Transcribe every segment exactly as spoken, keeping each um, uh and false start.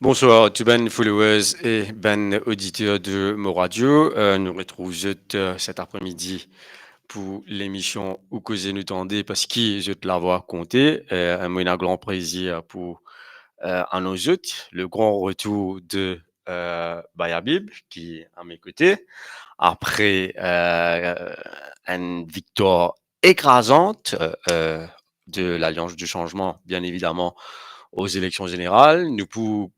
Bonswar tou bann followers e bann oditer de Mo Radio. Euh, nou retrouv zot, euh, set apremidi pou lemision Ou Koze Nou Tande, parski zot lavwa konte. Euh, mo ena gran plezir pou, euh, anons zot le gran retour de, euh, Bayabib, ki a mes côtés. Apre, euh, enn viktor ekrazant, euh, euh, de l'Alliance du Changement, bien évidemment, aux élections générales. Nou pou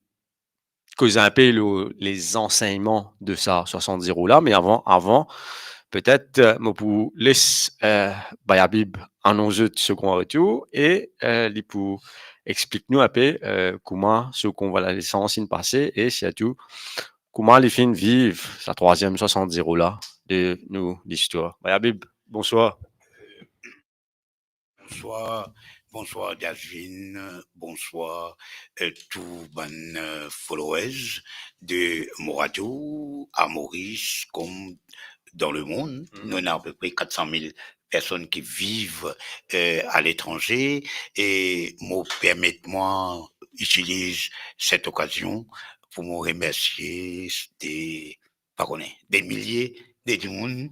koz inpe lor les enseignements de sa swasant zero la, me avan, avan, petet, euh, mo pou les, euh, Bayabib anons zot so gran retour e, euh, li pou explik nou inpe, euh, kouma so konvalesans inn pase e sirtou kouma li finn viv sa trwaziem swasant zero la de nou listwar. Bayabib, bonswar. Bonswar, bonswar Jasvin, bonswar, euh, tou bann, euh, followers de Mo Radio, a Moris kom dan lemond. Mhm. Nou ena apepre kat san mil personn ki viv, euh, aletranze e mo permet mwa itiliz set okazion pou mo remersie de pa kone, de milie de dimoun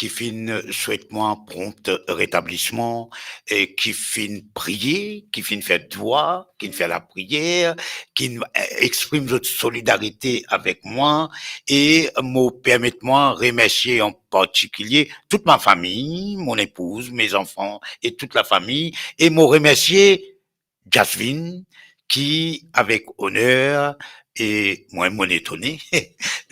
ki finn swet mwa pronp retablisman, e ki finn priye, ki finn fer dwa, ki finn fer lapriyer, ki finn, eh, exprim zot solidarite avek mwa, e mo permet mwa remersie an partikilie tout ma fami, mon epouz, mes enfants e tout lafami, e mo remersie Jasvin, ki avek oner, e mwa mo etone,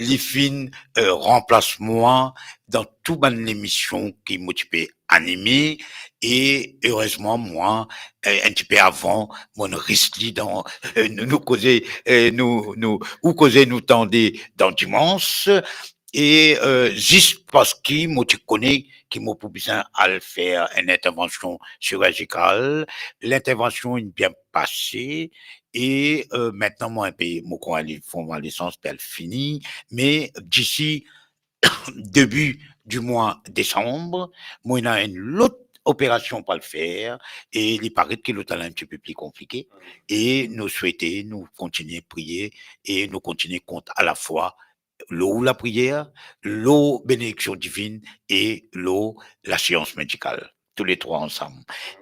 li finn, euh, ranplas mwa dan tou bann lemision ki mo ti pe anime, e erezman mwa, euh, enn tipe avan, mo ris li dan, euh, nou, nou koze, euh, nou, nou, Ou Koze Nou Tande dan Dimans, e, euh, zis parski mo ti kone ki mo pou bizin al fer enn intervansion sirizikal, lintervansion inn bien pase, e, euh, mintnan mo inpe, mo krwar li, konvalesans pe al fini, me disi debi di mwa desanm, mo ena enn lot operasion pou al fer, e li paret ki lot la enn tipe pli konplike, e nou swete nou kontinie priye, e nou kontinie kont alafwa lor lapriyer, lor benediksion divinn e lor lasians medikal, tou le trwa ansam.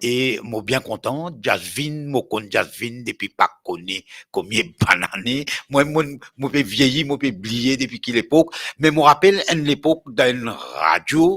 E mo bien kontan, Jasvin, mo konn Jasvin depi pa kone konbien bann ane. Mwa, mo, mo pe vieyi, mo pe bliye depi ki lepok, me mo rapel enn lepok dan enn radio,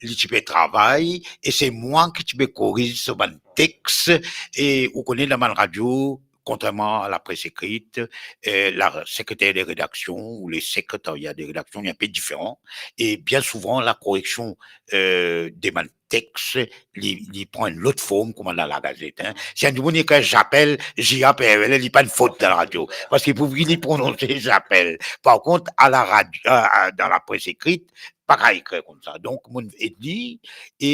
li ti pe travay, e se mwa ki ti pe koriz so bann tex, e ou kone dan bann radio, kontrerman a la pres ekrit, eh, la sekreter de redaksion ou le sekretarya de redaksion, li inpe diferan. E bien souvan, la koreksion, eh, de bann text, li, li pran enn lot form kouma dan La Gazette, hein. Si enn dimoun ekrir j'appelle, J A P P L E, li pa enn fot dan radio, parski pou li prononse j'appelle. Par kont, a la radio, a, a, dan la pres ekrit, pa kav ekrir koumsa. Donk, mo inn ed li e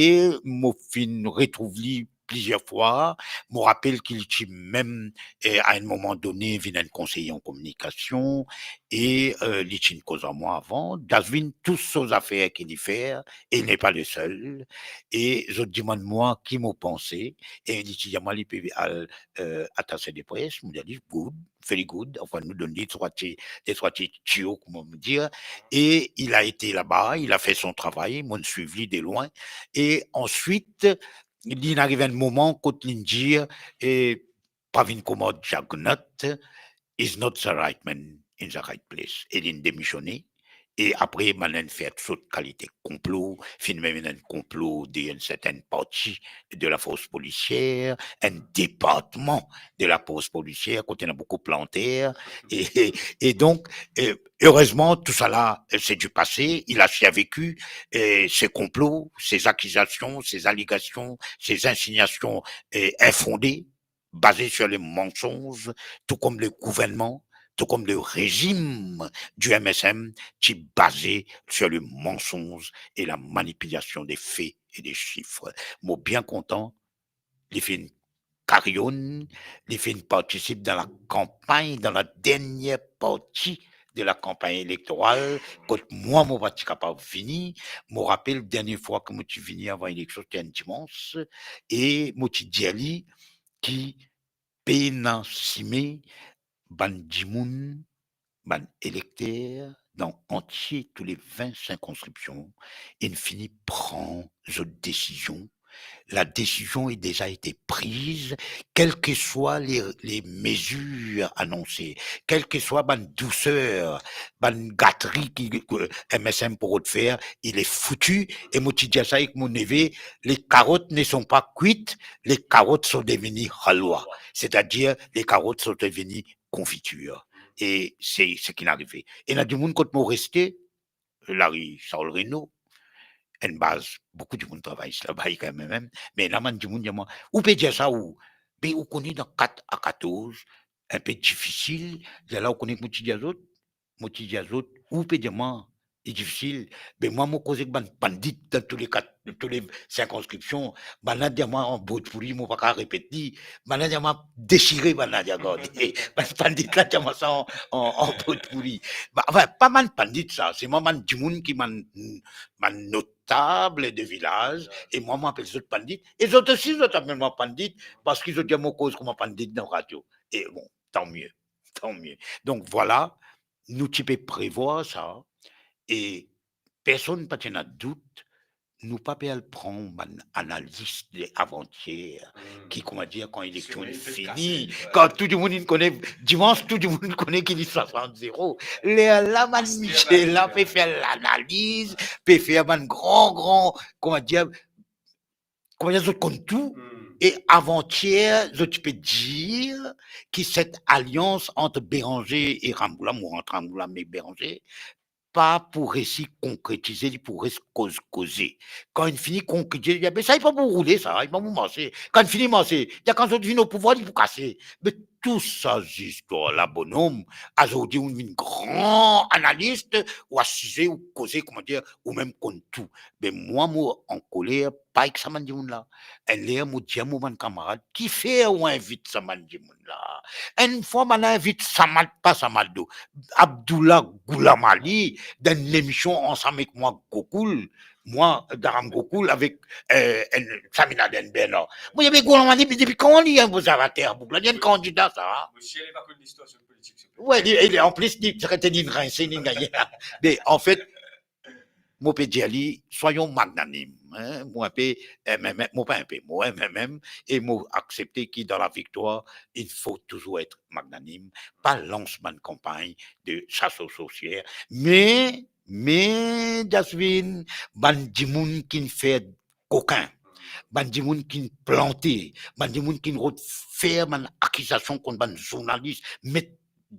mo finn retrouv li plizier fwa. Mo rapel ki li ti mem, eh, a enn moman done, vinn enn konseye an kominikasion e, eh, li ti inn koz ar mwa avan. Jasvin, tou so zafer ki li fer, e li n'est pas le seul. E zot dimann mwa ki mo panse, e li ti dir mwa li pe al, eh, atase de pres. Mo dir li, good, very good. Anfin, nou donn li trwa ti, de trwa ti tiyo, kouma mo dir. E il a été là-bas, il a fait son travail, mo'nn swiv li de lwin. E answit, li inn ariv enn moman kot li'nn dir, eh, pa vinn kouma Jack Nott, is not the right man in the right place. E li'nn demisione. E apre, bann inn fer tou sort kalite konplo, finn mem ena enn konplo de enn sertenn parti de la force policière, enn departman de la force policière, kot ena boukou planter. E, e, e donk, eh, erezman, tout cela, eh, c'est du passé. Il a survécu, eh, ces complots, ces accusations, ces allégations, ces insinuations, eh, infondées, basé sur les mensonges, tout comme le gouvernement, tout comme le régime du M S M, qui est basé sur le mensonge et la manipulation des faits et des chiffres. Mo bien kontan, li finn karyonn, li finn partisip dan la kanpagn, dan la dernière partie de la campagne électorale, kot mwa, mo pa ti kapav vini. Mo rapel, dernie fwa ki mo ti vini avan eleksion, ti enn dimans, e mo ti dir li ki pena sime bann dimoun, bann elekter dan antie tou le vin sirkonskripsion, inn fini pran zot desizion. La décision est déjà été prise, quelles que soient les, les mesures annoncées, quelles que soient bann douser, bann gatri ki, ki M S M pou rod fer, il est foutu. E mo ti dir sa ek mo neve, les carottes ne sont pas cuites, les carottes sont devenues halwa. C'est-à-dire, les carottes sont devenues confiture. E se, se ki'nn arive. Ena dimoun kot mo reste, lari Charles Renaud, enn baz, boukou dimoun travay laba kan mem, me ena bann dimoun dir mwa, ou pe dir sa ou, be ou kone dan kat a katorz, inpe difisil, lerla ou kone ki mo ti dir zot, mo ti dir zot, ou pe dir mwa, li difisil, be mwa mo koz ek bann pandit dan tou le kat, tou le sirkonskripsion, bannla dir mwa an botpouri, mo pa kav repet li, bannla dir mwa desire, bannla dir gard, bann pandit la dir mwa sa an, an, an botpouri. Ba, anfin, pa bann pandit sa, se mwa bann dimoun ki bann, bann notab de vilaz, e mwa, mo apel zot pandit, e zot osi, zot apel mwa pandit, parski zot dir mo koz kouma pandit dan radio. E bon, tant mieux, tant mieux. Donk, vwala, nou ti pe prevwar sa, e personn pa ti ena dout, nou pa pe al pran bann analis de avantier, ki, kouma dir, kan eleksion fini, kan tou dimoun inn kone, dimans tou dimoun inn kone ki li swasant zero. Lerla bann misie la pe fer lanaliz, pe fer bann gran, gran, kouma dir, kouma dir, zot konn tou. E avantier, zot ti pe dir ki set alians ant Beranger e Rambourg la, mo ant Rambourg la, me Beranger, pa pou resi konkretize, li pou res koz koze. Kan inn fini konkretize, li dir, be sa, li pa pou roule sa, li pa pou marse. Kan inn fini marse, li dir, kan zot vinn o pouvwar, li pou kase. Me tou sa zistwar la, bonom, azordi ou vinn gran analis, ou asize, ou koze, kouma dir, ou mem konn tou. Be mwa, mo ankoler, pa ek sa bann dimoun la. Enn ler mo dir mo bann kamarad, kifer ou invit sa bann dimoun la? Enn fwa bann la invit Samad, pa Samad, Abdullah Ghulam Ali, dan enn lemision ansam ek mwa Gokul, mwa, Dharam Gokul avek, eh, enn Samina Den Bernard. Mo dir, be Ghulam Ali, depi kan li observater boug la, li enn kandida sa? Mosie, li pa konn listwar politik, se... Wi, li, li, an plis, li ti rete, li rinse, li gagne. Me, anfet, mo pe dir li, soyons magnanimes, hein. Mo inpe, eh, mem, mo pa inpe, mo, eh, mem, mem, e mo aksepte ki dan laviktwar, il faut toujours être magnanime, pa lans bann kanpagn de chasse aux sorcières. Me, me, Jasvin, bann dimoun ki'nn fer kokin, bann dimoun ki'nn plante, bann dimoun ki'nn rod fer bann akizasion kont bann zournalis, met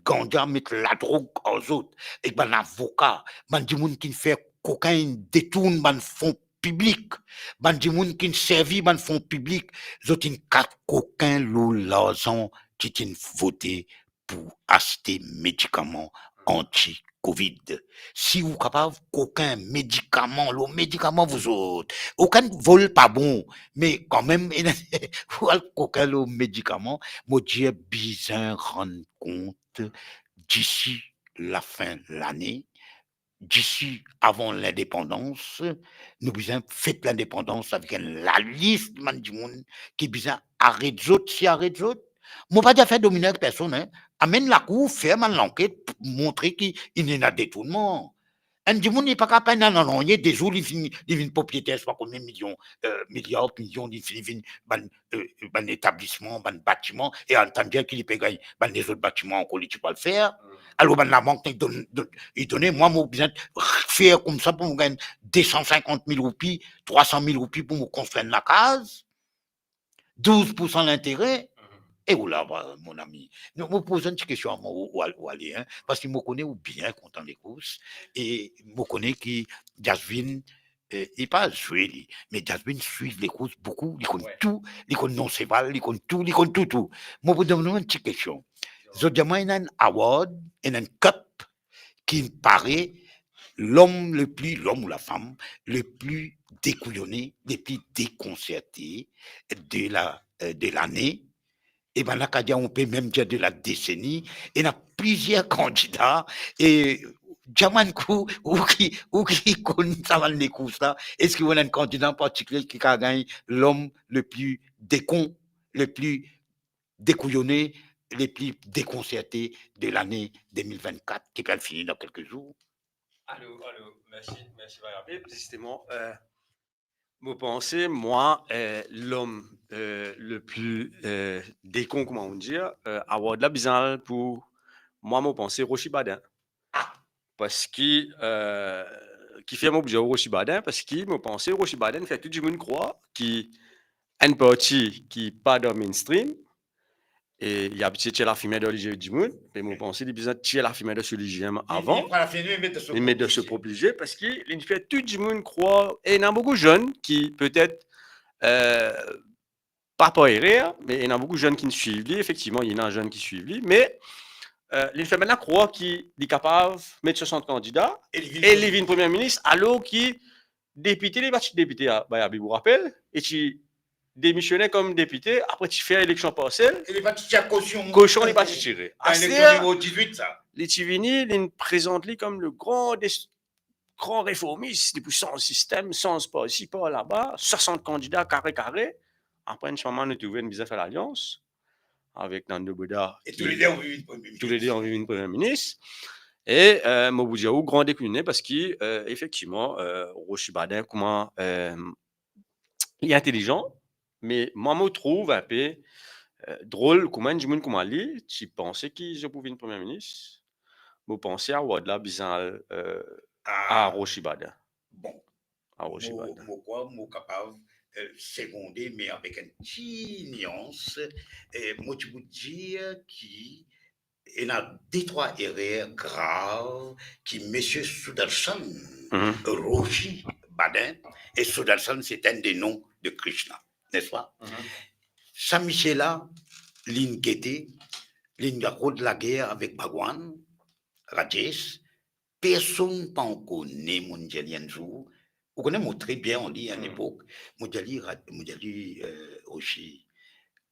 ganja, met ladrog ar zot, ek bann avoka, bann dimoun ki'nn fer kokin, detourn bann fon piblik, bann dimoun ki'nn servi bann fon piblik, zot inn kat kokin lor larzan ki ti'nn vote pou aste medikaman anti-Covid. Si ou kapav kokin medikaman, lor medikaman, vozot, okenn vol pa bon, me kanmem, ou al kokin lor medikaman, mo dir bizin rann kont disi lafin lane, disi avan lindepandans, nou bizin fet lindepandans avek enn lalis bann dimoun ki bizin aret zot, si aret zot. Mo pa dir fer dominer personn, hein. Amenn lakour, fer bann lanket, montre ki inn ena detournman. Enn dimoun, li pa kapav ena nanye, de zour, li vinn, li vinn propriyeter, swa konbien milion, euh, miliar, milion, li finn vinn bann, euh, bann etablisman, bann batiman, e antann dir ki li pe gagn bann lezot batiman ankor, li ti pou al fer. Alor, bann labank, li donn, donn, li done, mwa, mo bizin fer koumsa pou mo gagn de san sinkant mil roupi, trwa san mil roupi pou mo konstrir enn lakaz. Douz pour san lintere. E ola, mon ami. Non, mo poz enn ti kestion avan ou, ou al-, ou ale, hein, parski mo kone ou bien kontan lekous, e mo kone ki Jasmine, eh, li pa zwe li, me Jasmine swiv lekous boukou, li konn tou, li konn non seval, li konn tou, li konn tou, tou. Mo pou donn ou enn ti kestion. Zot dir mwa ena enn award, ena enn cup ki pare, l'homme le plus, l'homme ou la femme le plus découillonné, le plus déconcerté de la, euh, de l'année. E bann la kapav dir, on peut même dire de la décennie. Ena plizier kandida, e dir mwa enn kou, ou ki, ou ki konn sa bann lekous la, eski ou ena enn kandida an partikilie ki kapav gagn l'homme le plus décon, le plus découillonné, le plus déconcerté de l'année deux mille vingt-quatre, ki pe al fini dan kelke zour? Alo, alo, mersi, mersi, Marie-Armée. Zisteman, euh, mo panse, mwa, euh, l'homme, euh, le plus, euh, décon, kouma ou dir, euh, award la bizin al pou, mwa, mo panse, Rochi Baden. Ah! Parski, euh, kifer mo pou dir Rochi Baden? Parski mo panse Rochi Baden fer tou dimoun krwar ki enn parti ki pa dan mainstream, e li abitie tir lafime dan lizie dimoun, me mo panse li bizin tir lafime dan so lizie mem avan. Li, li pran lafime, li met dan so, li met dan so prop lizie. Prop lizie, parski li fer tou dimoun krwar, e ena boukou zenn ki petet, euh, pa par erer, me ena boukou zenn ki swiv li, efektivman, ena zenn ki swiv li, me, euh, li fer bann la krwar ki li kapav met swasant kandida, e li vinn, e li vinn premie minis, alor ki depite, li pa ti depite a, ba, Habib, ou rapel, e ti demisioner kom depite, apre ti fer eleksion parsel. E li pa ti tir kosion. Kosion, li pa ti tire. Aster, election numéro dix-huit, sa. Li ti vini, li prezant li kom le gran des-, gran reformis, li pou sanz sistem, sanz par isi, par laba, swasant kandida, kare, kare. Apre, enn ti moman, nou trouve nou bizin fer lalians avek Nando Boda, e toulede anvi vinn premie minis. Toulede anvi vinn premie minis. E, euh, mo pou dir ou, gran dekoulinn, parski, euh, efektivman, euh, Rochi Baden, kouma, euh, li intelizan, me mwa, mo trouv inpe, euh, drol, kouma enn dimoun kouma li, ti panse ki zot pou vinn premie minis. Mo panse award la bizin al, euh, a Rochi Baden. Bon. A Rochi Baden. Mo, mo krwar mo kapav, euh, segonde, me avek enn ti nians. Euh, mo ti pou dir ki ena de trwa erer grav ki misie Soodalson, Rochi Baden, e Soodalson, c'est un des noms de Krishna, n'est-ce pas? Sa misie la, li'nn gete, li'nn rod lager avek Bhagwan, Rajesh, personn pa ankor ne, mo'nn dir li enn zour, ou kone mo tre bien ar li a lepok, mo dir li, Ra-, mo dir li, euh, Rochi,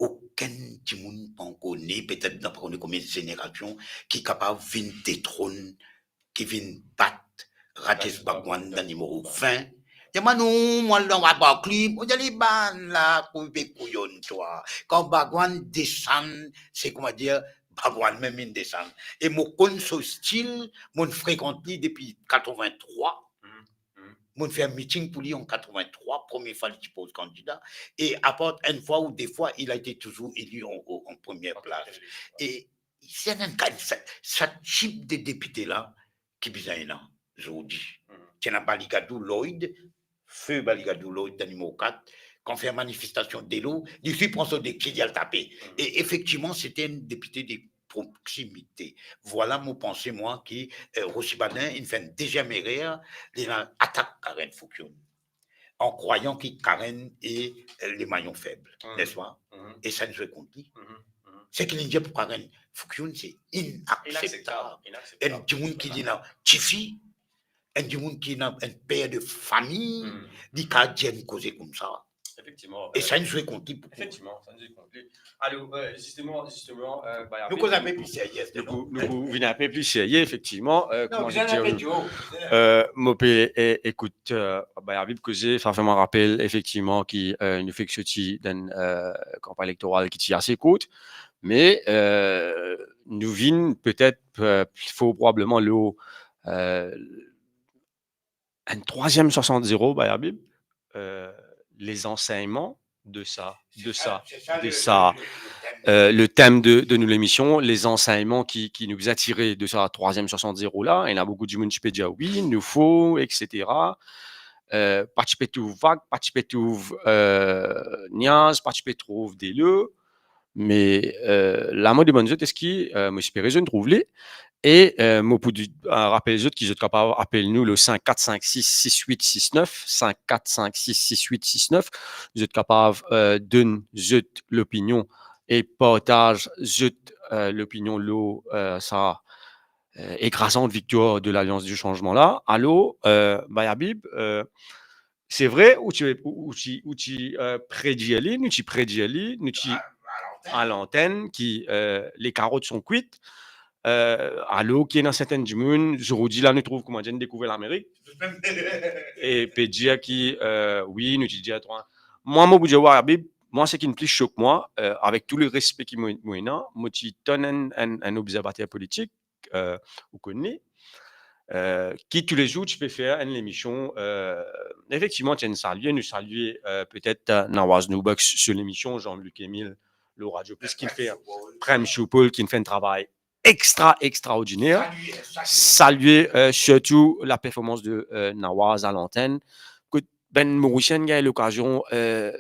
okenn dimoun pa ankor ne, petet dan pa kone konbien zenerasion, ki kapav vinn detronn, ki vinn bat Rajesh Bhagwan dan nimero vin. Dir mwa non, mwa dan Barclay, mo dir li bann la, koupe kouyon twa. Kan Bhagwan desann, se kouma dir, Bhagwan mem inn desann. E mo konn so stil, mo'nn frekant li depi katrevin-trwa. Mo'nn fer miting pou li an katrevin-trwa, premie fwa li ti poz kandida. E apar enn fwa ou de fwa, il a été toujours élu en, en, en première place. E se enn, enn, sa, sa tip de depite la ki bizin ena zordi. Ti ena Baligadou Lloyd, feu Baligadou Lloyd, dan nimero kat, kan fer manifestasion delo, li osi pran so de ki li al tape. E efektivman, se te enn depite de proximite. Vwala mo panse, mwa, ki, eh, Rossy Baudin, inn fer enn deziem erer, li al atak Karen Foukioun, an krwayan ki Karen e, eh, le mayon feb, nespa? E sa inn zwe kont li. Seki linn dir pou Karen Foukioun, se inakseptab. Inakseptab, inakseptab. Enn dimoun ki li ena tifi, enn dimoun ki ena enn per de fami, li kav dir enn koze koumsa. Efektivman, e sa inn zwe kont li boukou. Efektivman, sa inn zwe kont li. Alor, eh, zisteman, zisteman, eh, Bayabi, nou koz enpe pli serye, nou pou, nou pou vinn enpe pli serye, efektivman, eh, kouma dir, eh, mo pe, eh, ekout, eh, Bayabi koze, sa fer mwa rapel efektivman ki, eh, nou fek sorti dan, eh, kanpagn elektoral ki ti ase kourt, me, eh, nou vinn petet, eh, pli for probableman lor, eh, enn trwaziem swasant zero, Bayabi, eh, les enseignements de sa, de sa, de sa, eh, le tem de, de nou lemision, les enseignements ki, ki nou bizin tire de sa trwaziem swasant zero la. Ena boukou dimoun ti pe dir, wi, nou for, etsetera. Eh, pa ti pe trouv vag, pa ti pe trouv, eh, niaz, pa ti pe trouv delo. Me, eh, la mo demann zot, eski, eh, mo espere zot trouv li. E, eh, mo pou di, eh, rapel zot ki zot kapav apel nou lor sink kat sink sis sis wit sis nef, sink kat sink sis sis wit sis nef. Zot kapav, eh, donn zot lopinion e partaz zot, eh, lopinion lor, eh, sa, eh, ekrazant viktwar de Lalians di Sanzman la. Alor, eh, Bayabi, eh, se vre, ou ti, ou, ou ti, ou ti, eh, predir li, nou ti predir li, nou ti a lantenn ki, eh, les carottes sont cuites. Eh, alor ki ena sertin dimoun, zordi la nou trouv kouma dir, dekouver Lamerik, e pe dir ki, eh, wi, nou ti dir trwa. Mwa, mo pou dir, Bayabi, mwa, seki inn pli sok mwa, eh, avek tou le respe ki mo, mo ena, mo ti tann enn, enn, enn obzervater politik, eh, ou konn li, eh, ki toulezour ti pe fer enn lemision, eh, efektivman, ti enn salye, nou salye, eh, petet, eh, Nawaz Nourbuck sur lemision, Jean-Luc Emile, lor Radio Plus, ki inn fer, Prem Choupol, ki inn fer enn travay extra, extraordiner. Salye, eh, sirtou la performans de, eh, Nawaz a lantenn, kot bann Morisien gagn lokazion, eh,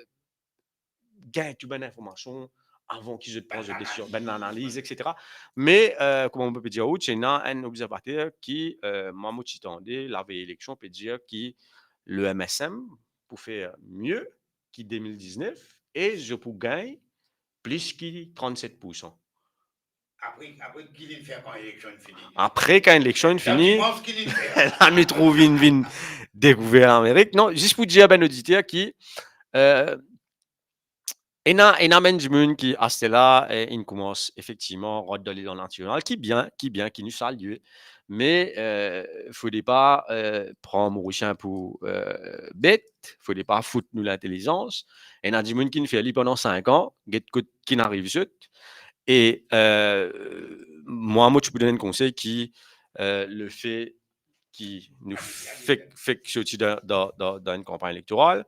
gagn tou bann informasion avan ki zot pran zot desizion, bann lanaliz, etsetera. Me, eh, kouma mo pe dir ou, ti ena enn obzervater ki, eh, mwa mo ti tande, lavey eleksion, pe dir ki le M S M pou fer mie ki de mil diznef e zot pou gagn plis ki trannset poursan. Apre, apre ki linn fer kan eleksion inn fini? Apre, kan eleksion inn fini, la, nou trouv inn vinn dekouver Lamerik. Non, zis pou dir bann oditer ki, eh, ena, ena bann dimoun ki, aster la, eh, inn koumans efektivman rant dan ledan nasional, ki bien, ki bien, ki nou salye. Me, eh, fode pa, eh, pran Morisien pou, eh, bet, fode pa fout nou lintelizans. Ena dimoun ki inn fer li pandan sink an, get kot ki inn ariv zot. E, eh, mwa, mo ti pou donn enn konsey ki, eh, lefe ki nou fek, fek sorti dan, dan, dan, dan enn kanpagn elektoral,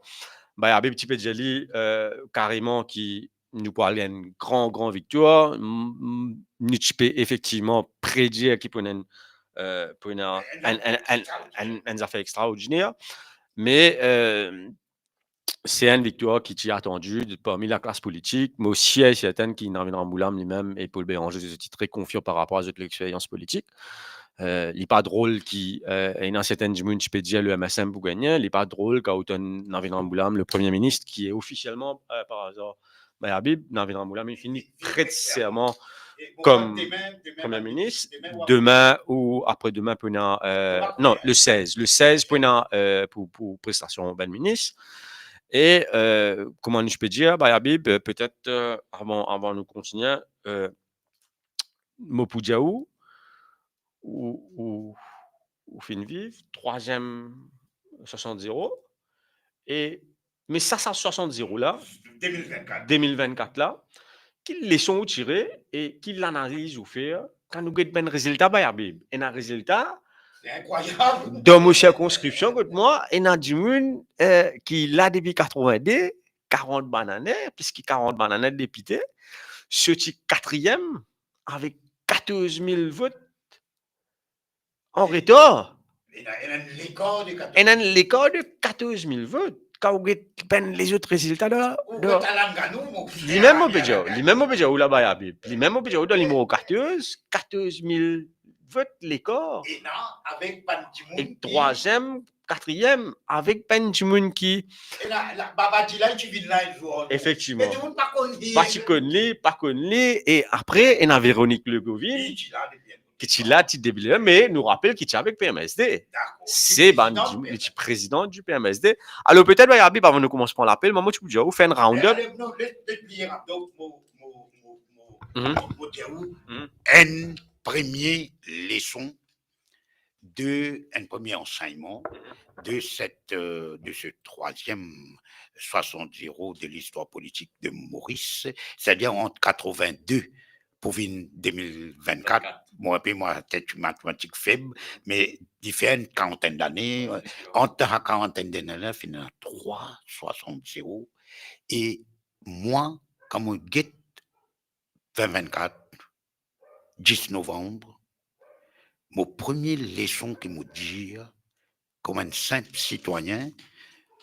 Bayabi ti pe dir li, eh, kareman ki nou pou al gagn enn gran, gran viktwar. M-, m-, nou ti pe efektivman predir ki pou ena enn, eh, pou ena enn, enn, enn, enn, enn, enn zafer extraordiner. Me, eh, se enn viktwar ki ti atandi de, parmi laklas politik. Mo sir e serten ki Navin Ramgoolam limem e Paul Bérenger, zot ti tre konfian par rapor a zot lexperyans politik. Eh, li pa drol ki, eh, ena serten dimoun ti pe dir le M S M pou gagne. Li pa drol kan ou tann Navin Ramgoolam, le Premie Minis, ki e ofisielman, eh, par azar, Bayabi, Navin Ramgoolam, li fini pret serman kom Premie Minis. Demin ou apre demin pou ena, eh, non, le sez. Le sez pou ena, eh, pou, pou prestasion bann minis. E, eh, kouma nou pe dir, Bayabi, eh, petet, eh, avan, avan nou kontigne, eh, mo pou dir ou, ou, ou, ou finn viv trwaziem swasant zero, e, me sa, sa swasant zero la, de mil vennkat. De mil vennkat la, ki leson ou tire e ki lanaliz ou fer kan ou get bann rezilta, Bayabi? Ena rezilta, se inkrwayab. Dan mo sirkonskripsion kot mwa, ena dimoun, eh, ki la depi katrovinde, karant bann ane, plis ki karant bann ane depite, sorti katriem avek katorz mil vot an retar. Ena, ena enn lekar de katorz mil. Ena enn lekar de katorz mil vot. kan ou get bann lezot rezilta dan, dan, limem mo pe dir, limem mo pe dir ou laba Abib, limem mo pe dir ou dan limero katorz, katorz mil vot lekar. Ena avek bann dimoun ek ki trwaziem, katriem, avek bann dimoun ki... Ena, la, Babadi la, ti vinn la enn zour. Efektivman. Me dimoun pa konn li. Pa ti konn li, pa konn li, e apre, ena Véronique Legauvin, ki ti la depi enn ki ti la, ti depi le, me nou rapel ki ti avek P M S D. Dakor. Se bann dimoun, li ti prezidan di P M S D. Alor, petet, Abib, avan nou koumans pran lapel, mwa, mo ti pou dir ou, fer enn round up. Ale, non, les, les pliye rapid, mo, mo, mo, mo, mo dir ou, enn premie leson de, enn premie ansegnman de cette, euh, de ce troisième soixante zéro de l'histoire politique de Maurice, c'est-à-dire entre quatre-vingt-deux pou vinn deux mille vingt-quatre, mo enpe, mo latet matematik feb, me li fer enn karantenn dane, ant sa karantenn dane la, finn ena trwa soixante zéro, e mwa, kan mo get vin vinn-kat, dis novanm, mo premie leson ki mo dir, kouma enn sinp sitwayin,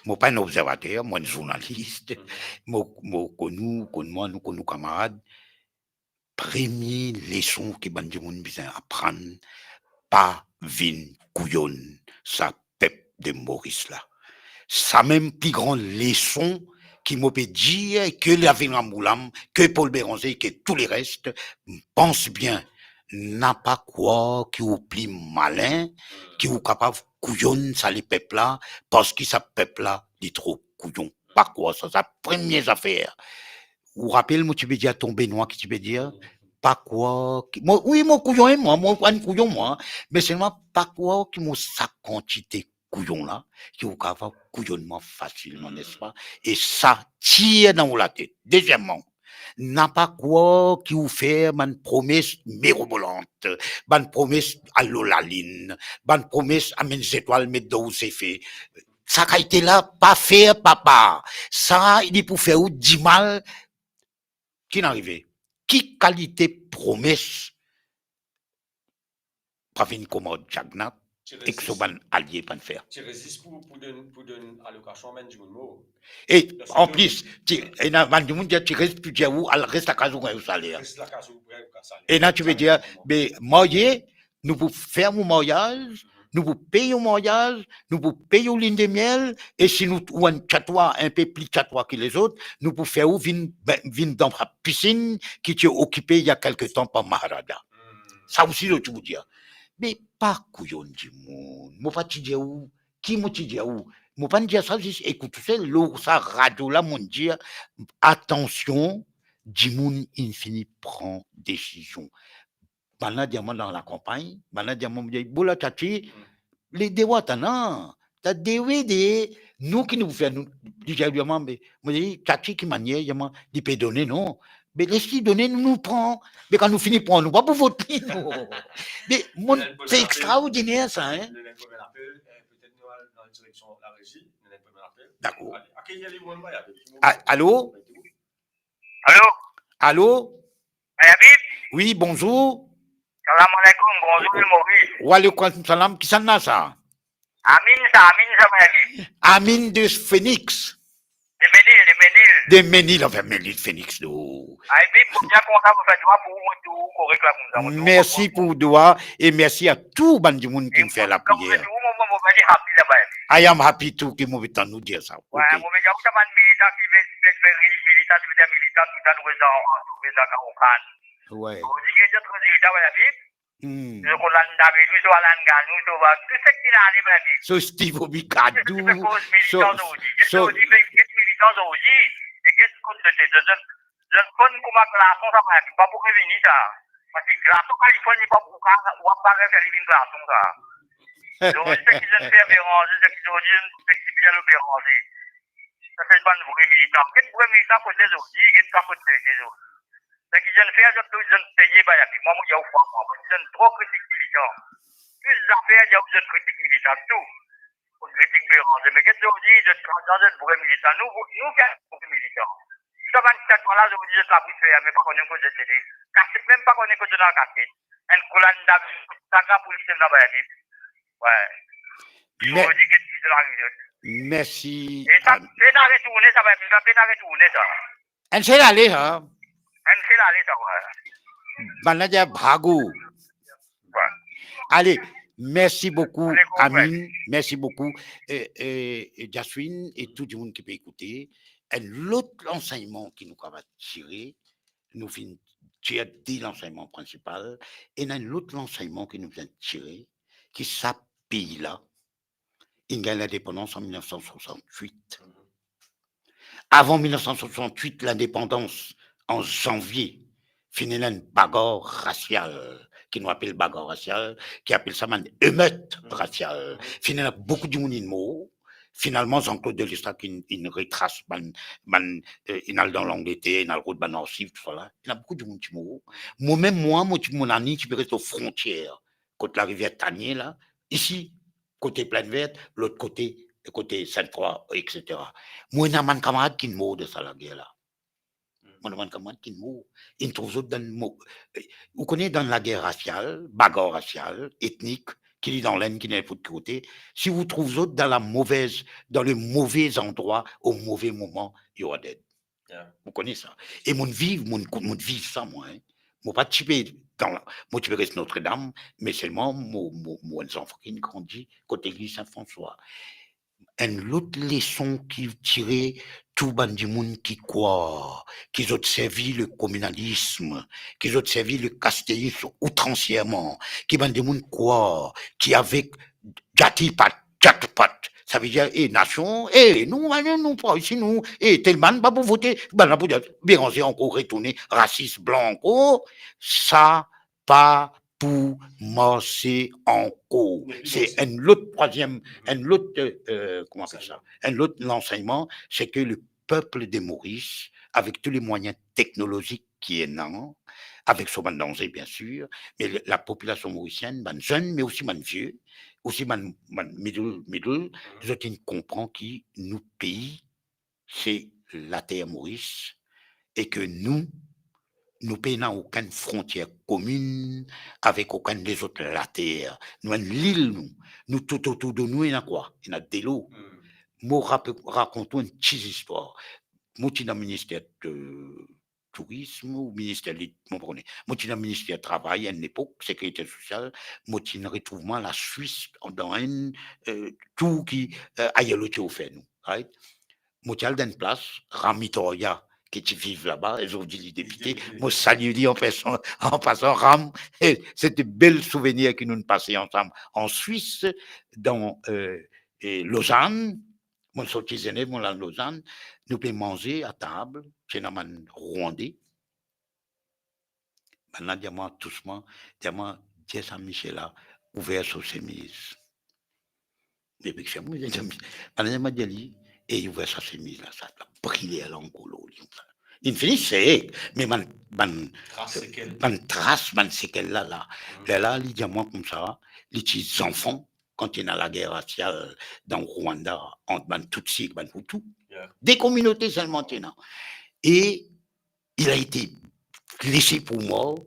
mo pa enn obzervater, mo enn zournalis, mo, mo konn ou, konn mwa, nou konn nou kamarad, premie leson ki bann dimoun bizin aprann, pa vinn kouyonn sa pep de Moris la. Sa mem pli gran leson ki mo pe dir, ke Lavi Rambourlam, ke Paul Bérenger, ke tou le res, pans bien, napa krwar ki ou pli malin, ki ou kapav kouyonn sa lepep la, parski sa pep la, li tro kouyon. Pa krwar sa, sa premie zafer. Ou rapel, mo ti pe dir tonbe nwa ki ti pe dir, pa krwar ki, mo, wi, mo kouyon, mwa, mo enn kouyon, mwa, me selman pa krwar ki mo sa kantite kouyon la, ki ou kapav kouyonn mwa fasilman, nespa? E sa tir dan ou latet. Dezieman, napa krwar ki ou fer bann promes mirobolant, bann promes al lor lalinn, bann promes amenn zetwal met dan ou zefe. Sa kalite la, pa fer, papa. Sa, li pou fer ou dimal. Ki inn arive? Ki kalite promes pa vinn kouma Jack Nap ek so bann alie pa'nn fer? Ti rezis pou, pou donn, pou donn alokasion bann dimoun mor. E an plis, ti, ena bann dimoun dir, ti rezis pou dir ou al res lakaz ou gagn ou saler. Res lakaz ou gagn ou saler. Ena ti pe dir, be marye, nou pou fer ou maryaz, nou pou pey ou maryaz, nou pou pey ou linn de miel, e si nou, ou enn tatwa, enpe pli tatwa ki lezot, nou pou fer ou vinn, be, vinn dan sa pisin ki ti okipe il y a quelque temps par Maharaja. Sa osi, zot ti pou dir. Me pa kouyonn dimoun. Mo pa ti dir ou, ki mo ti dir ou? Mo pa'nn dir sa, zis ekout, ou se lor sa radio la, mo'nn dir, atansion, dimoun inn fini pran desizion. Bannla dir mwa dan lakanpagn, bannla dir mwa, mo dir, bola Tati, le dewa tana, ta dewe de, nou ki nou pou fer, nou, li dir mwa, me, mo dir, Tati ki manier, dir mwa, li pe done, non? Be les li done, nou, nou pran. Be kan nou fini pran, nou pa pou vot li, non. Me, mo, se extraordiner sa, hein. Dakor. A-, alo? Alo? Alo? Abib? Wi, bonzour. Salam alaikum, bonzour, Moris. Wa alaikum salam, kisannla sa? Amin sa, Amin sa, Abib. Amin de Phoenix. De Menil, de Menil. De Menil, anfin, Menil, Phoenix, non. Abib, mo bien kontan pou fer dwa pou ou, mo trouv ou korek la koumsa, mo trouv ou... Mersi pou dwa e mersi a tou bann dimoun ki fer lapriyer. Mo, mo, mo, mo, mo, mo, mo, happy laba, Abib. I am happy too ki mo pe tann ou dir sa. Wi, ok. Mo pe dir ou sa bann militan ki pe, pe, pe, militan, ki pe dir militan, toutan nou res an, nou res an Karokan. Wi. Ou dir ki zot rezilta, wi, Abib. Hmm. Zot Kolandabe, nou, zot Alan Ganou, zot, tou seki inn ale, wi, Abib. So Steve Obikadou, zot ki pe koz militan, so, zot dir, so, zot dir, be, get militan, zot dir, e get kot zot, zot, zot, zot konn kouma glason sa, wi, Abib, pa pou revini sa. Parski glason, kan li fonn, li pa pou, ou pa, ou pa kapav fer li vinn glason sa. Zot dir seki zot fer Bérenger, seki zot dir, seki bien lor Bérenger. Sa se bann vre militan. Get vre militan kot zot dir, get pa kot zot dir. Seki zot inn fer, zot, zot inn peye, wi, Abib. Mwa, mo dir ou frankman, zot inn tro kritik militan. Tou zafer, dir ou zot kritik militan, tou. Ou kritik Bérenger, me get zot dir, zot, zot vre militan. Nou, nou, nou ki vre militan. Tou sa bann tet la, zot dir zot labous ferme, pa kone kot zot ete. Kaset, mem pa kone kot zot ena kaset. Enn Kolandabe, sa ka pou li, se la, wi, Abib. Wi. Me zot dir get ki zot arive zot. Mersi. E sa, pena retourne sa, pena retourne sa. Enn sel ale sa. Enn sel ale sa, wi. Bann la dir bravo. Wi. Ale, mersi boukou, ale, Amin, mersi boukou, e, e, e Jasmine, e tou dimoun ki pe ekoute. Enn lot lansegnman ki nou kapav tire, nou finn tir de lansegnman prinsipal, ena enn lot lansegnman ki nou bizin tire, ki sa pei la, inn gagn lindepandans an mil nef san swasant-wit. Avan mil nef san swasant-wit, lindepandans, an zanvie, finn ena enn bagar rasial, ki nou apel bagar rasial, ki apel sa bann emet rasial. Finn ena boukou dimoun inn mor. Finalman, Jean-Claude Delestrak inn, inn retras bann, bann, eh, inn al dan Langleter, inn al rod bann arsiv, tousala. Ena boukou dimoun ti mor. Mwa mem, mwa, mo ti, mo nani ti pe res lor frontier, kot larivier Tanie la, isi, kote Plaine Verte, lot kote, kote Sainte-Croix, et cetera. Mo ena bann kamarad ki'nn mor dan sa lager la. Mo ena bann kamarad ki'nn mor. Inn trouv zot dan mo-, eh, ou kone dan lager rasial, bagar rasial, etnik, ki li dan Lenn, ki li ninport ki kote, si ou trouv zot dan la movez, dan le move zandrwa, o move moman, you are dead. Yeah. Ou kone sa. E mo'nn viv, mo'nn kou-, mo'nn viv sa, mwa, en. Mo pa ti pe dan la, mo ti pe res Notre-Dame, me selman mo, mo, mo enn zanfan ki'nn grandi kot legliz Sin Franswa. Enn lot leson ki tire tou bann dimoun ki krwar, ki zot servi le kominalism, ki zot servi le kasteism outransierman, ki bann dimoun krwar ki avek djati pat, djat pat, savedir, e, nasion, e, nou, nou, nou, pa isi, nou, e, tel bann pa pou vote, bann la pou dir, Beranger ankor retourne rasis blan ankor, sa pa pou marse ankor. Se enn lot trwaziem, enn lot, eh, eh, kouma apel sa? Enn lot lansegnman, se ke le peuple de Maurice, avec tous les moyens technologiques ki ena, avek so bann danze, bien sir, me le, la popilasion morisienn, bann zenn, me osi bann vie, osi bann, bann middle, middle, zot inn konpran ki nou pei, se later Moris, e ke nou, nou pena okenn frontier komin avek okenn lezot later. Nou enn lil, nou. Nou tou otour de nou ena kwa? Ena delo. Hmm. Mo rap-, rakont ou enn ti zistwar. Mo ti dan minister, eh, tourism ou minister lit-, mo pa kone. Mo ti dan minister travay enn lepok, sekirite sosial, mo ti retrouv mwa Laswis dan enn, eh, tour ki, eh, Aiello ti ofer nou, right? Mo ti al dan enn plas, Ram Itoria, ki ti viv laba, e zordi li depite, mo salie li an perso-, an pasan, Ram, e se de bel souvenir ki nou'nn pase ansam an Swis, dan, eh, eh, Lozann. Mo'nn sorti Zenev, mo'nn al Lozann, nou pe manze atab, ti ena bann Rwande. Bann la dir mwa dousman, dir mwa, "Dir sa misie la, ouver so semiz." Depi ki fer mwa, bann la dir mwa, dir li, e li ouver sa semiz la, sa la brile lankor lor li koumsa. Li fini sek, me bann, bann, tras sekel, bann tras, bann sekel la, la. Hmm. Lerla, li dir mwa koumsa, li ti zanfan, kan ti ena lager rasial dan Rwanda ant bann Tutsi ek bann Hutu. Yeah. De kominote selman ti ena. E il a été laissé pour mort,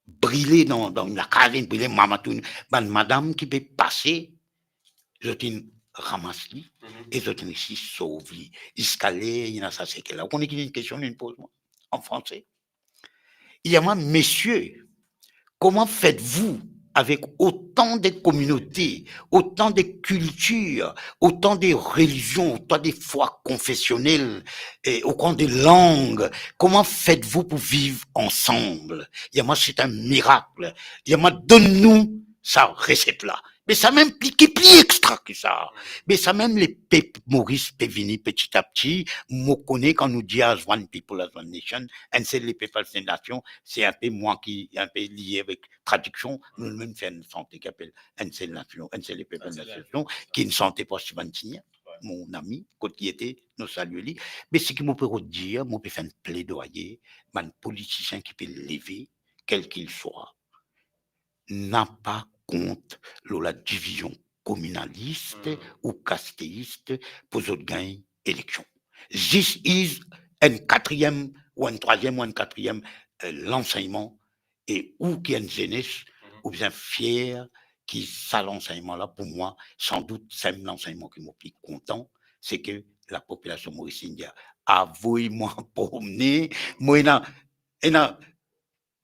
brile dan, dan lakaz, inn brile, mama tou, bann madam ki pe pase, zot inn ramas li, mhm, e zot inn resi sov li. Ziska ler ena sa sekel la. Ou kone ki enn kestion li poz mwa? An franse. Il y a moi, "Monsieur, comment faites-vous avec autant de communautés, autant de cultures, autant de religions, autant de foi confessionnelles, et autant de langues, comment faites-vous pour vivre ensemble?" Il y a moi, "C'est un miracle." Il y a moi, "Donne-nous sa recette-là." Me sa mem pli, ki pli extra ki sa. Me sa mem lepep Moris pe vini peti a peti. Mo kone kan nou dir as one people, as one nation, enn sel lepep, enn sel nasion, se inpe mwa ki inpe lie avek tradiksion, nou mem fer enn sante ki apel Enn sel nasion, enn sel lepep, enn sel nasion, ki enn sante par Steven Senyap, mon ami, kot li ete, nou salie li. Me seki mo pe rod dir, mo pe fer enn pledwaye, bann politisien ki pe leve, quel qu'il soit, napa kont lor ladivizion kominalis, hmm, ou kasteis pou zot gagn eleksion. Zis is enn katriem ou enn trwaziem ou enn katriem, eh, lansegnman, e ou ki enn zenes, mhm, ou bizin fier ki sa lansegnman la, pou mwa, san dout, sa enn lansegnman ki mo pli kontan, se ke lapopilasion morisienn dir, avoy mwa promne, mo ena, ena,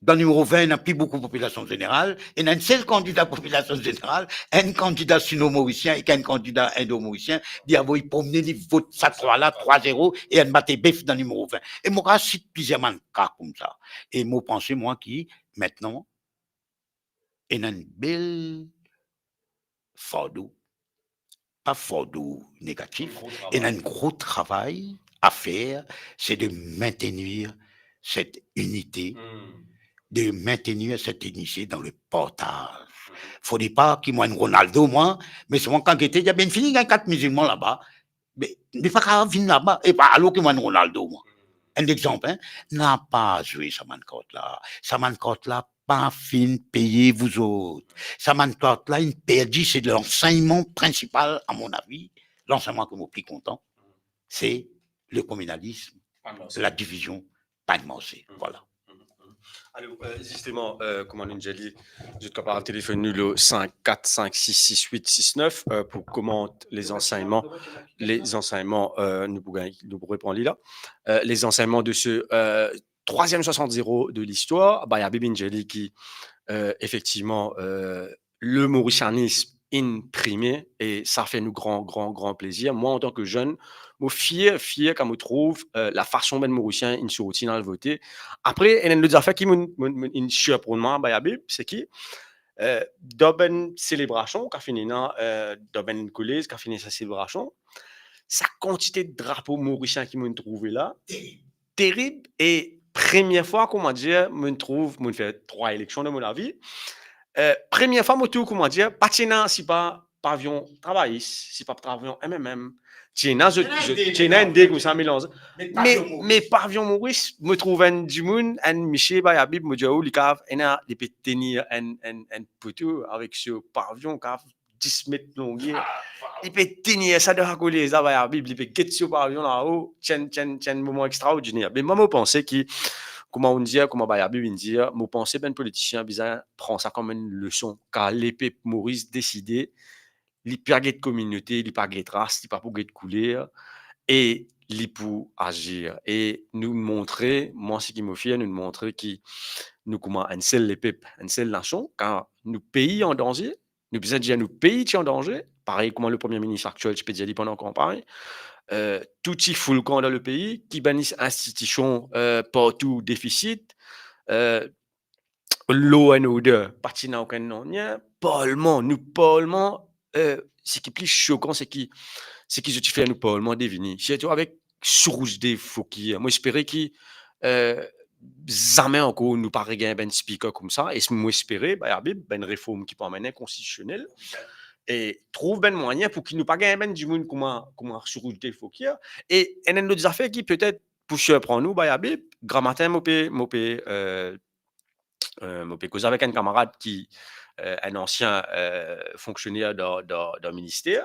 dan nimero vin, ena pli boukou popilasion zeneral, ena enn sel kandida popilasion zeneral, enn kandida sino-morisien ek enn kandida indo-morisien, li avoy promne, li vot sa trwa la, trwa zero, e enn bate bef dan nimero vin. E mo kav sit plizier bann ka koumsa. E mo panse, mwa, ki, mintnan, ena enn bel fardo, pa fardo negatif, ena enn gro travay a fer, se de maintenir cette unité, de maintenir cette unité dans le partage. Fode pa ki mwa enn Ronaldo, mwa, me si mwa kan gete, dir, be, fini gagn kat mizilman laba, be, li pa kav vinn laba, e pa alor ki mwa enn Ronaldo, mwa. Enn lexanp, hein, napa zwe sa bann kart la. Sa bann kart la pa finn peye vouzot. Sa bann kart la inn perdi, se lansegnman prinsipal, a mon avi, lansegnman ki mo pli kontan, se le communalisme, la division, pa marse. Vwala. Alor, euh, zisteman, euh, kouma nou dir li, zot kapav telefonn nou le cinq quatre cinq six six huit six neuf, euh, pou komant les enseignements, les enseignements, euh, nou pou gagn, nou pou repran li la. Euh, les enseignements de ce, euh, troisième soixante zéro de l'histoire, Bayabi inn dir li ki, euh, efektivman, euh, le morisianism inn prime e sa fer nou gran, gran, gran plezir. Mwa, antan ke zenn, mo fier, fier kan mo trouv, euh, lafason bann Morisien inn sorti, inn al vote. Apre, ena enn lot zafer ki mo, mo, mo, inn sirprann mwa, Bayabi, se ki, euh, dan bann selebrasion, kan fini ena, euh, dan bann kolez, kan fini sa selebrasion, sa kantite drapo morisien ki mo trouve la, terib. E premie fwa, kouma dir, mo trouv, mo fer trwa eleksion dan mo lavi. Euh, premie fwa mo trouv, kouma dir, pa ti ena sipa pavion travayis, sipa pavion M M M. Ti ena zot, ti ena zot, ti ena enn de koumsa melanze. Me, me pavion Moris, mo trouv enn dimoun, enn misie, Bayabi, mo dir, ou, li kav, ena, li pe tenir enn, enn, enn poto avek so pavion, kav dis met longier. Li pe tenir sa dan sa kolez la, Bayabi, li pe get so pavion lao, ti enn, ti enn, ti enn moman extraordiner. Me mwa, mo panse ki, kouma ou dir, kouma Bayabi inn dir, mo panse bann politisien bizin pran sa kom enn leson, kar lepep Moris deside, li pa get kominote, li pa get ras, li pa pou get kouler, e li pou azir. E nou montre, mwa, seki mo fier, nou montre ki nou kouma enn sel lepep, enn sel nasion, kar nou pei an danze, nou bizin dir nou pei ti an danze, parey kouma le Premie Minis aktiel ti pe dir li pandan kanpagn. Euh, tou ti foulkan dan lepei, ki bann institision, euh, partou defisit, euh, law and order, pa ti ena okenn nanye, parlman, nou parlman, euh, seki pli sokan, seki, seki zot ti fer nou parlman devini, sirtou avek Siroj Devkhokhia. Mo espere ki, euh, zame ankor nou pa regagn bann speaker koumsa, e mo espere, Bayabi, bann reform ki pou amenn konstitisionel, e trouv bann mwayin pou ki nou pa gagn bann dimoun kouma, kouma Siroj Devkhokhia. E enn, enn lot zafer ki petet pou sirprann ou, Bayabi, gramatin mo pe, mo pe, euh, euh, mo pe koze avek enn kamarad ki, euh, enn ansien, euh, fonksioner dan, dan, dan minister.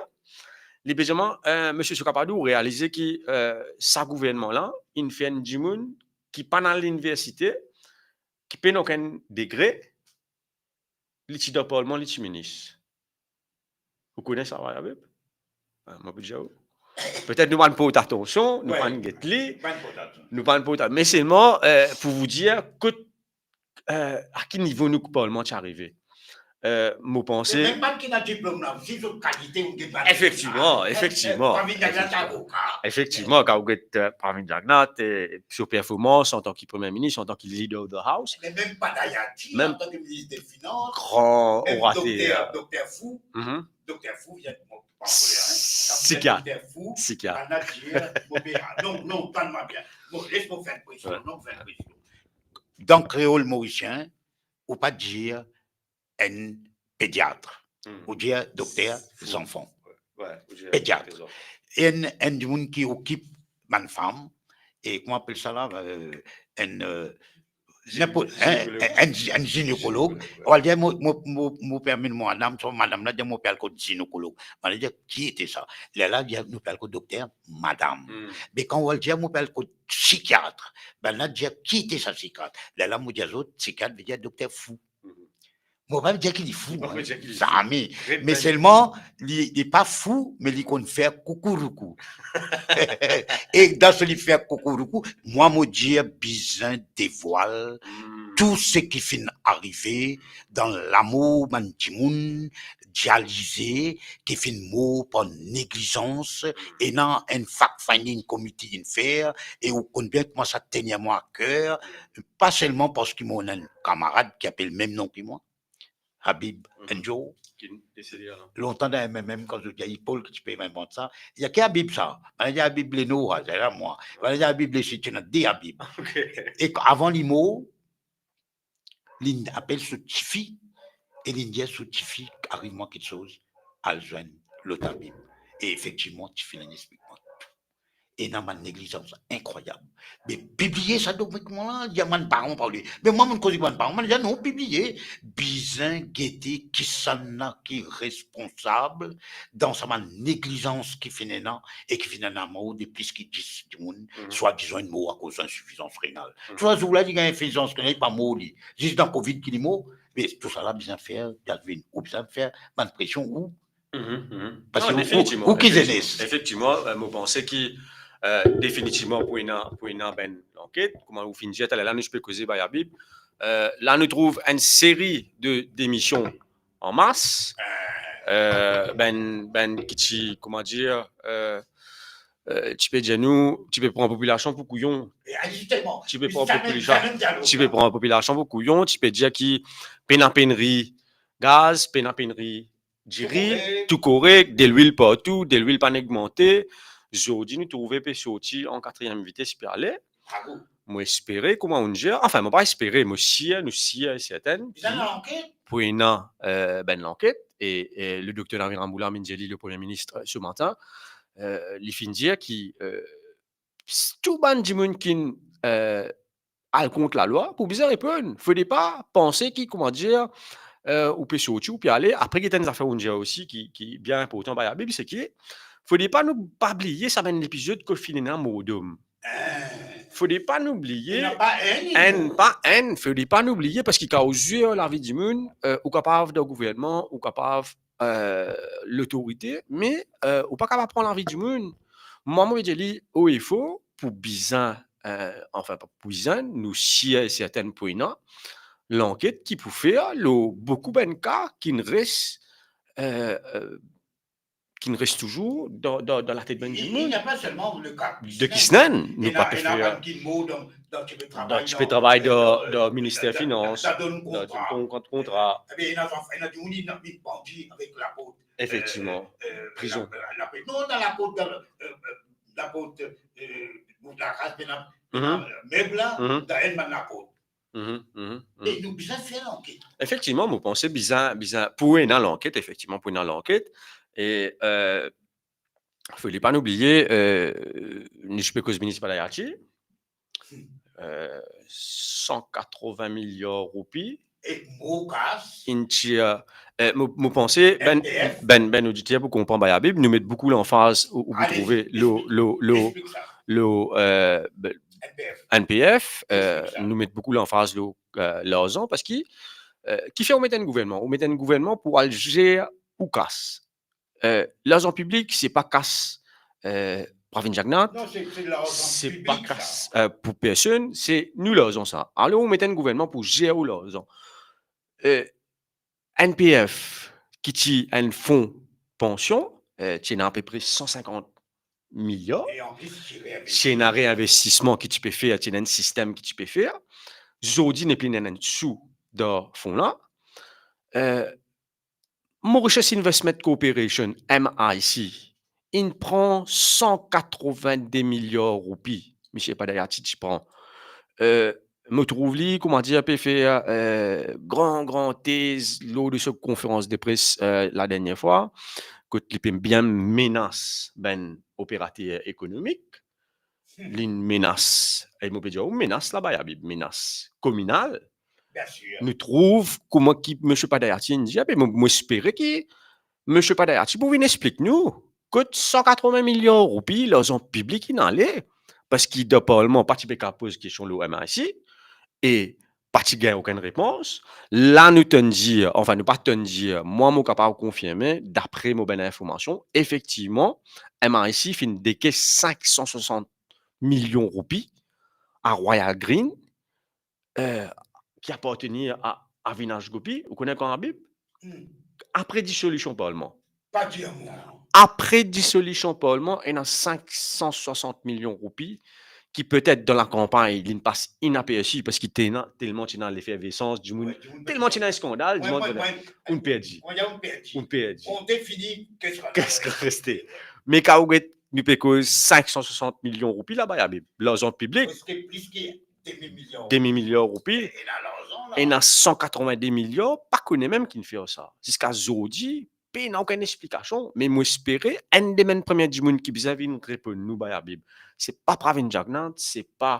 Li pe dir mwa, euh, Misie Sokapadu, ou realize ki, euh, sa gouvernman la, inn fer enn dimoun ki pa'nn al liniversite, ki pena okenn degre, li ti dan parlman, li ti minis. Ou kone sa, Bayabi? Ah, mo pou dir ou. Petet nou pa'nn port atansion, nou pa'nn get li, nou pa'nn port atansion. Me selman, euh, pou vous dire, kot, euh, a ki nivo nou parlman ti arive. Euh, mo panse... E mem bann ki ena diplom la, si zot kalite, ou get bann... Efektivman, efektivman, efektivman. Pravin Jagannath, avoka. Efektivman, kan ou get, euh, Pravin Jagannath, euh, so performans antan ki Premie Minis, antan ki Leader of the House. Me mem Padayati, mem antan ki Minis de Finans, gran orater, mem dokter, dokter Fou. Dokter Fou, li, mo pa konnen, hein. Sikiat. Dokter Fou, sikiat. Manager, opera. Non, non, tann mwa bien. Bon, les mo fer enn presizion, non, fer enn presizion. Dan kreol morisien, ou pa dir enn pediat. Ou dir dokter zanfan. Pediat. Enn, enn dimoun ki okip bann fam, e kouma apel sa la, euh, enn, euh, ninport, enn, enn, enn ginekolog. Ou al dir, mo, mo, mo, mo pe amenn mo madam, so madam la dir mo pe al kot ginekolog. Mo al dir, qui était ça? Lerla dir nou pe al kot dokter madam. Me kan ou al dir mo pe al kot sikiat, bann la dir, qui était ça, sikiat? Lerla mo dir zot, sikiat vedir dokter fou. Mo pa dir ki li fou, zame. Me selman, li, li pa fou, me li konn fer koukouroukou. E dan so li fer koukouroukou, mwa mo dir bizin devwal tou seki finn arive dan lamour bann dimoun dialize ki finn mor par neglizans, ena enn fact finding committee inn fer, e ou konn bien kouma sa tenir mwa aker, pa selman parski mo ena enn kamarad ki apel mem non ki mwa, Habib, enn zour. Ki desede la. Lontan dan M M M, kan zot dir Paul ki ti pe invant sa, li dir, "Ki Habib sa?" Bann dir Habib Leno, sa, se la mwa. Bann dir Habib Lesi, ti ena de Habib. Ok. E avan li mor, li apel so tifi, e li dir so tifi, "Ariv mwa kiksoz, al zwenn lot Habib." E efektivman, tifi la inn explik mwa tou. Ena bann neglizans inkrwayab. Me pibliye sa dokiman la, dir bann paran pa oule. Me mwa, mo koz ek bann paran, mo dir, "Non, pibliye." Bizin gete kisannla ki responsab dan sa bann neglizans ki finn ena e ki finn ena mor de plis ki dis dimoun, swadizan inn mor akoz insifizans renal. Tou sa zour la, li gagn insifizans renal, li pa mor li. Zis dan covid ki li mor, me tou sa la bizin fer, Dalvin, ou bizin fer bann presion ou Mhm, mhm. Parski ou, ou ki zenes. Efektivman, efektivman, euh, mo panse ki, euh, definitivman pou ena, pou ena bann lanket, kouma ou finn dir taler la, nou ti pe koze bay Habib. Euh, la nou trouv enn seri de demision an mas. Euh, bann, bann ki ti, kouma dir, euh, euh, ti pe dir nou, ti pe pran popilasion pou kouyon. Ti pe pran popilasion, ti pe pran popilasion pou kouyon, ti pe dir ki pena penri gaz, pena penri diri, tou korek, delwil partou, delwil pa'nn ogmante. Zordi nou trouve pe sorti an katriem vites pe ale. Mo espere, kouma ou dir, anfin, mo pa espere, mo sir, nou sir e sertin ki pou ena, euh, bann lanket, e, e le dokter Naveed Ramoulard, minn dir li le Premie Minis, euh, se matin, euh, li finn dir ki, euh, tou bann dimoun ki'nn, euh, al kont lalwa, pou bizin reponn. Fode pa panse ki, kouma dir, euh, ou pe sorti, ou pe ale. Apre, gete enn zafer ou dir osi ki, ki bien inportan, bay Habib, se ki fode pa nou pa bliye sa bann lepizod kot finn ena mordom. Fode pa nou bliye, enn pa enn, fode pa nou bliye, parski kan ou zwer lavi dimoun, euh, ou kapav dan gouvernman, ou kapav euh, lotorite, me, euh, ou pa kapav pran lavi dimoun. Mwa, mo dir li, o efo, pou bizin, euh, anfin, pa pou bizin, nou sir e sertin pou ena lanket ki pou fer lor boukou bann ka ki'nn res, euh, euh, ki'nn res touzour dan, dan, dan latet bann dimoun. De Kisnen, nou pa pe fer. Dan, ti pe travay dan, dan minister finans, dan, dan, dan kontra. Efektivman. Prizon. Non, dan laport, dan, euh, euh, laport, euh, meb la, dan enn bann laport. E nou bizin fer lanket. Efektivman, mo panse bizin, bizin, pou ena lanket, efektivman, pou ena lanket. E, euh, fode pa nou bliye, euh, nou ti pe koz minis Padayati, euh, san katrovin miliar roupi. Inn tir, euh, mo, mo panse, bann, bann, bann oditer pou konpran, bay Habib, nou met boukou lanfaz, ou, ou pou trouve lor, lor, lor, lor, euh, N P F, euh, nou met boukou lanfaz lor, euh, larzan, parski, euh, kifer ou met enn gouvernman? Ou met enn gouvernman pou al zer ou kas. Euh, larzan piblik, se pa kas, euh, Pravin Jagannath, se pa kas, euh, pou personn, se nou larzan sa. Alor, ou met enn gouvernman pou zer ou larzan. Euh, N P F, ki ti enn fon pansion, euh, ti ena apepre san sinkant miliar. Ti ena reinvestisman ki ti pe fer, ti ena enn sistem ki ti pe fer. Zordi, nepli ena enn sou dan fon la. Euh, Mauritius Investment Corporation, M I C, inn pran san katrovin-de miliar roupi, misie Padayati ti pran. Euh, mo trouv li, kouma dir, pe fer, euh, gran, gran tez lor de so konferans de pres, euh, ladernie fwa, kot li pe bien menas bann operater ekonomik. Li menas, e mo pe dir ou menas la, bay Habib, menas kominal. Nou trouv kouma ki misie Padayati inn dir, e mo, mo espere ki misie Padayati pou vinn explik nou kot san katrovin miliar roupi larzan piblik inn ale, parski dan parlman pa ti pe kapav poz kestion lor M I C, e pa ti gagn okenn repons. La nou tann dir, anfin nou pa tann dir, mwa mo kapav konfirme, dapre mo bann informasion, efektivman, M I C finn dekes sink san swasant milion roupi a Royal Green, eh, ki apartenir a Avinash Ghopi, ou kone kan Habib? Hmm. Apre disolision parlman. Pa dir mwa. Apre disolision parlman, ena sink san swasant milion roupi ki petet dan lakanpagn, linn pas inapersi, parski tena, telman ti ena lefervesans, dimoun, wi, dimoun telman ti ena skandal, wi, dimoun, wi, wi, ou'nn perdi. Ou'nn perdi. Ou'nn perdi. Konte fini, qu'est-ce qu'on a? Qu'est-ce qui reste? Me kan ou get, nou pe koz sink san swasant milion roupi laba, Habib, larzan piblik. Preske plis ki demi miliar. Demi miliar roupi. E, ena larzan la. Ena san katrovin-de miliar, pa kone mem ki'nn fer sa. Ziska zordi, pena okenn explikasion, me mo espere, enn de bann premie dimoun ki bizin vinn reponn nou, bay Habib, se pa Pravin Jagannath, se pa,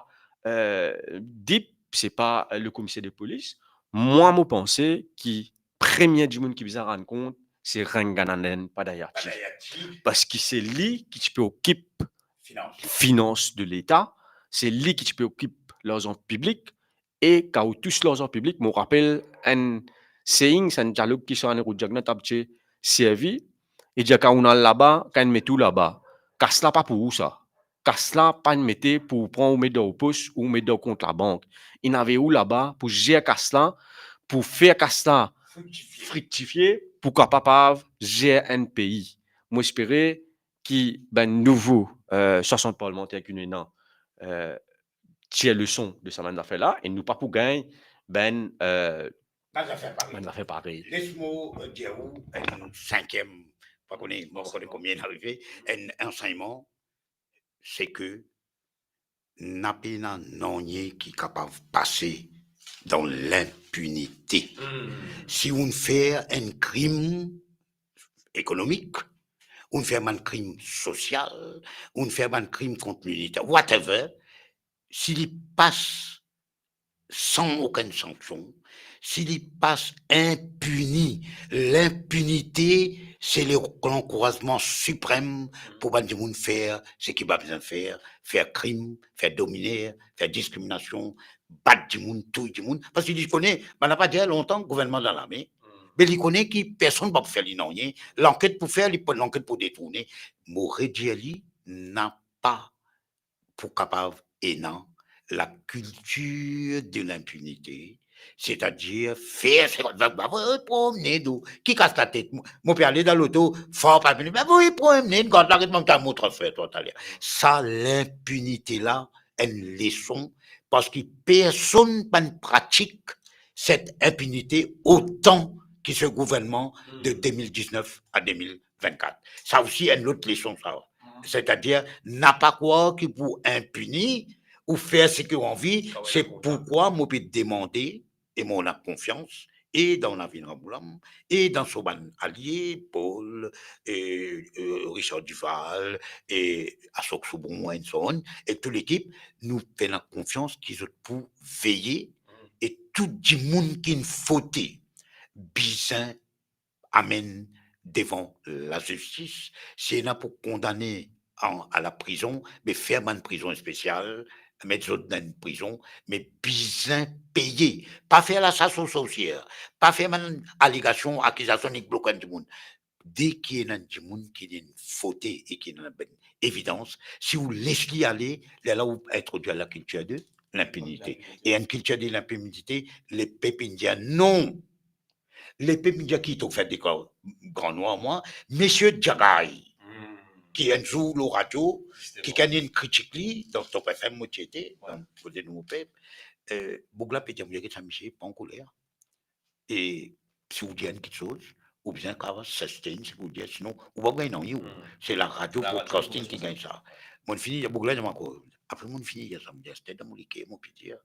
eh, DIP, se pa, eh, le komiser de polis. Mwa, mo panse ki premie dimoun ki bizin rann kont, se Ranganathan Padayachee. Padayachee. Parski se li ki ti pe okip finans, finans de Leta, se li ki ti pe okip larzan piblik, e kan ou tous larzan piblik, mo rapel enn saying, enn dialog ki Sir Anirudh Jagannath ti abitie servi, li dir, kan ou'nn al laba, kan inn met ou laba, kas la pa pou ou sa. Kas la pa'nn mete pou ou pran ou met dan ou pos, ou met dan ou kont labank. Inn avoy ou laba pou zer kas la, pou fer kas la friktifie, pou kapav zer enn pei. Mo espere ki bann nouvo, eh, swasant parlmanter ki nou ena, eh, tir leson de sa bann zafer la, e nou pa pou gagn bann, eh, bann zafer parey. Bann zafer parey. Les mo, eh, dir ou enn sinkiem, pa kone, mo pa kone konbien inn arive, enn ansegnman, se ke napa nanye ki kapav pase dan linpinite. Hmm. Si ou'nn fer enn krim ekonomik, ou'nn fer bann krim sosial, ou'nn fer bann krim kont linite, whatever, si li pas san okenn sanksion, si li pas inpini, linpinite, se le, lankourazman siprem pou bann dimoun fer seki pa bizin fer, fer krim, fer dominer, fer diskriminasion, bat dimoun, touy dimoun. Parski li kone, bann la pa dir lontan gouvernman dan lame, hmm, me li kone ki personn pa pou fer li nanye, lanket pou fer, li pou, lanket pou detourne. Mo redir li, napa pou kapav ena lakiltir de linpinite, setadir fer seki, va, va, va, promne do, ki kas latet, mo, mo pe ale dan loto, far pa vini, va, va, promne, gard la, get mwa, mo transfer twa taler. Sa linpinite la, enn leson, parski personn pa'nn pratik set inpinite otan ki se gouvernman de, hmm, de mil diznef a de mil vennkat. Sa osi enn lot leson sa. Hmm. Setadir, napa krwar ki pou inpini ou fer seki ou anvi, ah wi, se dakor, poukwa mo pe demande e mo ena konfians e dan Navin Ramgoolam, e dan so bann alie, Paul, e, e, Richard Duval, e Ashok Soubron, and so on, e tou lekip, nou pena konfians ki zot pou veye, e tou dimoun ki'nn fote bizin amenn devan lazistis. Si ena pou kondane an, a laprizon, me fer bann prizon spesial, met zot dan enn prizon, me bizin peye. Pa fer lasas o sorsier, pa fer bann alegasion, akizasion, nek blok enn dimoun. Deki ena enn dimoun ki ena enn fote e ki ena bann evidans, si ou les li ale, lerla ou introdwir lakiltir de linpinite. E enn kiltir de linpinite, lepep inn dir non. Lepep inn dir ki to fer de gran, gran nwar mwa, misie Jagay, hmm, ki enn zour lor radio, zisteman, kikenn inn kritik li, dan Top F M mo ti ete, wi, dan Koze Nou Mo Pep, eh, boug la pe dir, mo dir, get sa misie, pa ankoler. E si ou dir enn kiksoz, ou bizin kapav sustain seki ou dir, sinon ou pa gagn nanye, ou. Hmm. Se laradio, laradio, broadcasting ki gagn sa. Mo'nn fini dir, boug la dir mwa ankor, apre mo'nn fini dir sa, mo dir, sete dan mo leker, mo pe dir,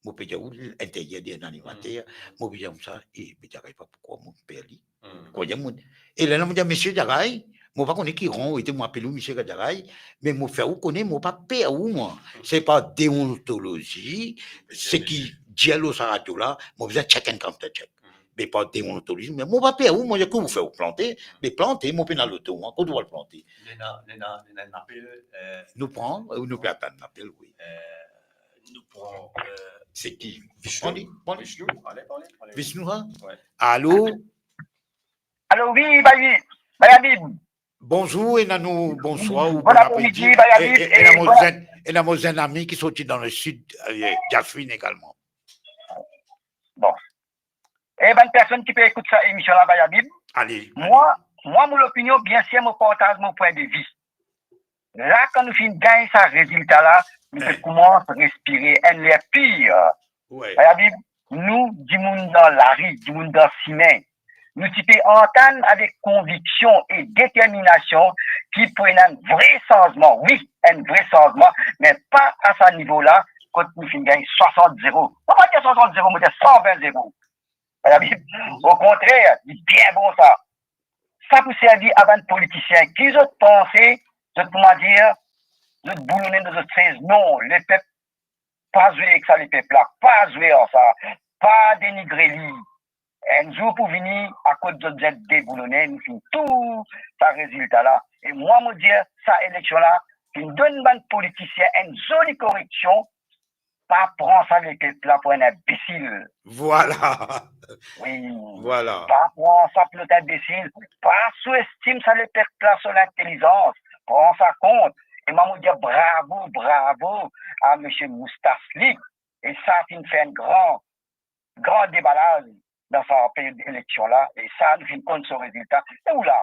mo pe dir ou linteryer de enn animater, hmm, mo pe dir koumsa, e, pe dir, pa poukwa mo per li. Hmm. Krwar mo'nn. E lerla mo dir, misie Jagay, mo pa kone ki ran ou ete, mo apel ou misie Jagay, me mo fer ou kone mo pa per ou, mwa. Se par deontolozi, seki dir lor sa radio la, mo bizin check and counter check. Hmm. Me par deontolozi, me mo pa per ou, mo dir ki ou fer ou plante, me plante, mo pena loto, mwa, kot ou al plante. Ena, ena, ena enn apel, eh, nou pran, eh, nou pe atann lapel, wi. Eh, Nou pran, euh, se ki? Vishnu. Pran li, pran li. Vishnu, ale, pran li, pran li. Vishnu, hein? Ouais. Alo? Alo, wi, Bayi-, Bayabib. Bonzour, ena nou, bonswar ou bon apremidi, bon apremidi, Bayabib, e, e, e ena mo bon zenn, ena mo zenn ami ki sorti dan le sid, euh, Jasmine egalman. Bon. E bann personn ki pe ekout sa emision la, Bayabib, ale, ale. Mwa, mwa, mo lopinion, biensir, mo partaz mo pwin de vi. La, kan nou finn gagn sa rezilta la, nou pe koumans respire enn ler pir. Wi. Bayabib, nou, dimoun dan lari, dimoun dan sime, nou ti pe antann avek konviksion e determinasion ki pou ena enn vre sanzman, wi, enn vre sanzman, me pa a sa nivo la, kot nou finn gagn swasant zero. Mo pa dir swasant zero, mo dir san vin zero. Bayabib, okontrer, li bien bon sa. Sa pou servi a bann politisien. Ki zot panse, zot, kouma dir, zot bouloune dan zot sez. Non, lepep pa zwe ek sa, lepep la, pa zwe ar sa, pa denigre li. Enn zour pou vini, akoz zot zet debouloune, nou finn tou sa rezilta la. E mwa, mo dir, sa eleksion la, finn donn bann politisien enn zoli koreksion, pa pran sa lepep la pou enn inbesil. Vwala. Wi. Vwala. Pa pran sa pou enn inbesil. Pa souestim sa lepep la, so lintelizans. Pran sa kont. E mwa, mo dir bravo, bravo a misie Moustas li. E sa finn fer enn gran, gran debalaz dan sa period eleksion la. E sa, nou finn konn so rezilta. E ou la?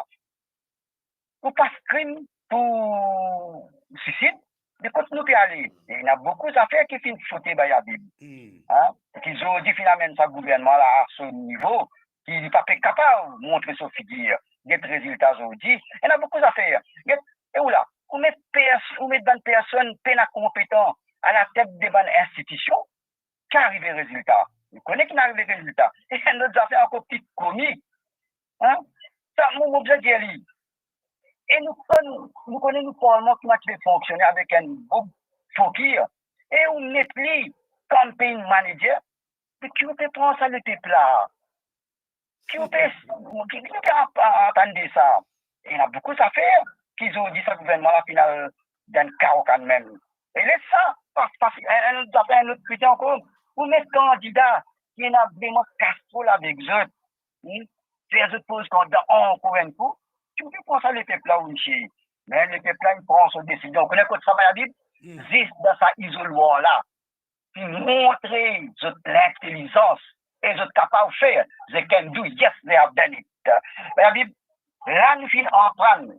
Ou pas krim pou sisid, de kot nou pe ale? Ena boukou zafer ki finn fote, Bayabib. Hmm. Hein? Ki zordi finn amenn sa gouvernman la a so nivo, ki li pa pe kapav montre so figir. Get rezilta zordi. Ena boukou zafer. Get, e ou la? Ou met pers-, ou met bann personn pena konpetan alatet de bann institision, ki arive rezilta? Nou kone ki arive rezilta. E enn lot zafer ankor pli komik. Hein? Sa, mo, mo bizin dir li. E nou konn, nou kone nou parlman kouma ti pe fonksione avek enn boug fokir. E ou met li campaign manager. Me ki ou pe pran sa lepep la? Ki ou pe, ki, ki ou pe ap-, a-, atann de sa? Ena boukou zafer ki zordi sa gouvernman la finn al dan kao kanmem. E les sa, pas, pas, enn, enn lot zafer, enn lot kote ankor, ou met kandida ki ena vreman kastrol avek zot, hmm? Fer zot poz kandida ankor enn kou, ki ou pe pran sa lepep la, ou misie? Me lepep la, li pran so desizion. Ou kone kot sa, Bayabib? Hmm. Zis dan sa izolwar la. Finn montre zot lintelizans e zot kapav fer, they can do, yes, they have done it. Bayabib, la nou finn aprann,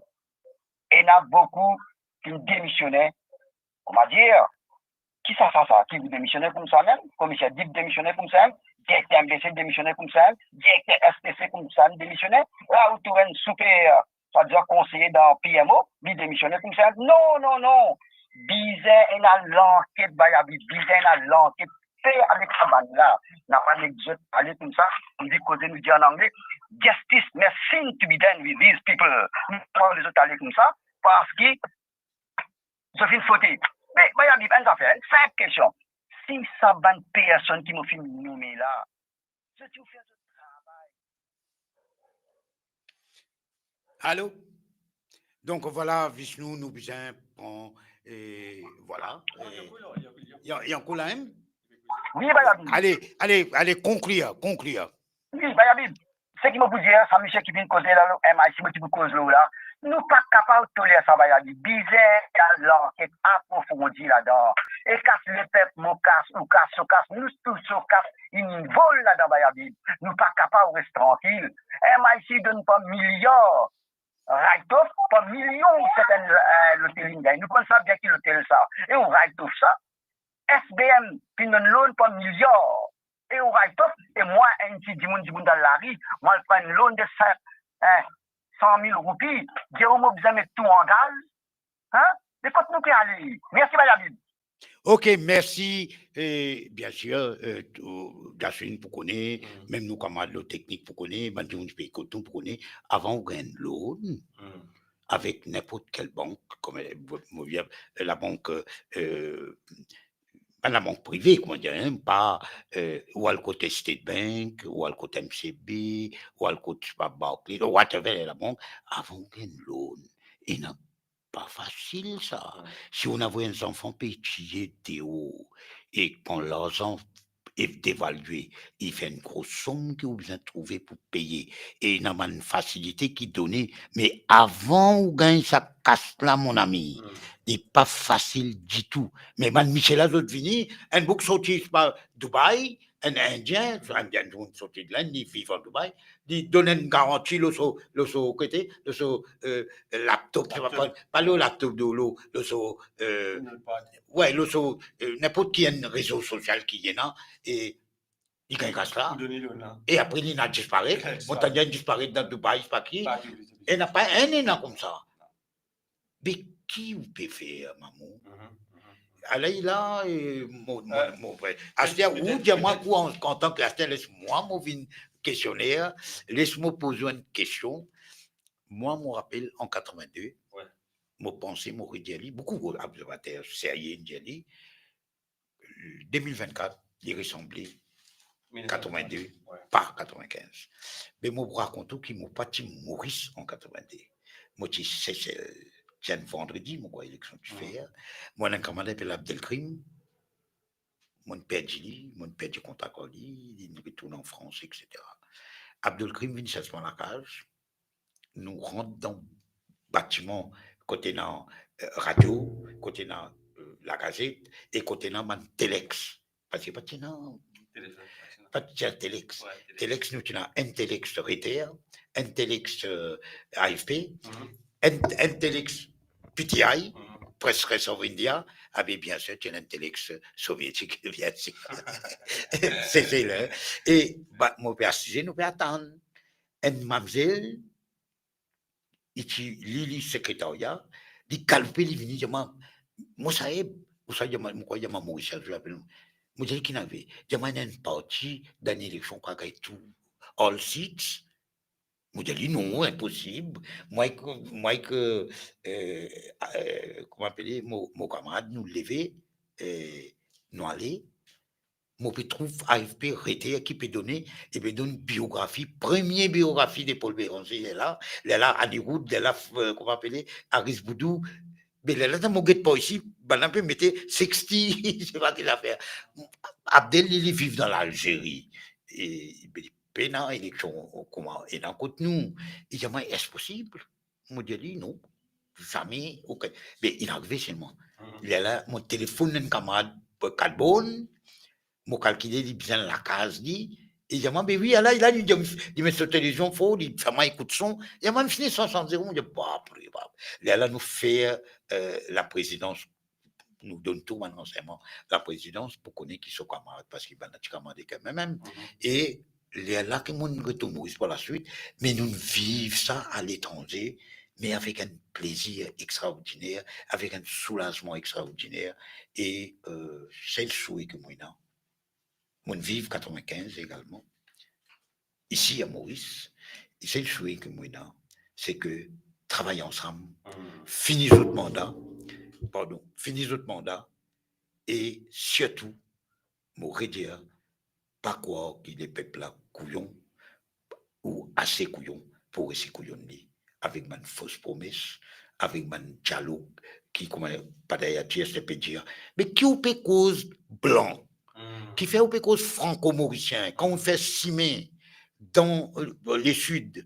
ena boukou finn demisione, kouma dir, ki sa, sa, sa, ki pou demisione koumsa mem, komiser Dib demisione koumsa mem, direkter M B C demisione koumsa mem, direkter S T C koumsa mem demisione, la ou trouv enn siper swadizan konseye dan P M O, li demisione koumsa. Non, non, non. Bizin ena lanket, Bayabib, bizin ena lanket. Fer avek sa bann la. Napa nek zot ale koumsa, nou dir koze nou dir an angle, justice must seem to be done with these people. Nou pa les zot ale koumsa, parski zot finn fote. Me, Bayabib, enn zafer, enn sinp kestion. Si sa bann personn ki mo finn nome la, zot ti fer zot travay. Alo? Donk, vwala, Vishnu, nou bizin pran, eh, vwala, eh, li, li ankor la mem? Wi, Bayabib. Ale, ale, ale, konklir, konklir. Wi, Bayabib, seki mo pou dir, sa misie ki vinn koze la, lor M I C, mo ti pou koz lor la, nou pa kapav toler sa, Bayabib. Bizin al lanket aprofondi ladan. E kas lepep, mo kas, ou kas, so kas, nou tou so kas, inn invol ladan, Bayabib. Nou pa kapav res trankil. M I C donn par miliar write-off, par milion sertenn, eh, lotel inn gagn. Nou konn sa bien ki lotel sa. E ou write-off sa. S B M finn donn loan par miliar. E ou write-off, e mwa, enn ti dimoun, dimoun dan lari, mwa, al pran enn loan de san, eh, san mil roupi, dir ou mo bizin met tou an gaz, hein? Me kot nou pe ale? Mersi, Bayabib. Ok, mersi. E, biensir, eh, tou, Jasmine pou kone, mem nou kamarad lor teknik pou kone, bann dimoun ki pe ekout nou pou kone, avan ou gagn loan, avek ninport kel bank, kouma, eh, mo, mo, eh, labank, eh, bann labank prive, kouma dir, hein, pa, eh, ou al kot State Bank, ou al kot M C B, ou al kot, pa, Barclays, whatever labank, avan ou gagn loan. Ena pa fasil sa. Si ou ena enn zanfan pe etidiye deor e kan larzan e devalye, li fer enn gro som ki ou bizin trouve pou peye. E ena bann fasilite ki done, me avan ou gagn sa kas la, mon ami, li pa fasil ditou. Me bann misie la, zot vini, enn boug sorti pa Dubai, enn Indien, enn Indien, dimoun sorti de Linn, li viv an Dubai, li donn enn garanti lor so, lor so kote, lor so, eh, laptop, se pa, pa, pa lor laptop, lor, lor, lor so, eh, we, lor so, eh, ninport ki enn rezo sosial ki ena, e li gagn kas la. E apre, li ena disparet. Mo tann li disparet dan Dubai, pa ki. Ena pa enn, ena koumsa. Me ki ou pe fer, maman? Ala, la, eh, mo, mo, mo, we. Aster, ou dir mwa, kou an, antan ki aster, les mwa, mo vinn kestioner, les mo poz ou enn kestion. Mwa, mo rapel an katrevin-de, mo panse, mo redir li, boukou obzervater serye inn dir li, de mil vinn-kat, li resanble katrevin-de, pa katrevin-kinz. Me mo pou rakont ou ki mo pa ti Moris an katrevin-de. Mo ti Sesel. Ti enn vandredi, mo krwar, eleksion ti fer. Mo ena enn kamarad apel Abdelkrim. Mo'nn perdi li, mo'nn perdi kontak ar li, li retourn an Frans, etsetera. Abdelkrim vinn sers mwa lakaz. Nou rant dan batiman kot ena, eh, radio, kot ena, eh, lagazet e kot ena bann telex. Parski pa ti ena, pa ti ena telex. Telex, nou ti ena enn telex Reuters, enn telex, eh, A F P, enn, enn telex P T I, Press, Press of India, abe, bien sir, ti ena enn telex sovietik, bien sir. Se, se la. E, ba, mo pe asize, nou pe atann. Enn mamzel, li ti, li, li sekretarya, li galoupe, li vini, dir mwa, "Mo Saeb," ou sa, dir mwa, mo krwar, dir mwa, "Morisien, zot apel mwa." Mo dir li, "Ki'nn arive?" Dir mwa, "Ena enn parti dan eleksion, krwar gagn tou, all seats." Mo dir li, "Non, inposib." Mwa ek, mwa ek, eh, eh, kouma apele, mo, mo kamarad, nou leve, eh, nou ale. Mo pe trouv A F P Reuters ki pe done, e pe donn biografi, premie biografi de Paul Bérenger, lerla, lerla Annie Rood, lerla, eh, kouma apele, Aris Boudou. Me lerla, mo get par isi, bann la pe mete sixty, se pa ki zafer. Abdel, li, li viv dan Lalzeri. E, be, pena eleksion, kouma ena kot nou. Li dir mwa, "Est-ce possible?" Mo dir li, "Non, zame, ok." Be, inn arive selman. Lerla, mo telefonn enn kamarad Kalbonn, mo kalkile li bizin lakaz li. Li dir mwa, "Be wi, ala, la, li, li met so televizion for, li fer mwa ekout son." Li dir mwa, "Fini san, san zero." Mo dir, "Bapre, bap." Lerla nou fer, eh, laprezidans, nou donn tou bann ransegnman laprezidans pou kone ki so kamarad, parski bann la ti kamarad ek mwa mem. E lerla ki mo'nn retourn Moris par laswit, me nou'nn viv sa aletranze, me avek enn plezir extraordiner, avek enn soulazman extraordiner. E, eh, sel swe ki mo ena, mo'nn viv katrevin-kinz egalman. Isi a Moris, sel swe ki mo ena, se ke travay ansam, fini zot manda, pardon, fini zot manda, e sirtou, mo redir, pa krwar ki lepep la kouyon, ou ase kouyon pou res kouyonn li, avek bann fos promes, avek bann dialog ki, kouma Pader Yatir pe dir, me ki ou pe koz blan, kifer ou pe koz franko-morisien, kan ou fer sime dan, eh, lesid,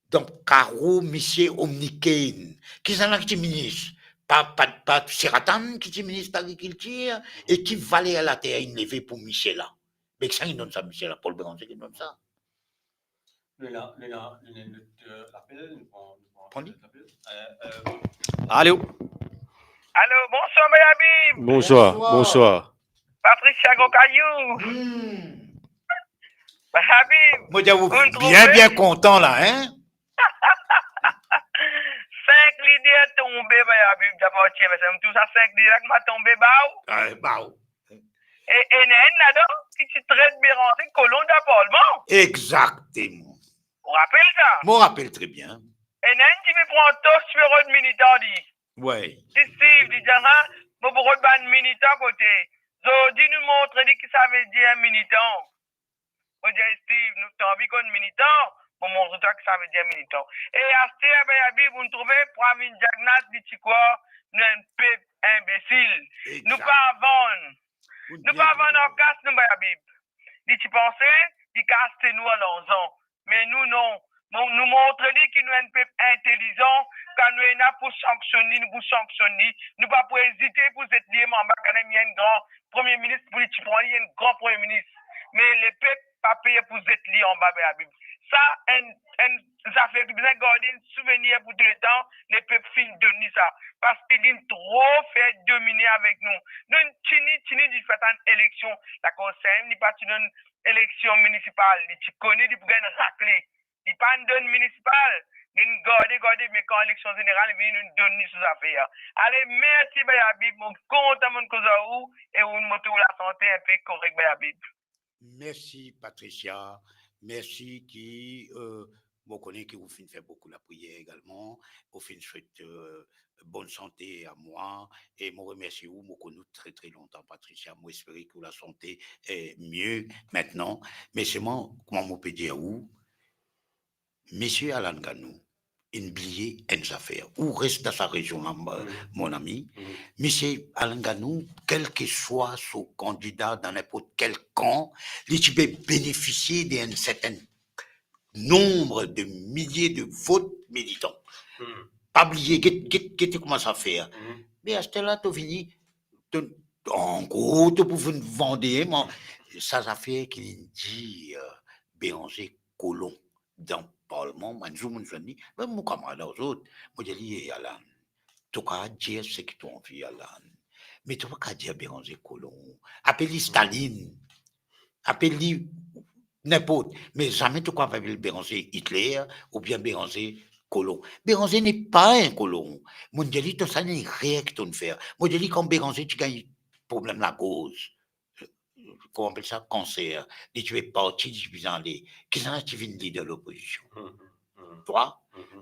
dan karo misie Omnicaine, kisannla ki ti minis? Pa, pa, pa Seratan ki ti minis lagrikiltir, e ki valer later inn leve pou misie la? Me kisannla ki donn sa misie la? Paul Bérenger ki donn sa. Nou ena, nou ena, nou ena enn lot, eh, lapel, nou pran, nou pran enn lot lapel. Eh, eh, alo? Alo, bonswar, Maya Bib. Bonswar, bonswar. Patricia Gokayou. Maya Bib. Mo dir ou bien, bien kontan la, hein? Sink lider tonbe, Maya Bib, daparti M S M, tou sa sink lider la ki ma tonbe, baw. Ah, baw. E, e ena enn ladan ki ti tret Bérenger kolon dan parlman. Egzakteman. Ou rapel sa? Mo rapel tre bien. Ena enn ti pe pran tos, ti pe rod militan li. Wi. Li Steve, li dir, "Ah, mo pou rod bann militan kote. Zordi nou montre li ki savedir militan." Mo dir, "Steve, nou ti anvi konn militan, Mo montre twa ki savedir militan. E aster, Bayabi, pou nou trouve, pou vinn diagnoz, li ti krwar nou enn pep inbesil. Nou pa vann. Nou pa vann ar kas nou, Bayabi. Li ti panse li kapav aste nou ar larzan. Me nou, non. Bon, nou montre li ki nou enn pep intelizan, kan nou ena pou sanksionn li, nou pou sanksionn li. Nou pa pou ezite pou zet li anba, kan li enn gran premie minis, pou li ti pran li enn gran premie minis. Me lepep pa pe pou zet li anba, Bayabi. Sa enn, enn zafer ki bizin garde, enn souvenir pou touletan, lepep finn donn li sa. Parski linn tro fer domine avek nou. Nou tini, tini difikilte eleksion. Lakor Sesel, li pa ti donn eleksion minisipal, li ti kone li pou gagn rakle. Li pa'nn donn minisipal, linn garde, garde, me kan eleksion zeneral vini, nou donn li so zafer. Ale, mersi, Bayabi, mo kontan mo'nn koz ar ou, e ou, mo trouv lasante inpe korek, Bayabi. Mersi, Patricia. Mersi ki, euh, mo kone ki ou finn fer boukou lapriyer egalman, ou finn swet, euh, bonn sante a mwa, e mo remersi ou, mo konn ou tre, tre lontan, Patricia. Mo espere ki ou lasante, eh, mie aster. Me selman, kouma mo pe dir ou, Misie Alan Ganou, inn bliye enn zafer. Ou res dan sa rezion la, mo, mon ami. Misie Alan Ganou, kelseswa so kandida dan ninport kel kan, li ti pe benefisie de enn sertin nonb de milie de vot militan. Pa bliye, get, get, get kouma sa fer. Me aster la, to vini, to, ankor to pou vinn vande, man, sa zafer ki linn dir, euh, Beranze kolon dan parlman, bann zour mo'nn zwenn li, mem mo kamarad ar zot, mo dir li, "Eh, Alan, to kapav dir seki to anvi, Alan. Me to pa kapav dir Beranze kolon. Apel li Staline. Apel li ninport. Me zame to kapav apel Beranze Hitler oubien Beranze kolon. Beranze n'est pas un colon." Mo'nn dir li, "To sa enn erer ki to'nn fer." Mo dir li, kan Beranze ti gagn problem lagoz, kouma apel sa, kanser, li ti pe parti, li ti bizin ale. Kisannla ti vinn lider lopozision? Twa?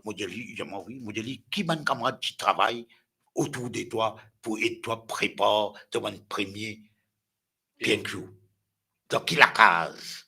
Mo dir li, mo, wi, mo dir li, ki bann kamarad ti travay otour de twa pou ed twa prepar to bann premie P N Q? Dan ki lakaz?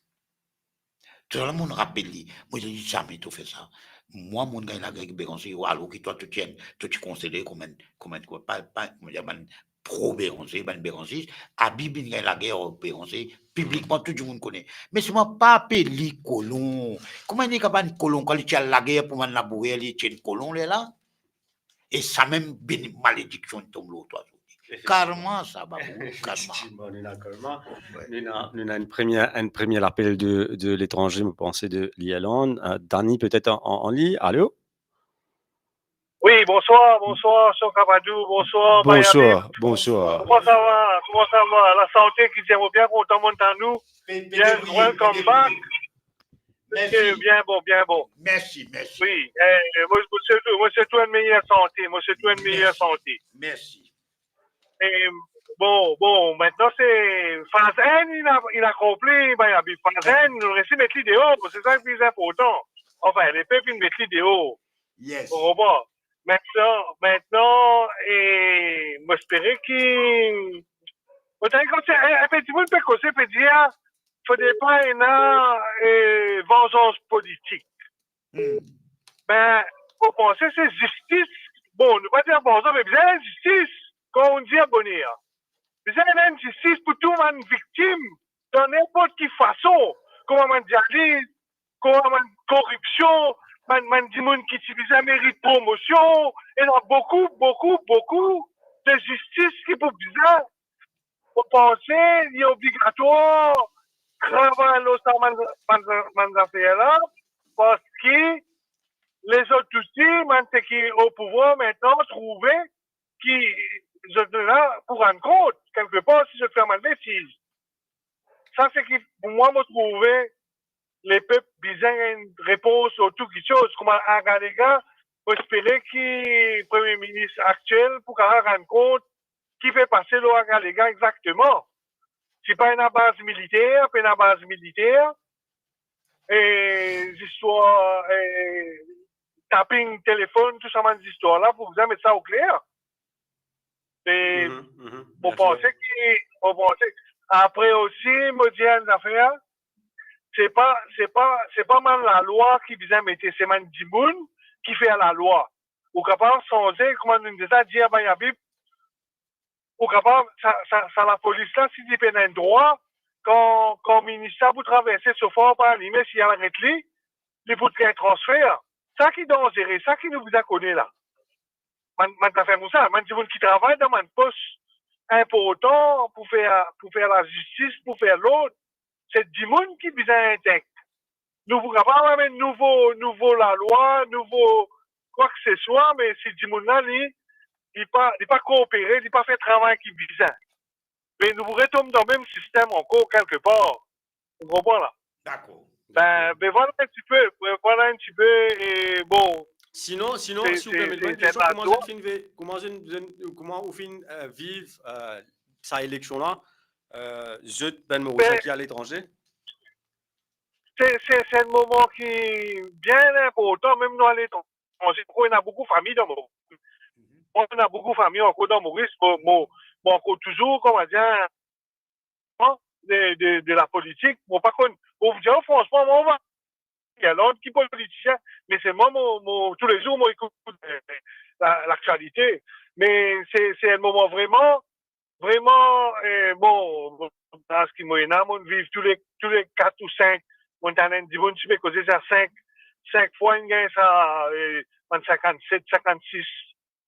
Tousala mo'nn rapel li. Mo dir li, "Zame to fer sa. Mwa, mo'nn gagn lager ek Beranze, alor ki twa, to ti enn, to ti konsidere kouma enn, kouma enn, pa, pa, kouma dir, bann pro Beranze, bann Beranzis. Abib inn gagn lager ar Beranze, piblikman tou dimoun kone. Me selman pa apel li kolon. Kouma li kapav enn kolon, kan li ti al lager pou bann labourer, li ti enn kolon lerla?" E sa mem beni-, malediksion tonbe lor twa. Karma sa, babou, karma. Efektivman, nou ena karma. Nou ena, nou ena enn premie, enn premie lapel de, de letranze, mo panse de Lirland. Euh, Dani, petet an, an, an li. Alo? Wi, bonswar, bonswar, Soka Badou, bonswar, Bayabi. Bonswar, bonswar. Kouma sa va? Kouma sa va? Lasante ki dir, mo bien kontan mo'nn tann ou. Yes, welcome back. Mersi. Ok, bien bon, bien bon. Mersi, mersi. Wi, eh, mo, mo swet ou, mo swet ou enn meyer sante, mo swet ou enn meyer sante. Mersi. E, bon, bon, aster se faz enn, inn, inn akonpli, Bayabi, faz enn, nou resi met li deor, se sa ki pli inportan. Anfin, lepep inn met li deor. Yes. Ou konpran? Aster, aster, e, mo espere ki, mo tann enn kote, e, enpe dimoun pe koze, pe dir, fode pa ena, e, vanzans politik. Be, mo panse se zistis. Bon, nou pa dir vanzans, me bizin enn zistis, kan ou dir boner. Bizin ena enn zistis pou tou bann viktim, dan ninport ki fason, kouma bann dializ, kouma bann koripsion, bann, bann dimoun ki ti bizin merit promosion, ena boukou, boukou, boukou de zistis ki pou bizin. Mo panse li obligatwar travay lor sa bann, bann, bann zafer la, parski lezot osi, bann seki o pouvwar aster, trouve ki zot la pou rann kont, kelkepar, si zot fer bann betiz. Sa seki, pou mwa, mo trouve lepep bizin enn repons lor tou kiksoz. Kouma Agalega, mo espere ki Premie Minis aktiel pou kapav rann kont ki pe pase lor Agalega exakteman. Si pa ena baz militer, pa ena baz militer, e zistwar, e tapping telefonn, tou sa bann zistwar la, pou bizin met sa okler. E mo panse ki, mo panse, apre osi, mo dir enn zafer, Se pa, se pa, se pa bann lalwa ki bizin mete, se bann dimoun ki fer lalwa. Ou kapav sanze, kouma nou deza dir, bann abit, ou kapav, sa, sa, sa lapolis la, si li pena enn drwa, kan, kan minis la pou traverse, sofer pa alime, si al aret li, li pou gagn transfer. Sa ki danzere, sa ki nou bizin kone la. Bann, bann zafer koumsa, bann dimoun ki travay dan bann pos inportan pou fer, pou fer lazistis, pou fer lord, se dimoun ki bizin entegre. Nou pou kapav amenn nouvo, nouvo lalwa, nouvo kwakeseswa, me si dimoun la, li, li pa, li pa koopere, li pa fer travay ki bizin. Me nou pou retom dan mem sistem ankor kelke par. Ou konpran la? Dakor. Ben, ben, vwala enn tipe, ben, vwala enn tipe, e bon. Sinon, sinon, se, si ou permet, se, mwa enn se, kestion, se kouma zot finn ve-, kouma zot, zot, kouma ou finn, euh, viv, euh, sa eleksion la, euh, zot, bann Morisien ki aletranze? Se, se, se enn moman ki bien inportan, mem nou aletranze, ankor ena boukou fami dan Moris. Mwa, ena boukou fami ankor dan Moris, mo, mo, mo ankor touzour, kouma dir, de, de, de lapolitik, mo pa konn, mo pou dir fransman, mo pa Irland ki politisien, me selman mo, mo, toulezour mo ekout, eh, la, laktialite. Me se, se enn moman vreman, vreman, eh, bon, laz ki mo ena, mo viv toule, toule kat ou sink, mo tann enn dimoun ti pe koze sa sink, sink fwa inn gagn sa, eh, bann sinkannset, sinkannsis,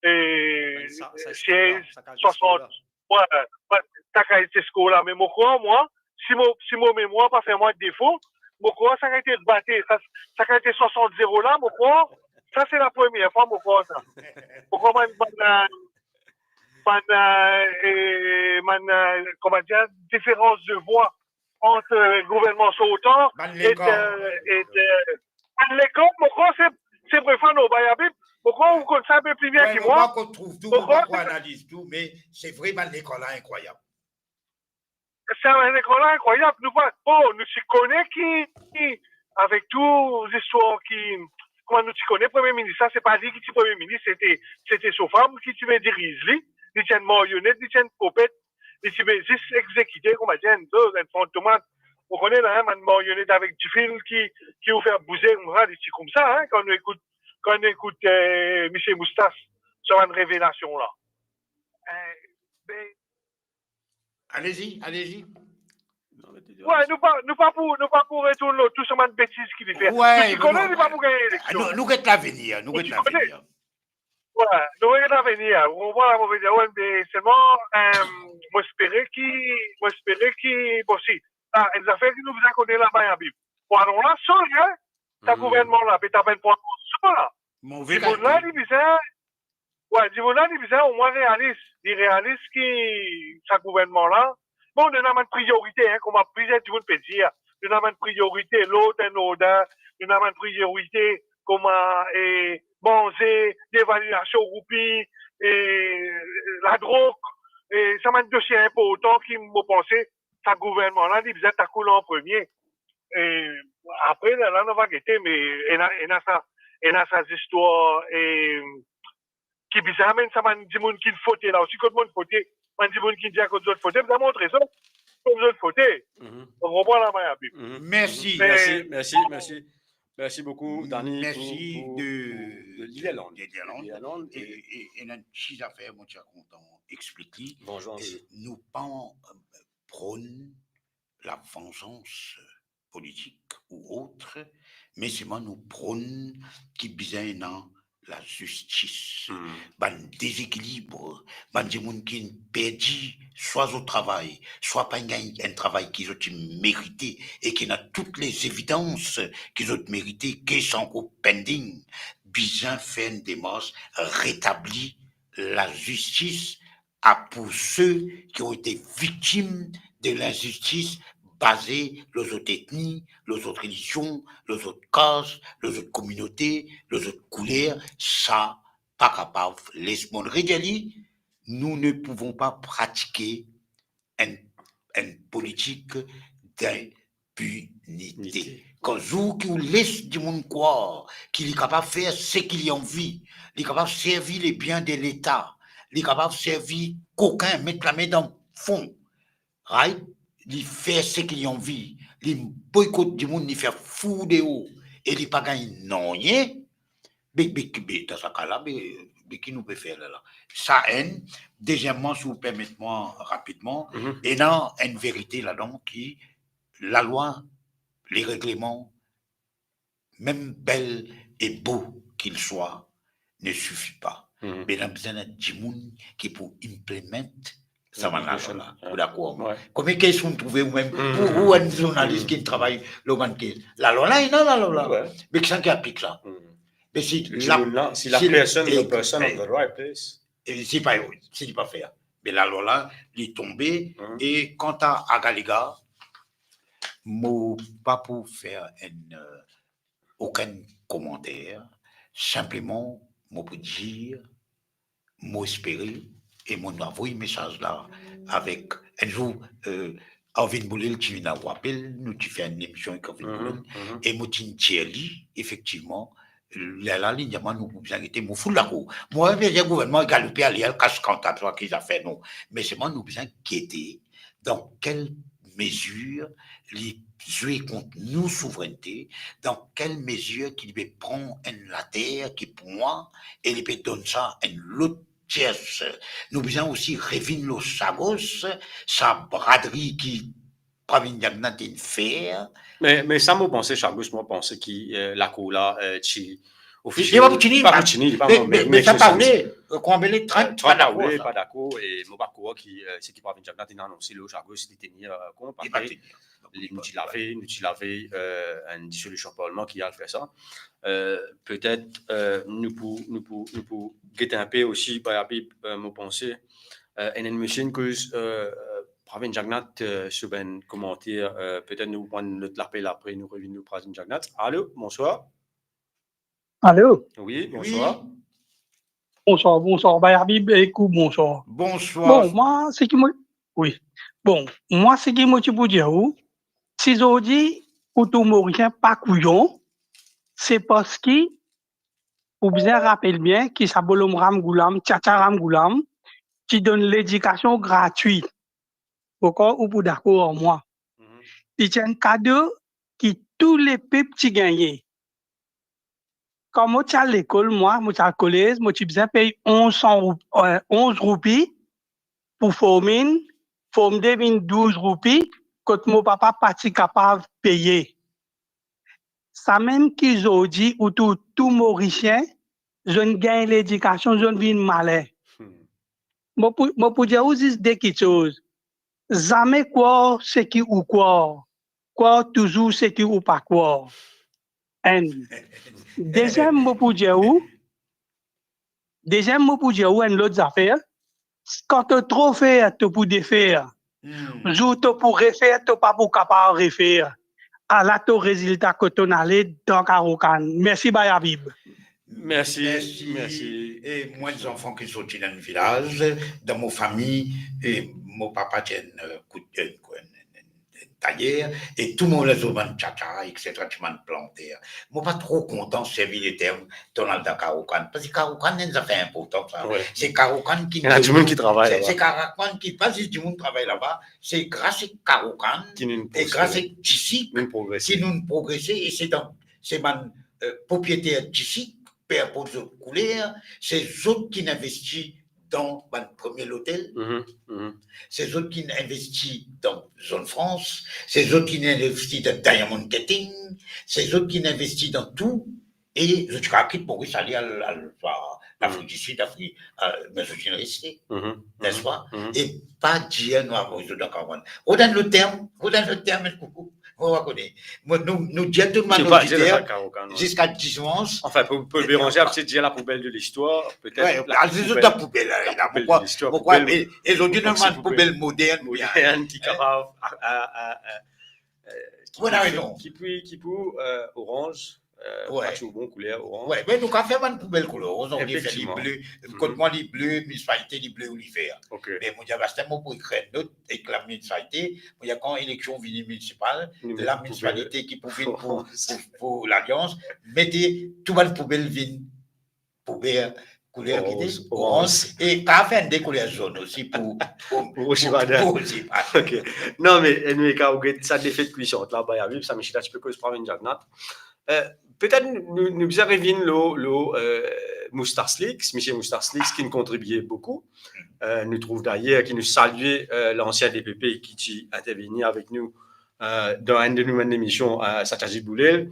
e, bann sa, sa, siez, sa, sa, swasant. Wi, wi, sa kalite skor la. Me mo krwar, mwa, si mo, si mo memwar pa fer mwa defo, mo krwar sa kalite bate, sa, sa kalite swasant zero la, mo krwar, sa se lapremier fwa mo krwar sa. Mo krwar bann, bann, euh, bann, euh, e, bann, euh, kouma dir, diferans de vwa ant, euh, gouvernman sortan e, euh, e, euh, bann lekor, mo krwar se, se vre, fano, bann abit, mo krwar ou konn sa enpe pli bien ki mwa. Mo pa ko trouv tou, mo pa ko analiz tou, me se vre, bann lekor la inkrwayab. Sa, bann lekor la inkrwayab, nou pa, bon, nou ti kone ki, ki, avek tou zistwar ki, kouma nou ti kone premie minis la, se pa li ki ti premie minis, se te, se te so fam ki ti pe diriz li, li ti enn marionet, li ti enn popet, li ti pe zis egzekite, kouma dir, enn, enn fantomat. Ou kone la, hein, bann marionet avek difil ki, ki ou fer bouze, koumsa, li ti koumsa, hein, kan nou ekout, kan nou ekout, eh, misie Moustas, so bann revelasion la. Eh, be, allez-y, allez-y. Non, me to dir, wi, nou pa, nou pa pou, nou pa pou retourn lor tou sa bann betiz ki li fer. Wi, nou ti kone li pa pou gagn eleksion. Nou, nou get lavenir, nou get lavenir. Wi, nou get lavenir. Ou konpran, mo pe dir, wi, me selman, eh, mo espere ki, mo espere ki, bon, si, ah, enn zafer ki nou bizin kone la, bann abit. Pou alon la, so, hein, sa gouvernman la, pe tap enn pwa so la. Dimoun la, li bizin, wi, dimoun la, li bizin omwin realis. Li realis ki sa gouvernman la, bon, nou ena bann priyorite, hein, kouma plizier dimoun pe dir, nou ena bann priyorite, law and order, nou ena bann priyorite, kouma, eh, manze, devaliasion roupi, eh, ladrog, eh, sa bann dosie inportan ki mo panse sa gouvernman la, li bizin takoul an premie. E apre, la, la, nou va gete, me ena, ena sa, ena sa zistwar, e ki bizin amenn sa bann dimoun ki fote la osi, kot bann fote, bann dimoun ki dir kot zot fote, bizin montre zot kot zot fote. Mhm. Ou konpran la, bann abit. Mhm. Mersi. Me mersi, mersi, mersi. Mersi boukou, Dani, pou, pou, de, de Lirland. De Lirland. De Lirland, e, e, e, ena enn ti zafer, mo ti a kontan explik li. Vanzans. E nou pa, euh, pronn lavanzans politik ou ot, me selman nou pronn ki bizin ena lazistis. Hmm. Bann dezekilib, bann dimoun ki perdi swa zot travay, swa pa gagn enn travay ki zot ti merite e ki ena tout lezevidans ki zot merite, kes ankor pending, bizin fer enn demars retabli lazistis a pou se ki ont ete viktim de linzistis baze lor zot etni, lor zot relizion, lor zot kas, lor zot kominote, lor zot kouler, sa pa kapav les monn. Redir li, nous ne pouvons pas pratiquer enn, enn politik d'impunité. Kan zour ki ou les dimoun krwar ki li kapav fer seki li anvi, li kapav servi lebien de Leta, li kapav servi kokin, met lame dan fon, right? Li fer seki li anvi, li boykot dimoun, li fer fou deor, e li pa gagn nanye, be, be, be, dan sa ka la, be, be ki nou pe fer la la? Sa enn. Dezieman, si ou permet mwa rapidman, ena enn verite ladan ki lalwa, le regleman, mem bel e bo ki li swa, ne sifi pa. Be ena bizin enn dimoun ki pou implement sa bann lalwa la. Ou dakor? Konbien kes ou'nn trouve ou mem, ou, ou enn zournalis ki travay lor bann kes? Lalwa la ena, lalwa la. Be kisannla ki aplik sa? Be si la, si la person, the person of the right place, e si pa, si li pa fer, be lalwa la, li tonbe. E kanta Agaliga, mo pa pou fer enn, euh, okenn komanter, sinpleman, mo pou dir, mo espere, e mo avoy mesaz la avek enn zour, euh, Arvin Boulel ti vinn apel, nou ti fer enn emision avek Arvin Boulel, e mo ti dir li, efektivman, lerla li dir mwa nou pou bizin gete, mo full dakor. Mo pa pe dir gouvernman galope ale, al kas kanta twa ki zafer, non. Me selman nou bizin gete dan kel mezir li zwe kont nou souvrennte, dan kel mezir ki li pe pran enn later ki pou mwa, e li pe donn sa enn lot tiers. Nou bizin osi revinn lor Chagos, sa bradri ki Pravin Jagannath inn fer. Me, me sa mo panse, Chagos, mo panse ki, euh, lakour la, euh, ti, ofisiel, li pa pou tini, li pa pou tini, li pa pou tini, me, me, me sa pa vle, euh, kouma apele, Trump, euh, Trump pa dakor, pa dakor, e mo pa krwar ki, euh, seki Pravin Jagannath inn anonse lor Chagos, li teni, euh, kont, parski nou ti lave, nou ti lave, euh, enn disolision parlman ki al fer sa. Euh, petet, euh, nou pou, nou pou, nou pou gete inpe osi, Bhai Habib, euh, mo panse, euh, ena enn misie inn koz, euh, Pravin Jagannath, euh, sou bann komanter, euh, petet nou pran enn lot lapel apre, nou revinn lor Pravin Jagannath. Alo, bonswar. Alo? Wi, bonswar. Wi. Bonswar, bonswar, Bhai Habib ek ou, bonswar. Bonswar. Bon, mwa, seki mo, wi. Bon, mwa, seki mo ti pou dir ou, si zordi ou tou Morisien pa kouyon, se parski ou bizin rapel bien ki sa bolom Ramgoolam, Chacha Ramgoolam, ti donn ledikasion gratwit. Ou krwar ou pou dakor ar mwa. Mhm. Li ti enn kado ki tou lepep ti gagne. Kan mo ti al lekol, mwa, mo ti al kolez, mo ti bizin pey onz san rou-, euh, onz roupi pou Form One, Form Two vinn douz roupi, kot mo papa pa ti kapav peye. Samem ki zordi ou tou, tou Morisien, zot inn gagn ledikasion, zot inn vinn malin. Hmm. Mo pou, mo pou dir ou zis de kiksoz. Zame krwar seki ou krwar. Krwar touzour seki ou pa krwar. Enn. Deziem mo pou dir ou, deziem mo pou dir ou enn lot zafer, kan to tro fer, to pou defer. Hmm. Zour to pou refer, to pa pou kapav refer. Ala to rezilta kot to'nn ale dan Karokan. Mersi, Bhai Habib. Mersi, mersi. Mersi. E mwa, zanfan ki sorti dan enn vilaz, dan mo fami, e mo papa ti enn, euh, kout, enn, enn, enn, enn tayer, e tou mo lezot bann chacha, et cetera, ti bann planter. Mo pa tro kontan servi leterm to'nn al dan Karokan, parski Karokan enn zafer inportan sa. Wi. Se Karokan ki... Ena dimoun ki travay laba. Se Karokan ki, pa zis dimoun travay laba, se gras ek Karokan e gras ek Tisik ki nou'nn progrese, e se dan, se bann, euh, propriyeter Tisik, pe inport zot kouler, se zot ki'nn investi dan bann premie lotel. Mhm, mhm. Se zot ki'nn investi dan Zone France, se zot ki'nn investi dan Diamond Cutting, se zot ki'nn investi dan tou, e zot ti kapav kit Moris ale al, al, al Lafrik di Sid, Afri-, euh, me zot inn reste, mhm, nespa? Mhm. E pa dir nou avoy zot dan Karokan. Rod enn lot term, rod enn lot term, enn koukou. Mo pa kone. Mo, nou, nou dir tou bann oditer, ziska dimanz. Anfin, pou, pou beranze, apre dir lapoubel de listwar, petet. Wi, al zis dan lapoubel, la, lapoubel de listwar, poubel, e, e zot inn donn bann poubel modern, modern, ki kapav, a, a, a, a, euh, ki pou, ki pou, ki pou, euh, oranz, euh, pa ti bon kouler oranz. Wi, me nou kapav fer bann poubel kouler oranz, nou fer li ble. Kot mwa li ble, minisipalite li ble ou li ver. Ok. Me mo dir, basta mo pou ekrir enn not ek laminisipalite, mo dir, kan eleksion vini minisipal, laminisipalite ki pou vinn pou, pou, pou Lalians, mete tou bann poubel vinn poubel Kouler ki te? Roz, oranz. Oranz. E kapav fer enn de kouler zonn osi pou, pou, pou Roger Federer. Pou Roger Federer. Ok. Non, me anyway, kan ou get sa defet kwisant la, Bayabi, sa misie la ti pe koz Pravin Jagannath. Euh, petet nou, nou, nou bizin revinn lor, lor, euh, Moustache Leaks, misie Moustache Leaks ki'nn kontribie boukou. Euh, nou trouv dayer ki nou salie, euh, lansien D P P ki ti intervini avek nou, euh, dan enn de nou bann emision, euh, Satyajit Boulel.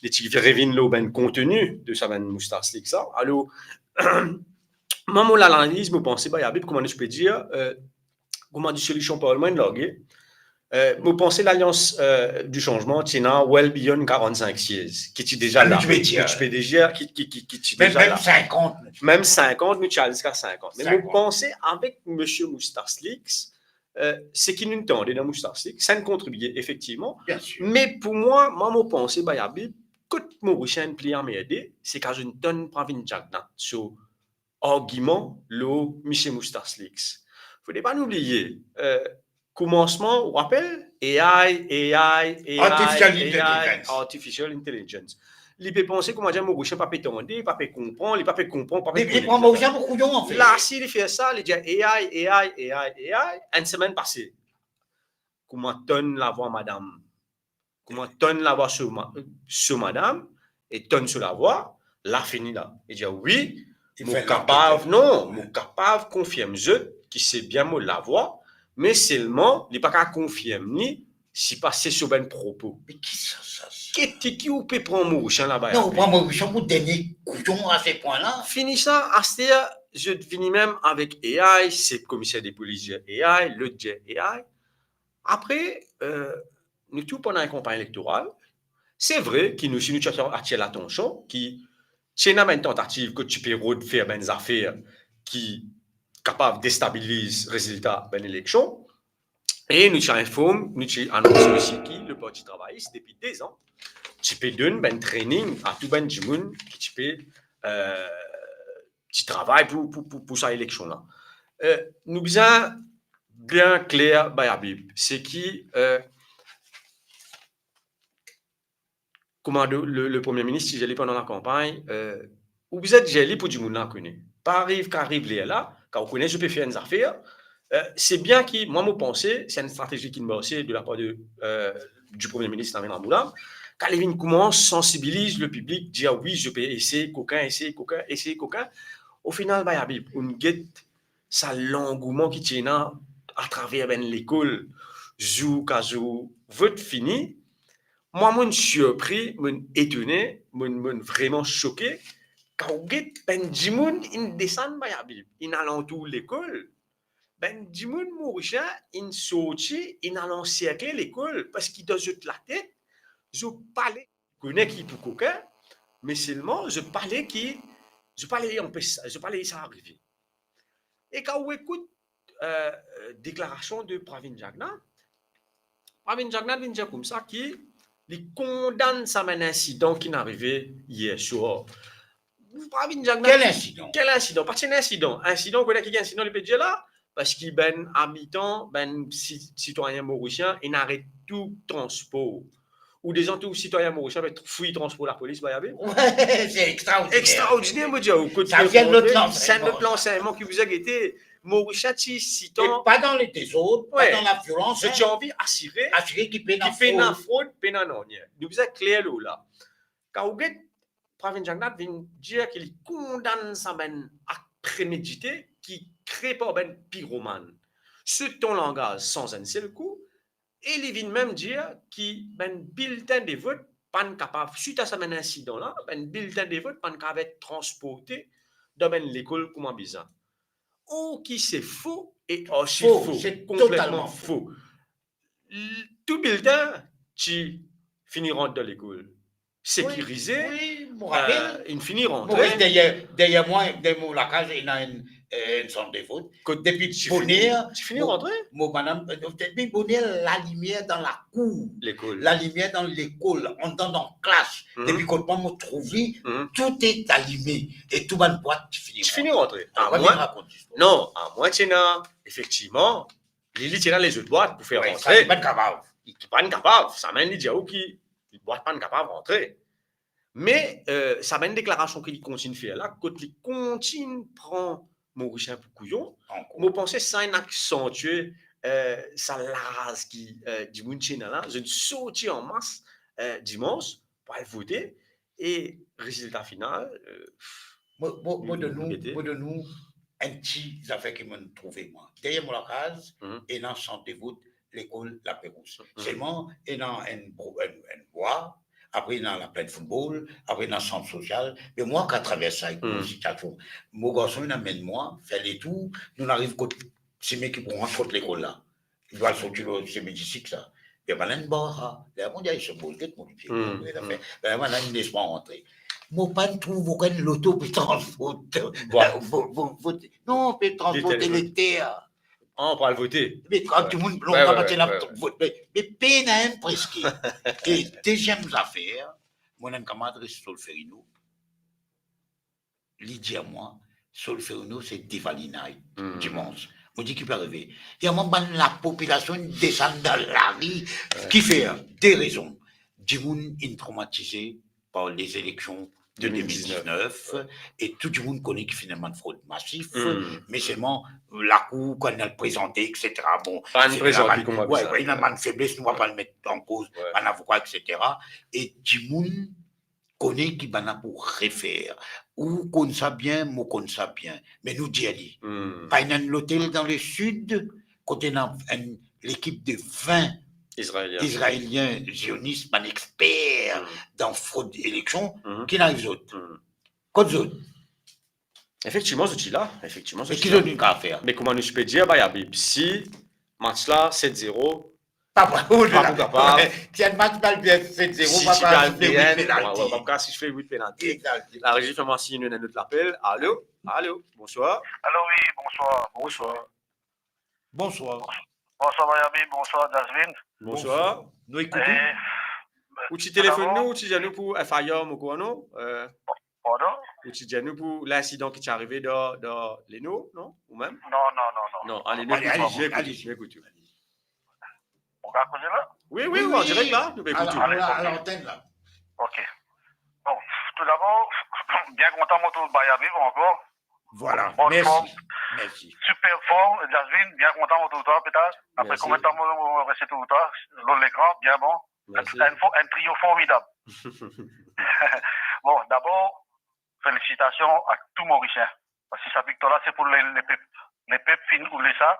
Li ti revinn lor bann konteni de sa bann Moustache Leaks sa. Alor, mwa, mo lanaliz, mo panse, Bayabi, kouma nou ti pe dir, euh, kouma disolision parlman inn large, euh, mo panse Lalians, euh, di Sanzman ti ena well beyond karant-sink siez, ki ti deza la. Sa nou ti pe dir. Nou ti pe deza, ki, ki, ki, ki ti deza la. Mem, mem sinkant, nou ti... Mem sinkant, nou ti al ziska sinkant. Me mo panse avek misie Moustache Leaks, euh, seki nou tande dan Moustache Leaks, sa inn kontribie efektivman. Bien sir. Me pou mwa, mwa mo panse, Bayabi, kot Morisien pli anmerde, se kan zot tann Pravin Jagannath so argiman lor misie Moustache Leaks. Fode pa nou bliye, euh, koumansman, ou rapel? A I, A I, A I, Artificial A I, Intelligence. Artificial Intelligence. Li pe panse koumadir Morisien pa pe tande, pa pe konpran, li pa pe konpran, pa pe... Li, li pran Morisien pou kouyon, anfet. La, si li fer sa, li dir A I, A I, A I, A I, enn semenn pase. Kouma tann lavwa madam, kouma tann lavwa so ma-, so madam, e tann so lavwa, la fini la. Li dir, wi, mo kapav, non, mo kapav konfirm zot ki se bien mo lavwa, me selman, li pa kapav konfirm li si pa se so bann propo. Me ki sa, sa, sa? Ki, ki, ki ou pe pran Morisien laba? Non, ou pran Morisien pou dernie kouyon a se pwin la. Fini sa, aster, zot vini mem avek A I, se komiser de polis dir A I, lot dir A I. Apre, euh, nou tou pandan enn kanpagn elektoral, se vre ki nou, si nou ti atir latansion ki ti ena bann tantativ kot ti pe rod fer bann zafer ki kapav destabiliz rezilta bann eleksion. E nou ti inform, nou ti anonse osi ki le Parti Travayis, depi de zan, ti pe donn bann training a tou bann dimoun ki ti pe, euh, ti travay pou, pou, pou, pou sa eleksion la. Euh, nou bizin bien kler, Bayabi, seki, euh, kouma le, le, le Premie Minis ti dir li pandan lakanpagn, euh, ou bizin dir li pou dimoun la kone. Pa ariv, kan ariv ler la, kan ou kone zot pe fer enn zafer, euh, se bien ki, mwa, mo panse, se enn stratezi ki marse de lapar de, euh, di Premie Minis Narendra Modi, kan li vinn koumans sansibiliz le piblik, dir, wi, zot pe esey kokin, esey kokin, esey kokin. Ofinal, Bayabi, ou'nn get sa langouman ki ti ena atraver bann lekol, zour kan zour vot fini, mwa, mo'nn sirpri, mo'nn etone, mo'nn, mo'nn vreman soke, kan ou get bann dimoun inn desann Bayabi, inn alantour lekol, bann dimoun Morisien inn sorti, inn al anserkle lekol, parski dan zot latet, zot pa le, kone ki pou kokin, me selman zot pa le ki, zot pa le anpes sa, zot pa le sa arive. E kan ou ekout, euh, euh, deklarasion de Pravin Jagannath, Pravin Jagannath vinn dir koumsa ki li kondann sa bann insidan ki'nn arive yer swar. Pravin Jagannath... Kel insidan? Kel insidan? Pa ti enn insidan. Insidan, ou kone ki insidan li pe dir la? Parski bann abitan, bann si-, sitwayin morisien, inn aret tou transpor. Ou deza trouv sitwayin morisien pe fouy transpor lapolis, Bayabi? Wi, se extraordiner. Extraordiner, mo dir, ou kot... Sa vinn lot lansegnman. Se enn lot lansegnman ki bizin gete. Morisien ti sitan... E pa dan ledezord, pa dan laviolans, zot ti anvi asire, asire ki pena frod, pena nanye. Nou bizin kler lor la. Kan ou get Pravin Jagannath vinn dir ki li kondann sa bann ak premedite ki kre par bann piromann. Sot ton langaz sanz enn sel kou, e li vinn mem dir ki bann biltin de vot pa'nn kapav, swit a sa bann insidan la, bann biltin de vot pa'nn kapav et transporte dan bann lekol kouma bizin. Or ki se fo e arsi fo, se konpletman fo. Tou biltin ti fini rant dan lekol. Sekirize, wi, mo rapel, euh, inn fini rantre. Mo res deryer, deryer mwa, deryer mo lakaz, ena enn, euh, enn sant de vot. Kot depi boner, ti fini rantre? Mo, mo, madam, euh, depi boner, lalimier dan lakour. Lekol. Lalimier dan lekol, andan dan klas. Depi kot mwa mo trouv li, tou ti alime e tou bann bwat ti fini rantre. Ti fini rantre. A mwa, non, a mwa ti ena, efektivman, li, li ti ena lezot bwat pou fer rantre. Wi, sa li pa'nn kapav. Li pa'nn kapav. Samem li dir ou ki bwat pa'nn kapav rantre. Me, eh, sa bann deklarasion ki li kontign fer la, kot li kontign pran Morisien pou kouyon, ankor, mo panse sa inn aksantie, eh, sa laz ki, eh, dimoun ti ena la, zot sorti an mas, eh, dimans pou al vote, e rezilta final, eh, Mo, mo, mo donn nou, mo donn nou enn ti zafer ki mo trouve mwa. Deryer mo lakaz, ena sant de vot lekol Laperous. Selman, ena enn bro-, enn, enn bwa, apre ena laplenn foutbol, apre ena sant sosial. Me mwa, kan travers sa, ek mo sitiasion, mo garson inn amenn mwa fer letour, nou ariv kot sime ki pou rant kot lekol la. Li pou al sorti lor sime disik sa. Be bann la inn bar sa. Ler mo dir, "Ay, so bol, get mo lipie." Bann la inn les mwa rantre. Mo pa'nn trouv okenn loto pe transport. Bon. Vo-, vo-, vo-, non, pe transport elekter. Ah, pou al vote. Me kan dimoun, lontan, pa ti ena vot, me, me pena enn preske. E deziem zafer, mo ena enn kamarad reste Solferino. Li dir mwa, Solferino se devalinay, dimans. Mo dir, "Ki pe arive?" Li dir mwa, "Bann lapopilasion desann dan lari." Kifer? De rezon. Dimoun inn traumatize par les élections de deux mille dix-neuf, e tou dimoun kone ki finn ena bann frod masif, me selman lakour, kan inn al prezante, et cetera. Bon, pa inn prezante kouma bizin. Ena bann febles, nou pa pou al met an koz bann avoka, et cetera. E dimoun kone ki bann la pou refer. Ou konn sa bien, mo konn sa bien. Me nou dir li, pa ena enn lotel dan lesid, kot ena enn lekip de vin Izraelien, zionis, bann exper dan frod eleksion, ki inn ariv zot? Kot zot? Efektivman, zot ti la, efektivman, zot ti la. Me ki zot inn kapav fer? Me kouma nou ti pe dir, Bayabib, si match la set zero, pa pou, pa pou kapav. Si enn match pa al bien set zero, si pa ti pou al bien, penalti. Wi, wi, pa pou kapav sifle wit penalti. Penalti. Larezi fer mwa sign, nou ena enn lot lapel. Alo, alo, bonswar. Alo, wi, bonswar. Bonswar. Bonswar. Bonswar, Bayabib, bonswar, Jasmine. Bonswar. Bonswar. Nou ekout ou. Eh, ou ti telefonn nou, ou ti dir nou pou F I R, mo krwar, non? Eh, Pardon? Ou ti dir nou pou linsidan ki ti arive dan, dan Leno, non? Ou mem? Non, non, non, non. Non, ale, nou ekout ou, nou ekout ou. Ou kapav koze la? Wi, wi, wi, an direk la, nou pe ekout ou. Ale, ale, ok. Al lantenn la. Ok. Bon, toudabor, bien kontan mo trouv Bayabib ankor. Vwala, mersi, mersi. Super form, Jasmine, bien kontan mo trouv twa, petar. Apre konbien tan mo, mo reste trouv twa lor lekran, bien bon. Mersi. Enn, enn fo-, enn trio formidab. Bon, dabor, felisitasion a tou Morisien. Parski sa viktwar la, se pou le, lepep. Lepep finn oule sa,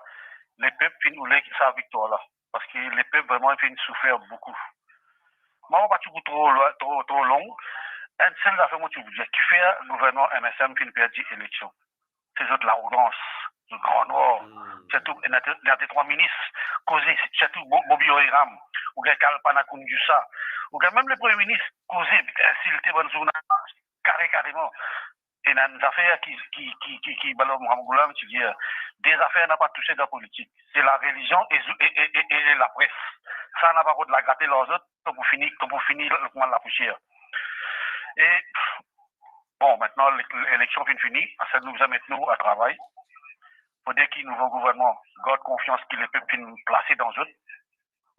lepep finn oule sa viktwar la. Parski lepep vreman finn soufer boukou. Mwa, mo pa ti pou tro lwin, tro, tro long. Enn sel zafer mo ti pou dir, kifer gouvernman M S M finn perdi eleksion? Se zot larogans, zot gran nor. Sirtou, ena de, ena de trwa minis koze, sirtou Bo-, Bobby Oyeram, oubien Kalpana Koundioussa, oubien mem le premie minis koze, insilte bann zournalis, kare, kareman. Ena enn zafer ki, ki, ki, ki, ki Balo Mohamed Ghoullam ti dir, de zafer napa touse dan politik, se larelizion e, e, e, e, e lapres. Sa napa rod la grate lor zot, to pou fini, to pou fini kouma lapousier. E, bon, aster le-, eleksion finn fini, aster nou bizin met nou a travay. Fode ki nouvo gouvernman gard konfians ki lepep finn plase dan zot.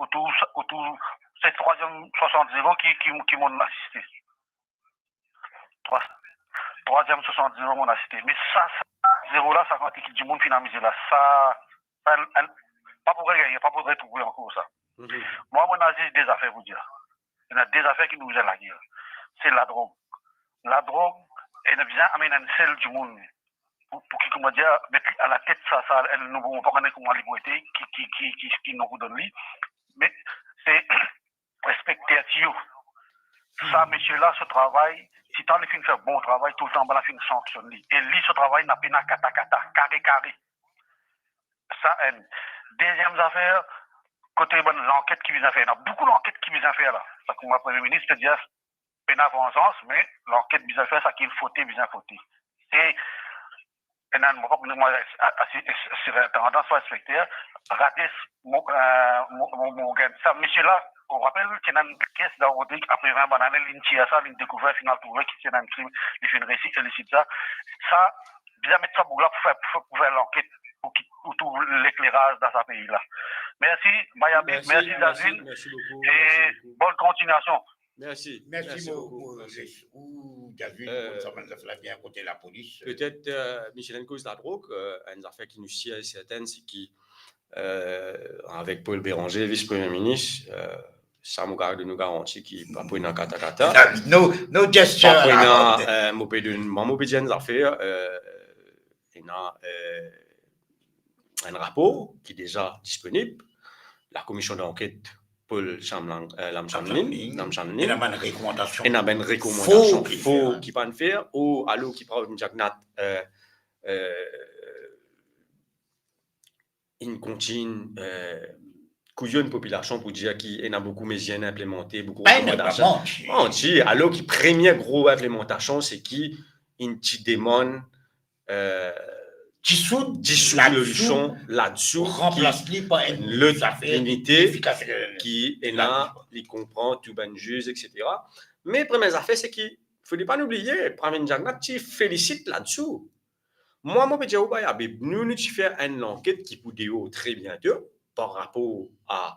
Otour, otour, se trwaziem swasant zero ki, ki, ki monn asiste. Trwa-, trwaziem swasant zero monn asiste. Me sa, sa zero la, sa kantite dimoun finn amize la, sa, sa, enn, enn, pa pou regagne, pa pou retrouve ankor sa. Mwa, mo ena zis de zafer pou dir. Ena de zafer ki nou bizin lager. Se ladrog. Ladrog, ena bizin amenn enn sel dimoun. Pou, pou ki, kouma dir, met li alatet sa, sa, enn nouvo, mo pa kone kouma li pou ete, ki, ki, ki, ki, ki nom pou donn li. Me se Inspekter Tiyo. Sa misie la, so travay, sitan li finn fer bon travay, toultan bann la finn sanksionn li. E li, so travay, napa ena kata-kata, kare-kare. Sa enn. Deziem zafer, kote bann lanket ki bizin fer. Ena boukou lanket ki bizin fer la. Sa kouma Premie Minis pe dir, pena vanzans, me lanket bizin fer, saki inn fote, bizin fote. Se, ena, mo pa kone, mwa, a, a, si, si, sirintandans ou inspekter, Rades Mo-, eh, Mo-, Mo-, Morgan. Sa misie la, ou rapel, ti ena enn pies dan Rodrig, apre vin bann ane, linn tir sa, linn dekouver, final trouve ki ti ena enn krim, li finn resi elisid sa. Sa, bizin met sa boug la pou fer, pou fer, pou fer lanket, pou ki, pou trouv lekleraz dan sa pei la. Mersi, Bayabib, mersi, mersi, Jasmine, mersi boukou, e mersi boukou. Bonn kontiniasion. Mersi. Mersi Mersi mo, boukou. mo, Mersi. Ou, David, Euh, ou sa bann zafer la bien kote lapolis. Petet, euh, Michel, enn koz ladrog, euh, enn zafer ki nou sir e serten, se ki, euh, avek Paul Bérenger, vis-premie minis, euh, sa mo kapav donn nou garanti ki pa pou ena katakata. No, no gesture. Pa pou ena, euh, mo pe donn, mwa mo pe dir enn zafer, euh, ena, euh, enn rapor ki deza disponib, lakomision danket Paul Lamshanling, euh, Lamshanling, Lamshanling. Ena bann rekomandasion. Ena bann rekomandasion Fo ki fo fer. Ki pa'nn fer, ou alor ki Pravind Jagannath, euh, euh, inn kontign, euh, kouyonn popilasion pou dir ki ena boukou mezir inn inplimante, boukou Ben, rekomandasion. manti. Manti, alor ki premie gro inplimantasion, se ki inn ti demann, euh, Disoud, disoud lelision ladsou, ranplas li par enn lot zafer linite efikas. Ki ena, li konpran tou bann ziz, et cetera. Me premie zafer, se ki, fode pa nou bliye, Pravind Jagannath ti felisit ladsou. Mwa, mo pe dir ou, Bayabi, nou, nou ti fer enn lanket ki pou deor tre biento par rapor a,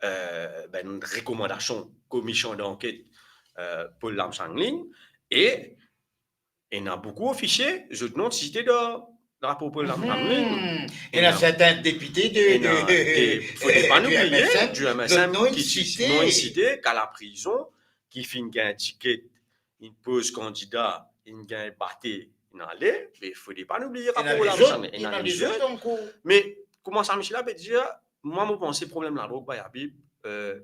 euh, bann rekomandasion komision danket, euh, Paul Lamshanling, e ena boukou ofisie, zot non ti site dan rapor Paul Lamshanling. Hmm. Ena serten depite de, Ena de, de, fode pa nou du bliye, M S M, du M S M, zot non ki site. Non site, ki al prizon, ki finn gagn tiket, inn poz kandida, inn gagn bate, inn ale, me fode pa nou bliye Ena rapor la, lezot, sa, me ena ena lezot. lezot ankor. Me kouma sa misie la pe dir, mwa, mo panse problem ladrog, Bayabi, euh,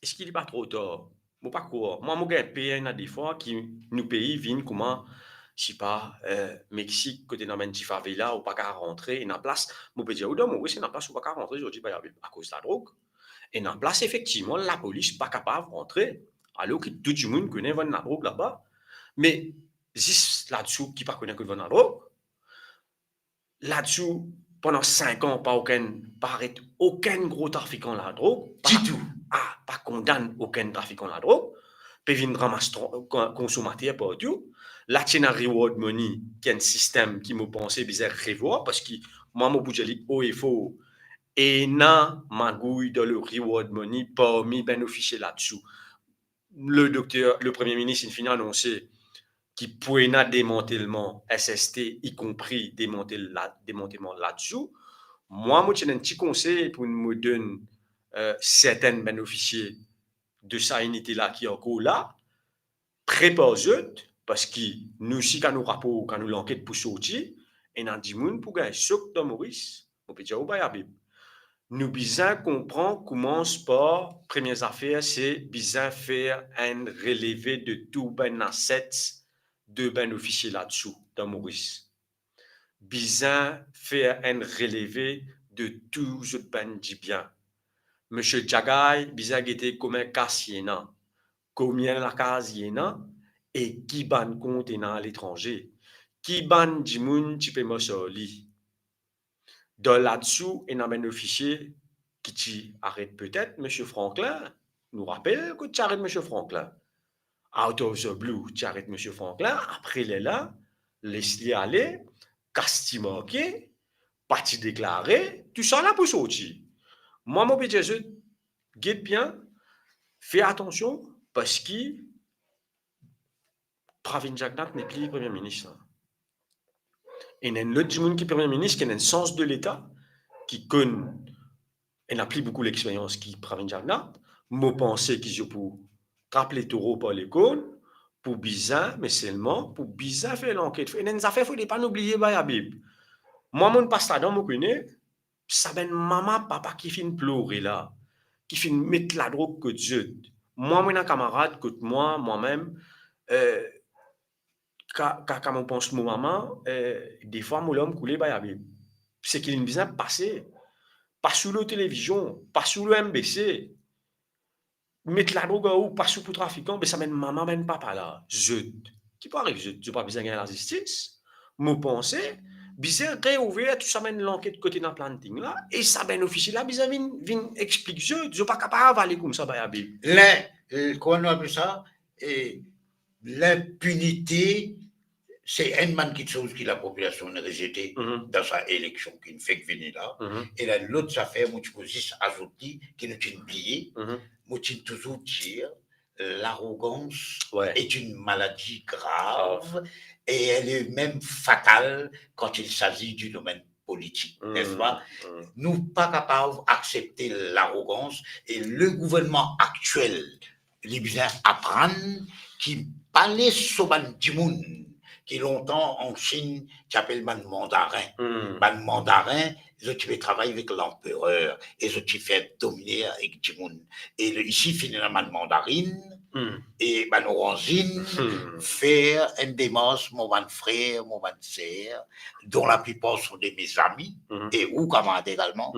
eski li pa tro tar? Mo pa krwar. Mwa, mo gagn per ena defwa ki nou pei vinn kouma, sipa, euh, Meksik, kote ena bann ti favela, ou pa kapav rantre, ena plas, mo pe dir ou, dan Moris, ena plas ou pa kapav rantre zordi, Bayabi, akoz ladrog. Ena plas, efektivman, lapolis pa kapav rantre, alor ki tou dimoun kone vann ladrog laba. Me zis ladsou ki pa kone kot vann ladrog, ladsou, pandan sink an, pa okenn, pa aret okenn gro trafikan ladrog, pa, Ditou. Ah, pa kondann okenn trafikan ladrog, pe vinn ramas tro-, kon-, konsomater partou. La ti ena reward money, ki enn sistem ki mo panse bizin revwar, parski mwa, mo pou dir li o e for, ena magouy dan le reward money parmi bann ofisie ladsou. Le dokter, le Premie Minis, inn finn anonse ki pou ena demantelman S S T, ikonpri demantel la, demantelman ladsou. Mwa, mo ti ena enn ti konsey pou mo donn, euh, sertenn bann ofisie de sa inite la ki ankor la, prepar zot, parski nou si kan nou rapor, kan nou lanket pou sorti, ena dimoun pou gagn sok dan Moris. Mo pe dir ou, Bayabi, nou bizin konpran, koumans par, premie zafer, se bizin fer enn releve de tou bann assets de bann ofisie ladsou dan Moris. Bizin fer enn releve de tou zot bann dibien. Misie Jagay bizin gete konbien kas li ena, konbien lakaz li ena, e ki bann kont ena aletranze, ki bann dimoun ti pe mars ar li. Dan ladsou, ena bann ofisie ki ti aret petet Misie Franklin. Nou rapel kot ti aret Misie Franklin. Out of the blue, ti aret Misie Franklin, apre lerla, les li ale, kas ti marke, pa ti deklare, tou sa la pou sorti. Mwa, mo pe dir zot, get bien, fer atansion, parski Pravind Jagannath nepli Premie Minis la. Ena enn lot dimoun ki Premie Minis, ki ena enn sans de Leta, ki konn, ena pli boukou lexperyans ki Pravind Jagannath. Mo panse ki zot pou trap letoro par lekorn, pou bizin, me selman pou bizin fer lanket. Ena enn zafer fode pa nou bliye, Bayabi. Mwa, mo'nn pas ladan, mo kone, sa bann mama, papa ki finn plore la, ki finn met ladrog kot zot. Mwa, mo ena kamarad kot mwa, mwa mem, euh, ka, ka, kan mo pans mo mama, euh, defwa mo larm koule, Bayabi. Seki linn bizin pase. Pas ou lor televizion, pas ou lor M B C. Met ladrog ar ou, pas ou pou trafikan, be sa bann mama, bann papa la, zot, ki pou ariv zot? Zot pa bizin gagn lazistis? Mo panse, bizin reouver tou sa bann lanket kot ena planting la, e sa bann ofisie la bizin vinn, vinn explik zot, zot pa kapav ale koumsa, Bayabi. Lin, euh, kouma nou apel sa, e linpinite, se enn bann kiksoz ki lapopilasion inn rezete Mhm. dan sa eleksion ki fek vini la. Mhm. E la, lot zafer, mo ti pou zis azout li, ki nou ti bliye, Mhm. mo ti touzour dir, L'arrogance est une maladie grave et elle est même fatale quand il s'agit du domaine politik, n'est-ce pas? Nou pa kapav aksepte larogans e le gouvernman aktiel, li bizin aprann ki pa les so bann dimoun ki lontan an Chinn ti apel bann mandarin. Bann mandarin, zot ti pe travay avek lanperer e zot ti fer domine avek dimoun. E le, isi finn ena bann mandarin e bann oranzin, fer enn demars, mo bann frer, mo bann ser, dont la plipar sont de mes amis, e ou kamarad egalman,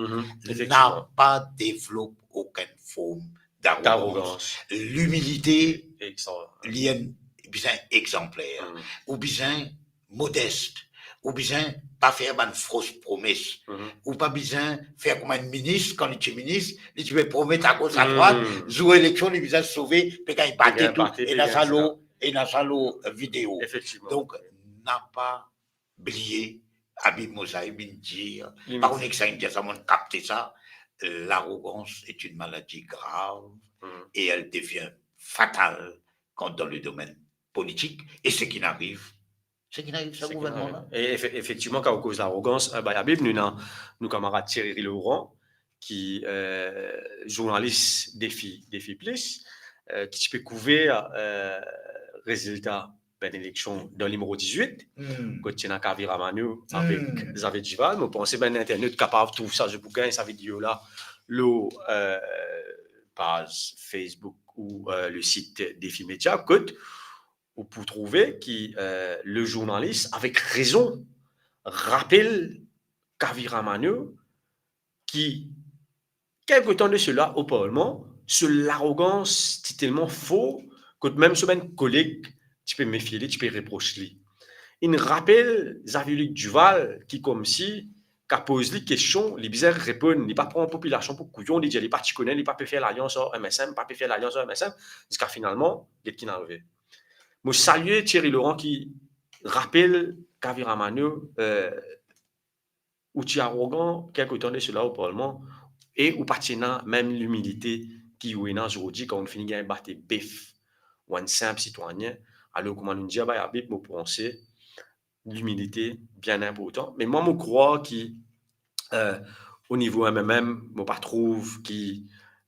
n'a pas développé aucune forme d'arrogance. Limilite, li enn bizin exanpler. Ou bizin modest, ou bizin pa fer bann fos promes, ou pa bizin fer kouma enn minis, kan li ti minis, li ti pe promet agoz adrwat, zour eleksion, li bizin sove, pe gagn bate tou, ena sa lor, ena sa lor video. Donk, n'a pas bliye, Abib, mo sa vinn dir, pa kone kisannla inn dir sa, mo'nn kapte sa, l'arrogance est une maladie grave et elle devient fatale quand dans le domaine politique, et ce qui n'arrive, ce qui n'arrive sa gouvernman la. E efe-, efektivman, kan ou koz larogans, eh, bay Abib, nou ena nou kamarad Thierry Laurent, ki, eh, zournalis Defi, Defi Plis, eh, ki ti pe kouver, eh, rezilta bann eleksion dan limero dizwit, kot ti ena Kavira Manou avek Xavier Duval. Mo panse bann internet kapav trouv sa, zot pou gagn sa video la lor, eh, paz Facebook ou, eh, le sit Defi Media, kot ou pou trouve ki, eh, le zournalis, avek rezon, rapel Kavira Manou ki, kelke tan de sela, o Parlman, so larogans ti telman for, kot mem so bann koleg ti pe mefie li, ti pe repros li. Inn rapel Xavier Luc Duval ki, koumsi, kan poz li kestion, li bizin reponn, li pa pran popilasion pou kouyon, li dir li pa ti kone, li pa pe fer lalians ar M S M, pa pe fer lalians ar M S M, ziska finalman, get ki'nn arive. Mo salie Thierry Laurent ki rapel Kavira Manou, eh, ou ti arogan kelke tan de sela o Parlman, e ou pa ti ena mem limilite ki ou ena zordi, kan ou fini gagn bate bef, ou enn sinp sitwayin. Alor, kouma nou dir, bay Abib, mo panse, limilite bien inportan. Me mwa, mo krwar ki, eh, o nivo M M M, mo pa trouv ki,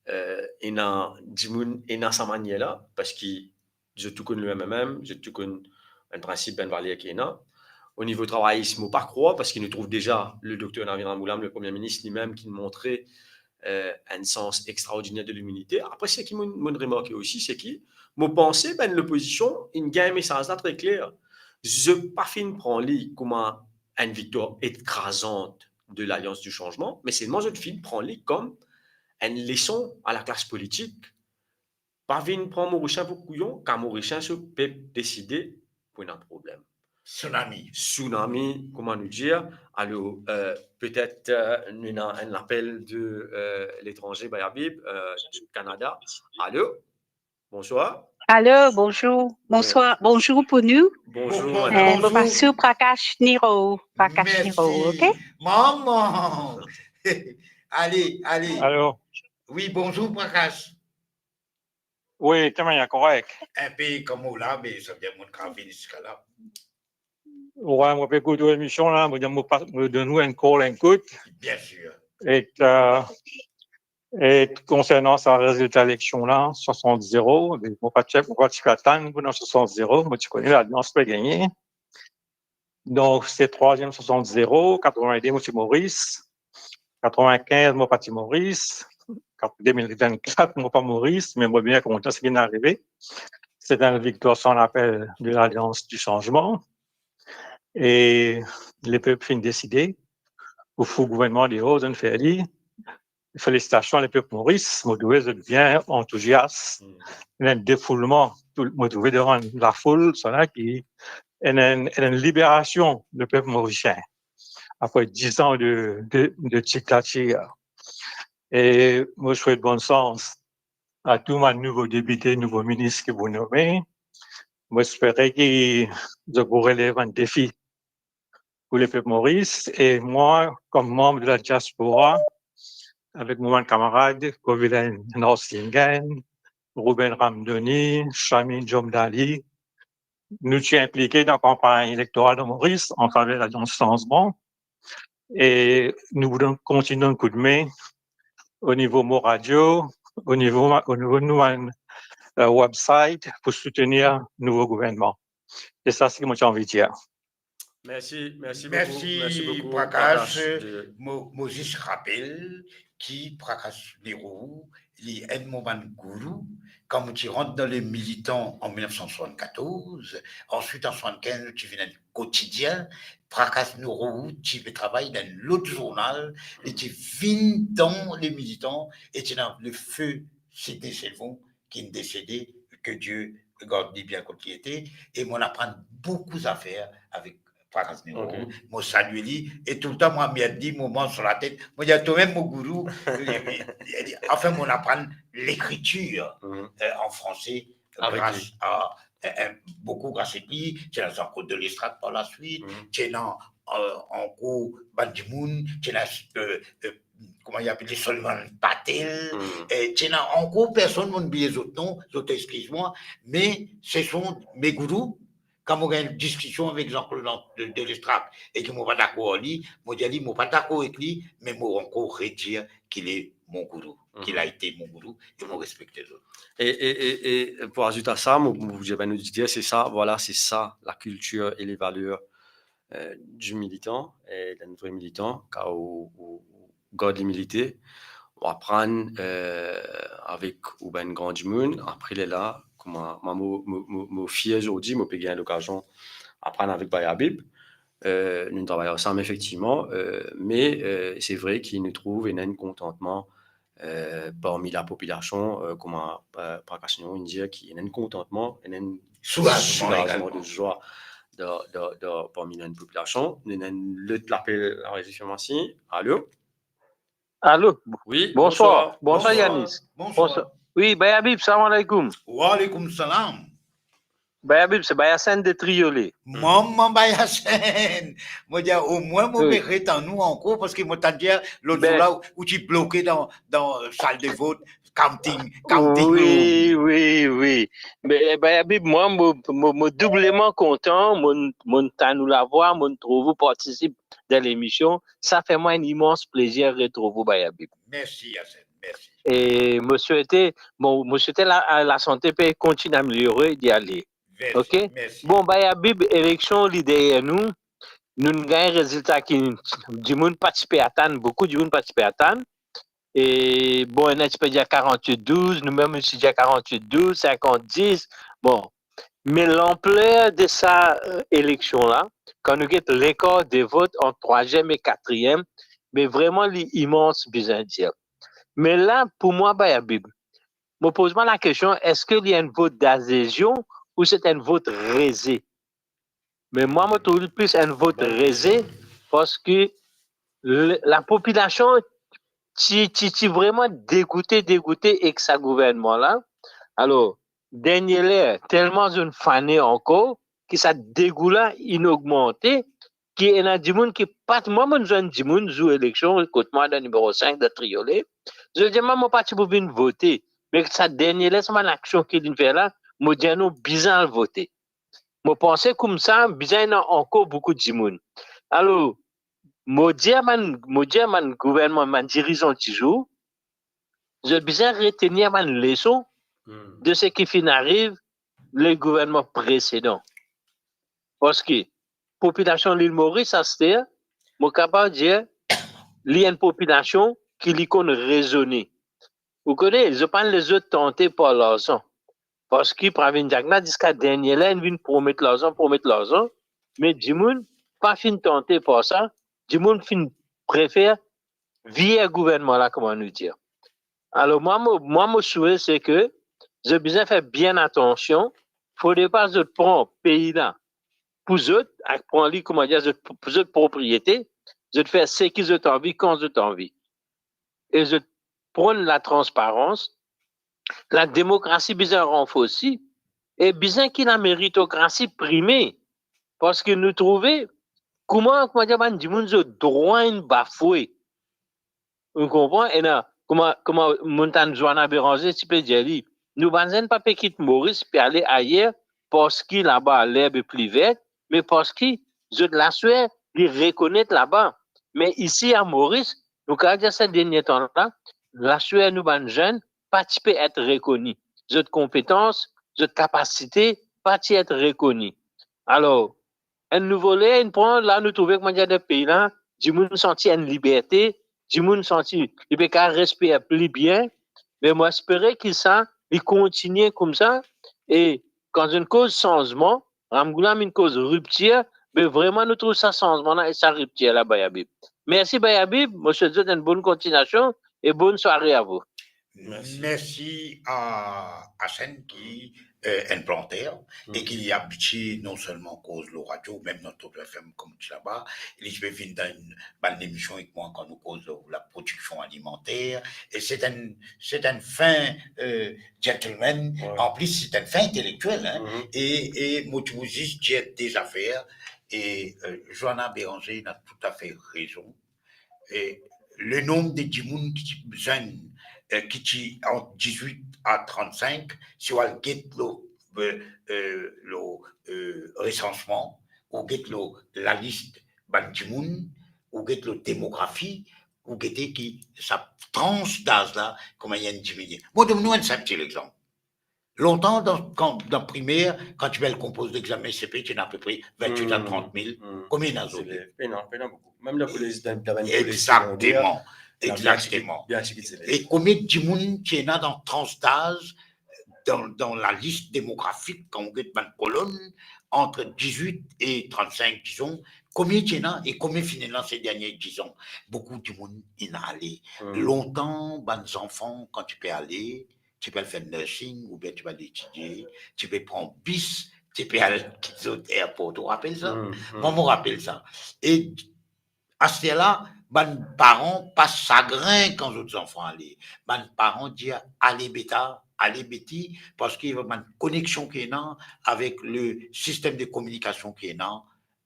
eh, ena dimoun ena sa manier la, parski zot tou konn le M M M, zot tou konn bann prinsip, bann valer ki ena. O nivo travayis, mo pa krwar, parski nou trouv deza le dokter Navin Ramgoolam, le Premie Minis, limem, ki montre, eh, enn sans extraordiner de limilite. Apre, seki mo'nn, mo'nn remarke osi, seki mo panse bann lopozision inn gagn mesaz la tre kler. Zot pa finn pran li kouma enn viktwar ekrazant de Lalians di Sanzman, me selman zot finn pran li kom enn leson a laklas politik. Pa vinn pran Morisien pou kouyon, kan Morisien so pep deside pou ena problem. Tsunami. Tsunami, kouma nou dir. Alor, eh, petet, eh, nou ena enn lapel de, eh, letranze, bay Abib, eh, de Kanada. Alo? Bonswar. Alo, bonzour. Bonswar, bonzour pou nou. Bonzour, madam. Eh, mo pa sir Prakash Niro, Prakash Niro, ok? Mama! Ale, ale. Alo. Wi, bonzour, Prakash. Wi, to manier korek. Enpe kouma ou la, me sa bien, mo'nn kapav vini ziska la. Wi, mo pe ekout ou lemision la, mo dir, mo pa, mo donn ou enn call, enn kout. Bien sir. E, eh, e konsernan sa rezilta eleksion la, swasant zero, mo pa ti, mo pa ti pe atann pou ena swasant zero, mo ti kone Lalians pe gagne. Donk, se trwaziem swasant zero, katrevin-de mo ti Moris, katrevin-kinz mo pa ti Moris, kat-, de mil vinn-kat mo pa Moris, me mo bien kontan seki finn arive. Se enn viktwar san lapel de Lalians di Sanzman. E lepep finn deside pou fout gouvernman deor, zot inn fer li. Felisitasion lepep Moris, mo trouve zot bien antouzias. Ena enn defoulman, tou, mo trouve devan lafoul, sa la ki ena enn, ena enn liberasion lepep morisien apre diz an de, de, de diktatir. E mo swet bonn sans a tou bann nouvo depite, nouvo minis ki pou nome. Mo espere ki zot pou relev bann defi pou lepep Moris. E mwa, kom manb de la diaspora, avek mo bann kamarad, Kovilen Norsingen, Ruben Ramdoni, Shamim Jomdali, nou ti inplike dan kanpagn elektoral dan Moris anfaver Lalians Sanzman, e nou pou donn, kontign donn koudme o nivo mo radio, o nivo, o nivo nou bann, eh, website pou soutenir nouvo gouvernman. E sa seki mo ti anvi dir. Mersi, mersi boukou, mersi boukou, Prakash. Mo, mo zis rapel ki Prakash Neerou, li enn mo bann gourou. Kan mo ti rant dan Le Militant an mil nef san swasannkatorz, answit an swasannkinz, nou ti vinn enn kotidien. Prakash Neerou ti pe travay dan enn lot zournal, li ti vinn dan Le Militant, e ti ena le feu Sidney Selvon, ki inn desede, que Dieu garde li bien kot li ete, e mo'nn aprann boukou zafer avek Prakash Neerou. Mo salie li, e toultan mo anmerd li, mo manz so latet, mo dir, "Tomem mo gourou." Li, li, li, li, anfin, mo'nn aprann lekritir, eh, an franse, gras a, eh, eh, boukou gras a li. Ti ena Jean-Claude Delestrac par laswit, ti ena, eh, ankor bann dimoun, ti ena, eh, eh, kouma li apel li, Sullivan Patel, eh, ti ena ankor personn, mo'nn bliye zot non, zot eskiz mwa, me se sont mes gourous. Kan mo gagn diskision avek Jean-Claude Lan-, de, Delestrac e ki mo pa dakor ar li, mo dir li mo pa dakor ek li, me mo ankor redir ki li mon gourou, ki li ete mon gourou, e mo respekte zot. E, e, e, e pou azout a sa, mo, mo, mo dir bann oditer, se sa, vwala, se sa, la kiltir e le valer, eh, di militan, e dan vre militan, kan ou, ou, ou gard limilite, ou aprann, eh, avek ou bann gran dimoun, apre lerla, kouma, mwa, mo, mo, mo, mo fier zordi, mo pe gagn lokazion aprann avek Baye Habib, eh, nou travay ansam efektivman, eh, me, eh, se vre ki nou trouv ena enn kontantman, eh, parmi lapopilasion, eh, kouma, eh, Prakash Neerou inn dir ki ena enn kontantman, ena enn soulazman, soulazman egalman, de zwa dan, dan, dan, parmi lapopilasion. Nou ena enn lot lapel, la rezo Firmasi. Alo? Alo? Wi, bonswar. Bonswar, bonswar Yanis. Bonswar. Wi, Baye Habib, salam aleykoum. Wa aleykoum salam. Baye Habib, se Baye Hassan de Triolet. Mama Baye Hassan. Mo dir, omwin mo pe retann ou ankor, parski mo tann dir lot zour la, ou ti bloke dan, dan sal de vot, counting, counting. Wi, wi, wi. Me, Baye Habib, mwa, mo, mo, mo doubleman kontan, mo, mo tann ou lavwa, mo trouv ou partisip dan lemision. Sa fer mwa enn imans plezir retrouv ou, Baye Habib. Mersi, Hassan. Mersi. E mo swete, bon, mo swete la, lasante pe kontign ameliore, li ale. Mersi, ok? Mersi. Bon, Baye Habib, eleksion li deryer nou, nou'nn gagn rezilta ki dimoun pa ti pe atann, boukou dimoun pa ti pe atann. E bon, ena ti pe dir karant-wit douz, nou mem nou ti dir karant-wit douz, sinkant dis. Bon, me lanpler de sa, eh, eleksion la, kan nou get lekar de vot ant trwaziem e katriem, me vreman li imans, bizin dir. Me la, pou mwa, Baye Habib, mo poz mwa lakestion, eski li enn vot dazezion ou se enn vot reze? Me mwa, mo trouv li plis enn vot reze, parski le, lapopilasion ti, ti, ti vreman degoute, degoute ek sa gouvernman la. Alor, dernie ler, telman zot inn fane ankor, ki sa degou la inn ogmante, ki ena dimoun ki pa t, mwa, mo'nn zwenn dimoun zour eleksion kot mwa dan nimero sink dan Triolet. Zot dir mwa, mo pa ti pou vinn vote, me sa dernie ler, sa bann aksion ki li'nn fer la, mo dir nou bizin al vote. Mo panse koumsa, bizin ena ankor boukou dimoun. Alor, mo dir bann, mo dir bann gouvernman, bann dirizan dizour, zot bizin retenir bann leson de seki finn ariv le gouvernman presedan. Parski popilasion Lil Moris aster, mo kapav dir, li enn popilasion ki li konn rezone. Ou kone, zot pa'nn les zot tante par larzan. Parski Pravind Jugnauth, ziska dernie ler, inn vinn promet larzan, promet larzan, me dimoun pa finn tante par sa, dimoun finn prefer vir gouvernman la, kouma nou dir. Alor, mwa, mo, mwa, mo swete, se ke zot bizin fer bien atansion, fodre pa zot pran pei la pou zot, ak pran li, kouma dir, zot, pou zot propriete, zot fer seki zot anvi, kan zot anvi. E zot pran latransparans, lademokrasi bizin ranforsi, e bizin ki lameritokrasi prime, parski nou trouve kouma, kouma dir, bann dimoun zot drwa inn bafwe. Ou konpran? Ena, kouma, kouma mo'nn tann Joana Beranger ti pe dir li, nou bann zenn pa pe kit Moris, pe ale ayer, parski laba lerb pli ver, me parski zot laswir li rekonet laba. Me isi a Moris, nou kapav dir sa dernie tan la, laswir nou bann zenn pa ti pe et rekoni. Zot konpetans, zot kapasite pa ti et rekoni. Alor, enn nouvo ler inn pran, la nou trouve, kouma dir, dan pei la, dimoun santi enn liberte, dimoun santi li pe kapav respire pli bien, me mo espere ki sa, li kontigne koumsa, e kan zot inn koz sanzman, Ramgoolam inn koz riptir, me vreman nou trouv sa sanzman la e sa riptir la, Bay Habib. Mersi Bay Habib, mo swet zot enn bonn kontinuasion e bonn sware a vou. Mersi. Mersi a, a Sen ki, eh, enn planter e ki li abitie non selman koz lor radio, mem dan Top F M kouma ti laba, li ti pe vinn dan enn bann lemision ek mwa kan nou koz lor laprodiksion alimanter, e se enn, se enn fin, eh, gentleman, an plis se enn fin intelektiel, hein, e, e mo ti pou zis dir de zafer, e, eh, Joanna Béranger ena toutafe rezon, e le nonb de dimoun ki ti zenn, eh, ki ti ant dizwit a trannsink, si ou al get lor, eh, eh, lor, eh, resansman, ou get lor lalis bann dimoun, ou get lor demografi, ou gete ki sa trans daz la kouma inn diminie. Mo donn nou enn sinp ti lexanp. Lontan, dan, kan, dan primer, kan ti pe al konpoz legzamin C P, ti ena apepre vintwit a trant mil. Konbien ena zordi? Pena, pena boukou. Mem dan kolez, dan, dan bann kolez segonder, exakteman, exakteman. Bien ti kit, bien ti kit, se vre. E konbien dimoun ti ena dan trans daz, dan, dan lalis demografik, kan ou get bann kolonn, ant dizwit e trannsink, dizon, konbien ti ena e konbien finn ena se dernie dizan? Boukou dimoun inn ale. Lontan, bann zanfan, kan ti pe ale, ti pe al fer nursing oubien ti pe al etidie, ti pe pran bis, ti pe al kit zot airport. Ou rapel sa? Mwa, mo rapel sa. E aster la, bann paran pa sagrin kan zot zanfan ale. Bann paran dir, "Ale beta, ale beti," parski bann koneksion ki ena avek le sistem de kominikasion ki ena,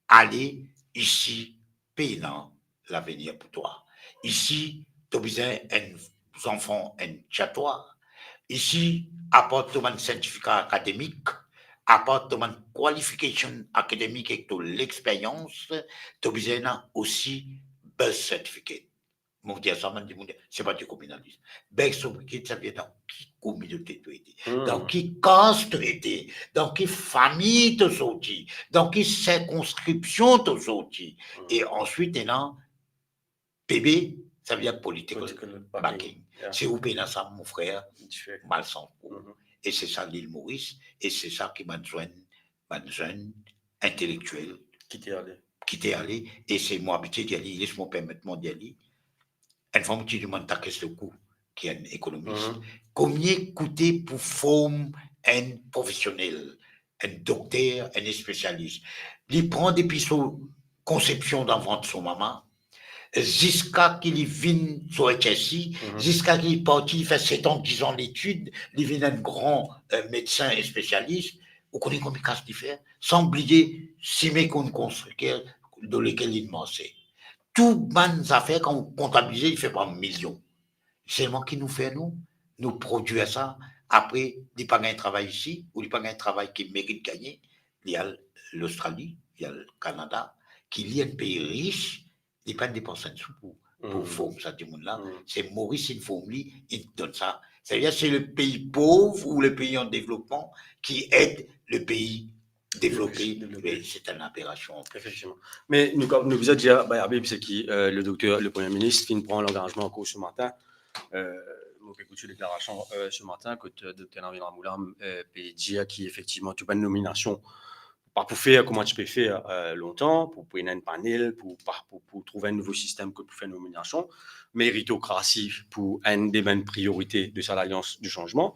ale, isi pena lavenir pou twa. Isi, to bizin enn zanfan enn tia twa. Isi, apar to bann sertifika akademik, apar to bann kwalifikasion akademik ek to lexperyans, to bizin ena osi birth certificate. Mo dir sa, bann dimoun, se pa de kominalis. Birth certificate, sa vinn dan ki kominote to ete, dan ki kas to ete, dan ki fami to sorti, dan ki sirkonskripsion to sorti. E answit, ena P B, sa vinn dir political backing. Si ou pena sa, mo frer, malsans pou ou. E se sa Lil Moris, e se sa ki bann zenn, bann zenn intelektiel kite ale. Kite ale, e se mo abitie dir li, les mo permet mwa dir li, enn fwa mo ti demann Takis Lecour, ki enn ekonomis, konbien koute pou form enn profesionel, enn dokter, enn spesialis? Li pran depi so konsepsion dan vant so mama, ziska ki li vinn so H S C, ziska ki li parti, li fer set an, diz an letid, li vinn enn gran, eh, medsin spesialis. Ou kone konbien kas li fer? San bliye simin ki konn konstrir, dan lekel li marse. Tou bann zafer, kan ou kontabilize, li fer par milion. Selman ki nou fer nou, nou prodwir sa, apre li pa gagn travay isi, ou li pa gagn travay ki merit gagne, li al Lostrali, li al Kanada, ki li enn pei ris, li pa depans enn sou pou, pou form sa dimoun la. Se Moris inn form li, inn donn sa. Savedir se le pei pov ou le pei an devlopman ki ed le pei devlope. Devlope. Se enn aberasion. Efektivman. Me nou, nou bizin dir, Bay Habib, se ki, eh, le dokter, le Premie Minis finn pran langazman ankor se matin. Eh, mo pe ekout so deklarasion, eh, se matin, kot, eh, dokter Navin Ramgoolam, eh, pe dir ki efektivman tou bann nominasion pa pou fer kouma ti pe fer, eh, lontan, pou, pou ena enn panel, pou, pa, pou, pou trouv enn nouvo sistem kot pou fer nominasion. Meritokrasi pou enn de bann priorite de sa Lalians di Sanzman.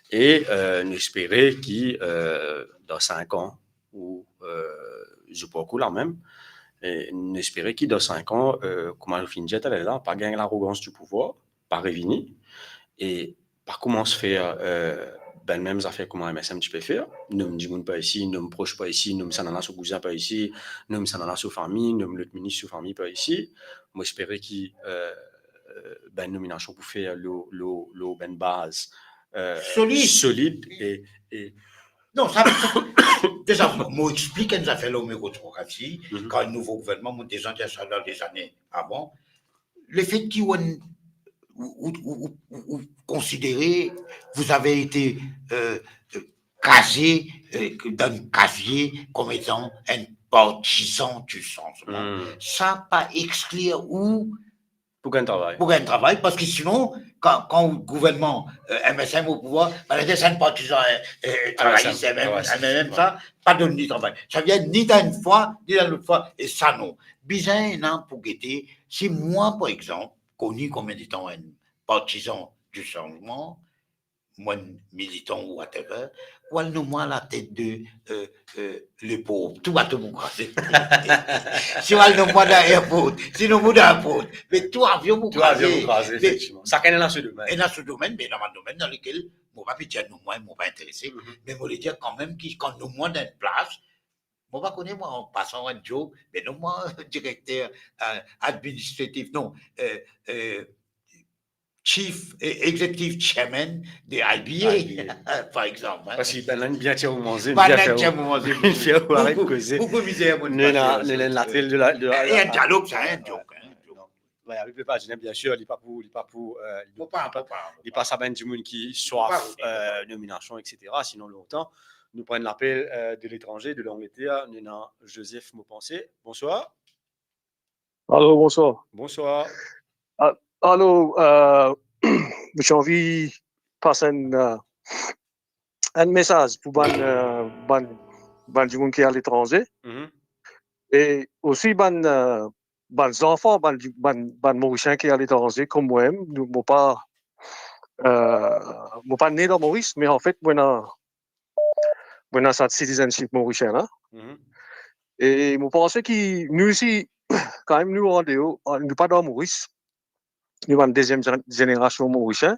E, eh, nou espere ki, eh, dan sink an, ou, eh, zot pa ankor la mem, e nou espere ki dan sink an, eh, kouma nou finn dir taler la, pa gagn larogans di pouvwar, pa revini, e pa koumans fer, eh, bann mem zafer kouma M S M ti pe fer, nom dimoun par isi, nom pros par isi, nom sanana so kouzin par isi, nom sanana so fami, nom lot minis so fami par isi. Mo espere ki, eh, eh, bann nominasion pou fer lor, lor, lor bann baz, euh, solid, solid e, e... Non, sa, sa, deza, mo explik enn zafer lor mikrotrokasi, kan nouvo gouvernman, mo deza dir sa dan dezane avan, lefet ki ou, ou, ou konsidere, vous avez été, euh, euh, casier, euh, dans le casier comme étant un partisan du changement. Sa pa exklir ou pou gagn travay. Pou gagn travay, parski sinon, kan, kan gouvernman, euh, M S M o pouvwar, par egzanp, sa enn partizan, euh, euh, travayis, M S M, M S M, sa, pa donn li travay. Sa vinn ni dan enn fwa, ni dan lot fwa, e sa non. Bizin ena pou gete, si mwa, par egzanp, koni kom etan enn partizan du changement, mo enn militan ou whatever, ou al nom mwa latet de, euh, euh, le port, tou bato pou kraze. Si ou al nom mwa dan airport, si nom mwa dan airport, me tou avion pou kraze. Tou avion pou kraze, efektivman. Sakenn ena so domenn. Ena so domenn, me ena bann domenn dan lekel mo pa pe dir nom mwa, mo pa interese, me mo le dir kanmem ki kan nom mwa dan enn plas, mo pa kone mwa, an pasan enn zour, me nom mwa direkter, euh, administratif, non, euh, euh, chief, eh, executive chairman de I B A, I B A, par egzanp, hein. Parski bann la inn bien tir ou manze, inn bien fer ou, inn fer ou aret koze. Boukou, boukou mizer, mo... Nou ena, nou ena latrel de la, de la, e, e enn dialog, sa, hein, donc, hein, donc. Non. Wi, avek le prezidan, bien sir, li pa pou, li pa pou, euh, li pa, li pa, li pa sa bann dimoun ki swaf, euh, nominasion, et cetera. Sinon, lontan, nou pran lapel, euh, de letranze, de Langleter, nou ena Joseph Mopansé. Bonswar. Alo, bonswar. Bonswar. A-, alo, euh, mo ti anvi pas enn, euh, enn mesaz pou bann, euh, bann, bann dimoun ki aletranze. Mhm. E osi bann, euh, bann zanfan, bann di-, bann, bann Morisien ki aletranze, kom mwa mem, nou, mo pa, euh, mo pa ne dan Moris, me anfet, mo ena mo ena sa citizenship morisien la. Mhm. E mo panse ki nou isi, kanmem nou andeor, nou pa dan Moris, nou bann deziem zen-, zenerasion Morisien,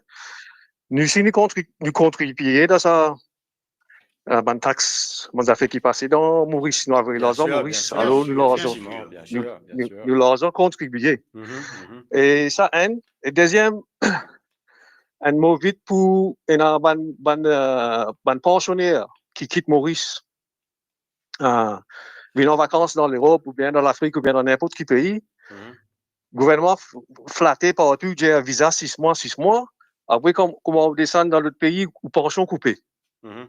nou isi nou kontri-, nou kontribie dan sa, euh, bann tax, bann zafer ki pase dan Moris, nou avoy larzan Moris, alor nou larzan, nou, nou, nou larzan kontribie. Mhm, mhm. E sa enn, e deziem, enn mo vit pou ena bann, bann, euh, bann pansyoner ki kit Moris, euh, vinn an vakans dan Lerop oubien dan Lafrik oubien dan ninport ki pei. Mhm. Gouvernman f-, flate partou, dir viza sis mwa, sis mwa. Apre, kom-, kouma ou desann dan lot pei, ou pansion koupe. Mhm.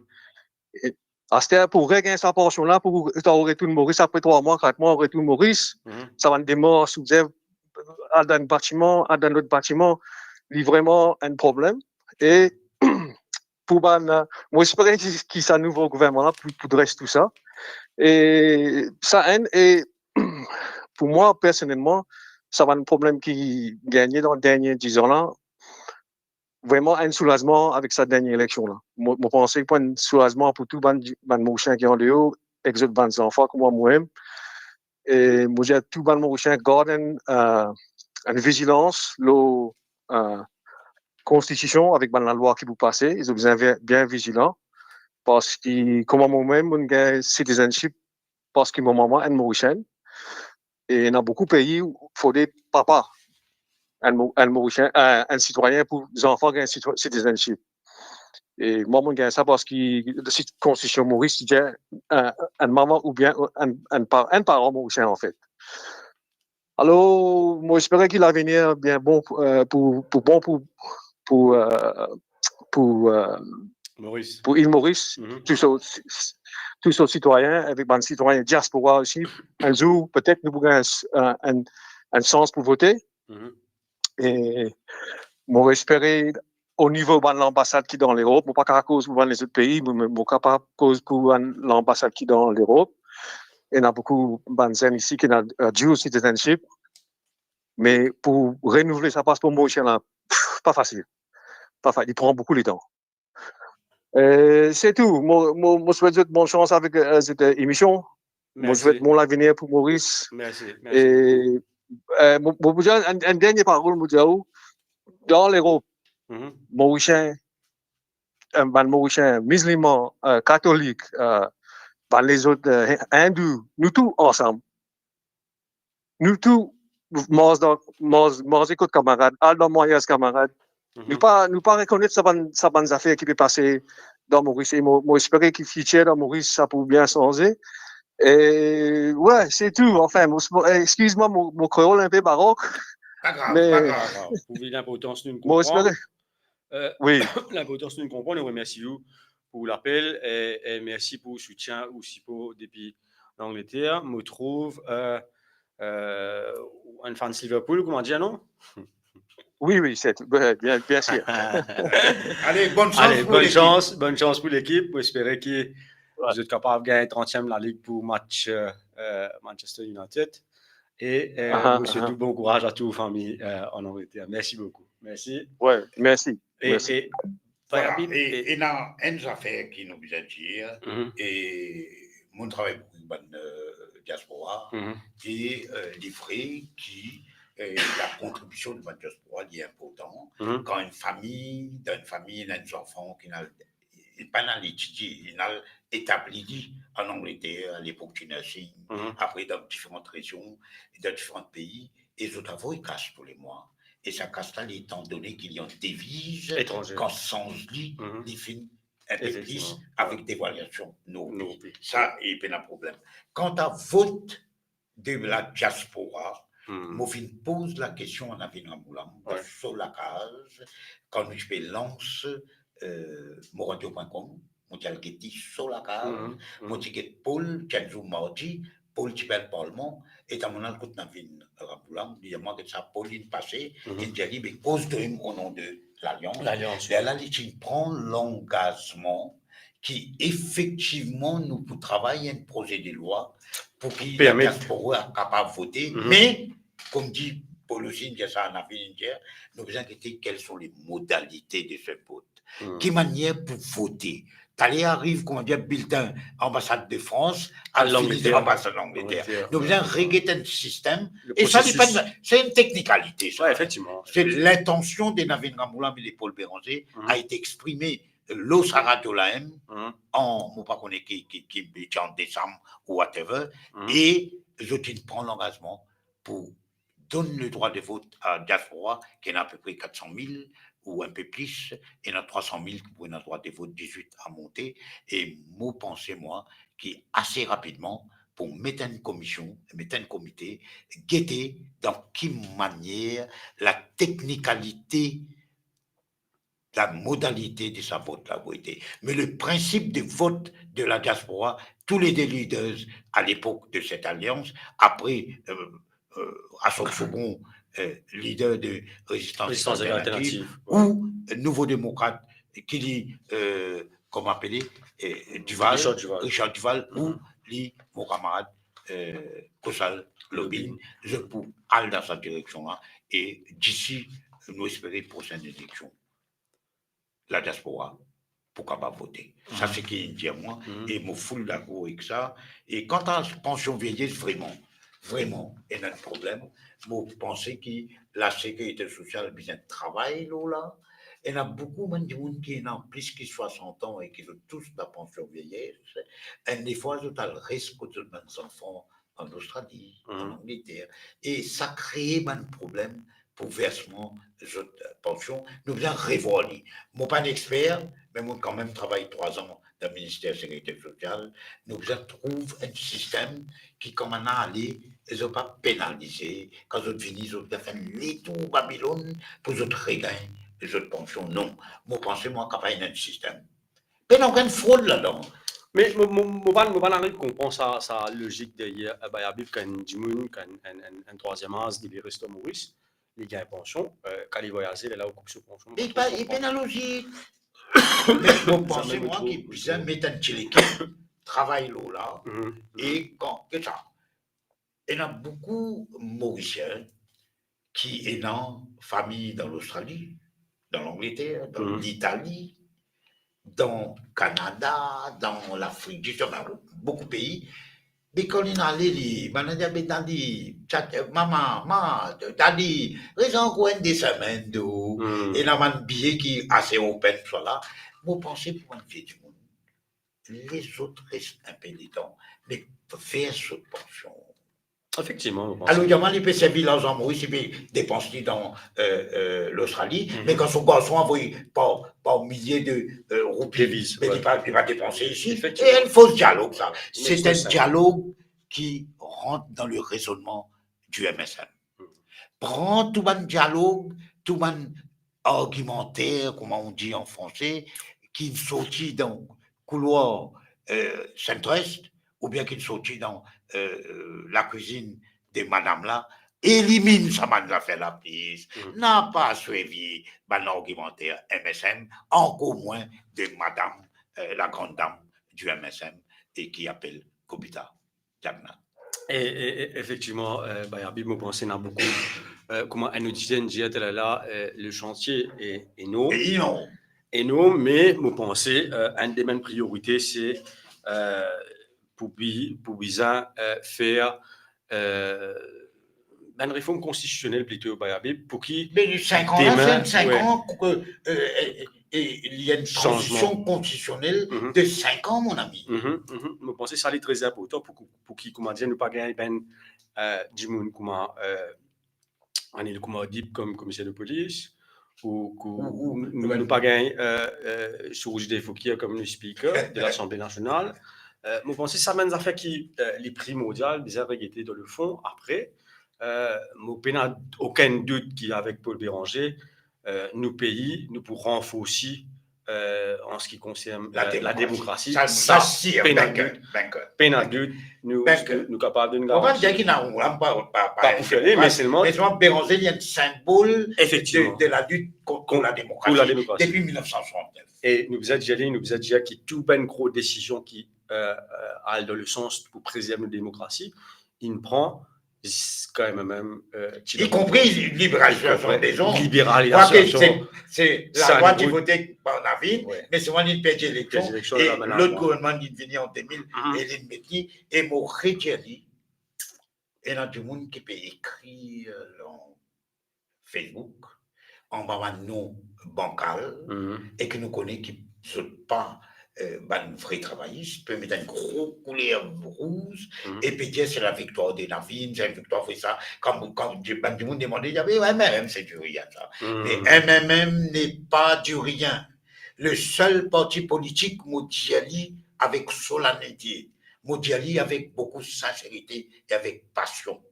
E aster pou regagn sa pansion la, pou ta ou retourn Moris apre trwa mwa, kat mwa, ou retourn Moris, mhm, sa bann demars, ou dir, al dan enn batiman, al dan lot batiman, li vreman enn problem. E pou bann, mo espere ki, ki sa nouvo gouvernman la pou, pou dres tou sa. E sa enn, e pou mwa, personelman, sa bann problem ki gagne dan dernie diz an la, vreman enn soulazman avek sa dernie eleksion la. Mo, mo panse pou enn soulazman pou tou bann, bann Morisien ki andeor, ek zot bann zanfan kouma mwa mem. E mo dir tou bann Morisien gard enn, euh, enn vizilans lor, euh, konstitision avek bann lalwa ki pou pase, zot bizin ve-, bien vizilan, parski kouma mwa mem, mo gagn citizenship parski mo mama enn Morisienn, e ena boukou pei, fode papa enn Mo-, enn Morisien, enn, enn sitwayin pou zanfan gagn sitwa-, citizenship. E mwa, mo gagn sa parski si-, konstitision Moris dir, enn, enn mama oubien enn, enn pa-, enn paran Morisien, anfet. Alor, mo espere ki lavenir bien bon, euh, pou, pou bon, pou, pou, euh, pou, euh, Moris. Pou Ile Moris, mhm, tou so, tou so sitwayin, avek bann sitwayin diaspora osi. Enn zour, petet nou pou gagn, euh, enn, enn sans pou vote. Mhm. E mo espere, o nivo bann lanbasad ki dan Lerop, mo pa kapav koz pou bann lezot pei, mo, mo, mo kapav koz pou bann lanbasad ki dan Lerop. Ena boukou bann zenn isi ki ena, euh, dual citizenship. Me pou renouvle sa paspor morisien la, pff, pa fasil. Pa fa-, li pran boukou letan. Euh, se tou. Mo, mo, mo swet zot bonn sans avek, euh, zot, euh, emision. Mo swet bon lavenir pou Moris. Mersi, mersi. E, euh, mo, mo pou dir enn, enn dernie parol, mo dir ou, dan Lerop, mhm, Morisien, euh, bann Morisien mizilman, euh, katolik, euh, bann lezot, euh, hindou, nou tou ansam. Nou tou mars dan, mars, manze kot kamarad, al dan maryaz kamarad, Nou pa, nou pa rekonet sa bann, sa bann zafer ki pe pase dan Moris. E mo, mo espere ki fitir dan Moris, sa pou bien sanze. E, we, se tou. Anfin, mo, mo, eh, exkiz mwa, mo, mo kreol inpe barok. Pa grav, me pa grav. Pou vi linportans nou konpran. Mo espere. Eh, wi. Linportans nou konpran, nou remersi ou pou lapel e, e mersi pou soutien ou sipor depi Langleter. Mo trouv, eh, eh, ou enn fan Liverpool, kouma dir, non? Wi, wi, se, bien, bien, bien sir. Ale, bonn sans pou lekip. Ale, bonn sans, bonn sans pou lekip. Mo espere ki zot kapav gagn trantiem lalig pou match, eh, eh, Manchester United. E, eh, mo swet ou bon kouraz a tou fami, eh, an Angleter. Mersi boukou. Mersi. We, mersi. E, mersi. E, vwala, Bayabib, e, e ena enn zafer ki nou bizin dir, e mo travay boukou avek bann, eh, diaspora, e, eh, li vre ki, eh, lakontribision de bann diaspora, li inportan. Kan enn fami, dan enn fami, ena enn zanfan ki ena, li pa'nn al etidie, li ena al etabli li an Angleter, alepok ti nursing, apre dan diferan rezion, e dan diferan pei, e zot avoy kas tou le mwa. E sa kas la, li, etandone ki li an deviz, etranze, kan sanz li, li finn enpe plis, efektivman, avek devaliasion nou pei. Sa, li pena problem. Kanta vot de la diaspora, mo finn poz lakestion a Navin Ramgoolam, dan so lakaz, kan nou ti pe lans, eh, moradio point com, mo ti al get li so lakaz, mo ti get Paul, ti enn zour mardi, Paul ti pe al parlman, e ta monn al kot Navin Ramgoolam, li dir mwa, get sa, Paul inn pase, inn dir li, me koz to mem o non de Lalians. Lalians, wi. Lerla li ti pran langazman ki efektivman nou pou travay enn proze de lwa pou ki la diaspora kapav vote, me, kouma dir Paul osi, inn dir sa, Navin inn dir, nou bizin gete quelles sont les modalités de ce vote. Ki manier pou vote? Taler ariv, kouma dir, biltin anbasad de Frans, al fini anbasad Langleter. Langleter. Nou bizin reget enn sistem. E sa, li pa, se enn teknikalite, sa. Wi, efektivman. Se lintansion de Navin Ramgoolam e de Paul Bérenger a ete exprime lor sa radio la mem, an, mo pa kone ki, ki, ki, ki an desam ou whatever, e zot inn pran langazman pou donn ledrwa de vot a diaspora, ki ena apepre kat san mil ou enpe plis, ena trwa san mil ki pou ena drwa de vot, dizwit a monte, e mo panse, mwa, ki ase rapidman pou met enn komision, met enn komite, gete dan ki manier la teknikalite, la modalité de sa vot la pou ete. Mais le principe de vote de la diaspora, tous les deux leaders à l'époque de cette alliance, après, euh, euh, Assome Soubhon, euh, leader de Résistance Alternative, Résistance Alternative, ouais, ou, euh, Nouveaux Démocrates, ki li, euh, kouma apele, euh, Duval, Richard Duval. Richard Duval, ou li, mo kamarad, euh, Cosal Lobine, Lobine. Zot pou al dan sa direksion la, e disi, nou espere prosenn eleksion, la diaspora pou kapav vote. Sa, mhm, seki inn dir mwa, mhm, e mo full dakor ek sa. E kanta pansion vieyes, vreman, vreman, ena enn problem. Mo panse ki lasekirite sosial bizin travay lor la. Ena boukou bann dimoun ki ena plis ki swasant an e ki zot tous lapansion vieyes. Enn defwa, zot al res kot zot bann zanfan an Ostrali, an, mhm, Angleter, e sa kree bann problem pou versman zot, eh, pansion. Nou bizin revwar li. Mo pa enn exper, me mo kanmem travay trwa zan dan Minister Sekirite Sosial. Nou bizin trouv enn sistem ki, kan bann-la ale, zot pa penalize. Kan zot vini, zot bizin fer enn letour Babilonn pou zot regagn zot pansion. Non. Mo panse, mwa, kapav ena enn sistem. Pena okenn frod ladan. Me mo, mo, mo pa, mo pa ariv konpran sa, sa lozik deryer, eh, Bayabib, kan enn dimoun, kan enn, enn, enn trwaziem az, li vinn res Moris, li gagn pansion, eh, kan li vwayaze, lerla ou koup so pansion. E pa, e pena lozik. Me mo panse, mwa, ki bizin met enn ti lekip travay lor la, mhm, e kan, ke sa, ena boukou Morisien ki ena fami dan Lostrali, dan Langleter, dan, mhm, Litali, dan Kanada, dan Lafrik di Sid, anfin, boukou pei. Me kan li ale, li, bann-la dir, be, dan li, tat, mama, ma, dadi, res ankor enn de semenn, do. Hmm. Ena bann biye ki ase open, sa la. Mo panse pou bann vie dimoun, les zot res enpe letan, me vers zot pansion. Efektivman, mo panse. Alor, diaman, li pe servi larzan Moris, li pe depans li dan, euh, euh, Lostrali, mhm, me kan so garson avoy par, par milie de, euh, roupi, deviz, me li pa, li pa depanse isi. Efektivman. E enn fos dialog, sa. Se enn dialog ki rant dan le rezonnman du M S M. Pran tou bann dialog, tou bann argimanter, kouma on di an franse, ki sorti dan koulwar, euh, centriste, oubien ki sorti dan, euh, lakwizinn de madam la, eliminn sa bann zafer la, please. Mm. Napa swivi bann argimanter M S M, ankor mwin de madam, euh, la grande dame du M S M, e ki apel Kobita Diagna. E, e, e, efektivman, euh, Bayabi, mo panse ena boukou, euh, kouma enn oditer inn dir taler la, euh, le santie e, enorm. E enorm. Enorm, me mo panse, euh, enn de bann priorite, se, euh, pou bi-, pou bizin, euh, fer, euh, bann reform konstitisionel plito, Bayabi, pou ki... Me sink an la, demin, se sink an ke, euh, e, e, e li ena enn tranzisyon konstitisionel de sink an, mon ami. Mhm, mhm. Mo panse sa li tre inportan pou, pou ki, koumadir, nou pa gagn bann, euh, dimoun kouma, euh, Anil Kumar Deep kom komiser de polis, ou, ou, nou, nou pa gagn, euh, euh, Surjit Devkhokia kom le speaker de Lasanble Nasional. Euh, mo panse sa bann zafer ki, euh, li primordial, bizin regete dan le fon. Apre, euh, mo pena okenn dout ki avek Paul Bérenger, euh, nou pei, nou pou ranforsi, euh, an se ki konsern, euh, la demokrasi. Sa, sa, pena dout, pena dout, nou, nou, nou kapav donn garanti. Mo pa dir ki nou, pa, pa pou fer li, me selman, me selman Bérenger, li enn sinbol de, de la lit kont, kont la demokrasi depi mil nef san swasannef. E nou bizin dir li, nou bizin dir ki tou bann gro desizion ki, euh, euh, al dan le sans pou prezerv nou demokrasi, inn pran zis kan mem, euh, ti... Y compris libéralisation des ondes. Libéralisation. Kwake se, se lalwa ki vote par Navin, me selman li perdi eleksion, e lot gouvernman ki vini an de mil, e li met li, e mo redir li, ena dimoun ki pe ekrir, euh, lor Facebook, anba bann non bankal, e ki nou kone ki zot pa, euh, bann vre travayis, pe met enn gro kouler rouz, e pe dir se la viktwar de Navin, se la viktwar, se sa. Kan, kan di-, bann dimoun demande, li dir, "Wi, M M M, c'est du rien, ça." Mais M M M n'est pas du rien. Le sel parti politik, mo dir li avek solanelite, mo dir li avek boukou sinserite e avek pasion,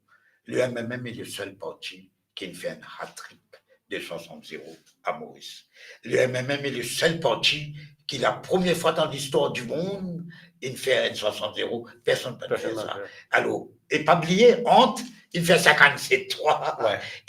le M M M est le sel parti ki inn fer enn hat-trick de swasant zero a Moris. Le M M M est le sel parti ki, la première fois dans l'histoire du monde, inn fer enn swasant zero, personn pa fer sa. Alor, e pa bliye, ant, inn fer sinkannset trwa,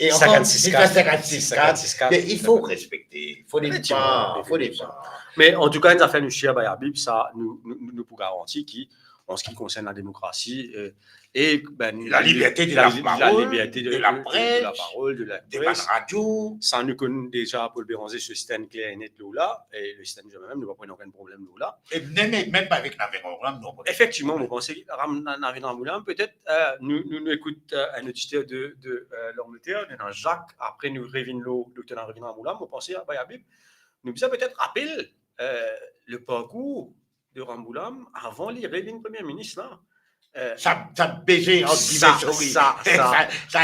e ankor, inn fer sinkannsis kat. Sinkannsis kat. Mais il faut respecter, faut ne pas, faut ne pas. Me antouka, enn zafer nou sir, Bayabi, sa, nou, nou, nou pou garanti ki, an se ki konsern la demokrasi, euh, e, ben, la liberte de la parol, de la pres, de la parol, de la pres, de bann radio. Sa nou konn deza, Paul Bérenger, so sistenn kler e net lor la, e le sistenn mem, nou pa pran okenn problem lor la. E mem, mem pa avek Navin Ramgoolam, non. Efektivman, mo panse ki Ram-, Na-, Navin Ramgoolam, petet, euh, nou, nou, nou ekout, euh, enn oditer de, de, euh, Langleter, ena Jacques, apre nou revinn lor Dokter Navin Ramgoolam, mo panse, Bayabi, nou bizin petet rapel, euh, le parkour de Ramgoolam avan li revinn Premie Minis la. Euh, sa, sa beze, ant gimie, sa, sorry. Sa, sa, sa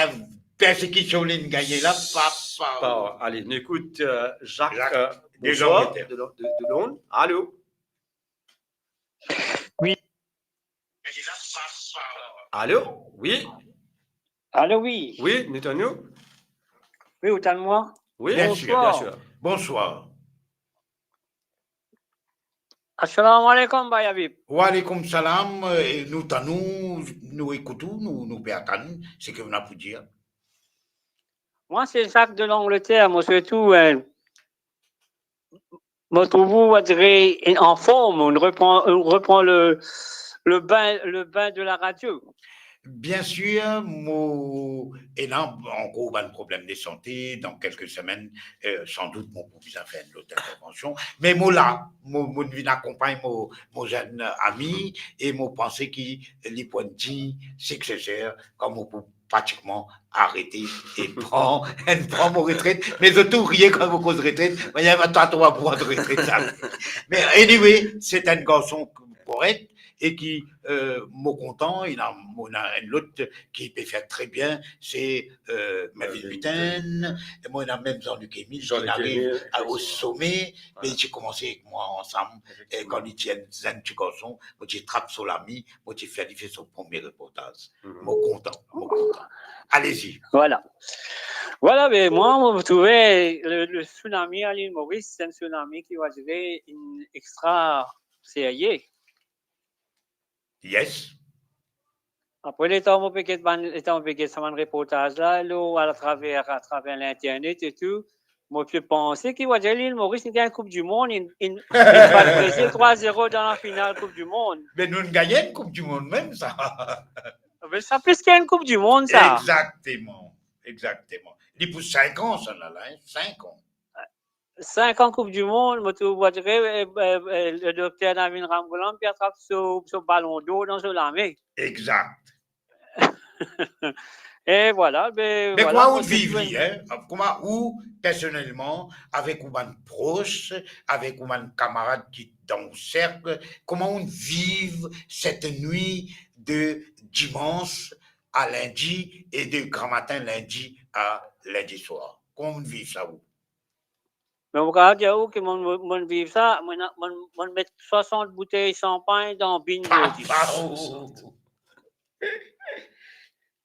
persekision li inn gagne la, pa, pa. Pa, ale, nou ekout, euh, Jacques, Jacques, euh, de Londres, de, de, de Londres. Alo? Wi. Alo? Wi. Alo, wi. Wi, nou tann ou? Wi, ou tann mwa? Wi, bien sûr, bien sûr. Bonsoir. Assalamu alaikum, Bayabi. Wa alaikum salam, euh, nou tann ou, nou ekout ou, nou, nou pe atann seki ou ena pou dir. Mwa, se Jacques de l'Angleterre, mo swet ou, euh, mo trouv ou, on dirait, en forme, on reprend, on reprend le, le bain, le bain de la radio. Bien sûr, mo ena ankor bann problem de sante, dan kelke semenn, euh, sandout mo pou bizin fer enn lot intervension. Me mo la, mo, mo vinn akonpagn mo, mo zenn ami, e mo panse ki li pou enn dign sikseser, kan mo pou pratikman arete e pran, pran mo retret. Me zot tou riye kan mo koz retret, mo dir, "Twa, twa, pran to retret, sa." Me anyway, se enn garson koret, e ki, euh, mo kontan, ena, mo ena enn lot ki pe fer tre bien, se, euh, Melvin Melvin Biten, e mo ena mem Jean-Luc Emile, Jean-Luc ki ariv Emile, a, o efektivman. Some, me li ti koumanse ek mwa ansam, e efektivman, kan li ti enn zenn ti garson, mo ti trap so lami, mo ti fer li fer so premie reportaz. Mhm. Mo kontan, mo kontan. Allez-y. Vwala. Vwala, be, mwa, mo trouve le, le tsunami a Lil Moris, se enn tsunami ki va dire inn extra serye. Yes. Apre, letan mo pe get bann, letan mo pe get sa bann reportaz la, lor, atraver, atraver linternet e tou, mo pe panse ki va dir Lil Moris inn gagn Koup di Mond, inn, inn, inn bat Brezil trwa zero dan lafinal Koup di Mond. Me nou inn gagn enn Koup di Mond mem, sa. Me sa plis ki enn Koup di Mond, sa. Exactement, exactement. Li pou sink an, sa la, la, hein, sink an. Sink an Koup di Mond, mo trouv, mo trouve, eh, eh, eh, le dokter Navin Ramgoolam pe atrap so, so balon dor dan so lame. Exact. E vwala, be, me vwala, kouma ou viv li, hein? Kouma ou, personelman, avek ou bann pros, avek ou bann kamarad ki dan ou serk, kouma ou viv set nwit de dimans a lindi e de gramatin lindi a lindi swar? Kouma ou viv sa, ou? Me mo kapav dir ou ki mo, mo, mo viv sa, mo, mo, mo met swasant boutey sanpagn dan bin zordi. Papa, oh.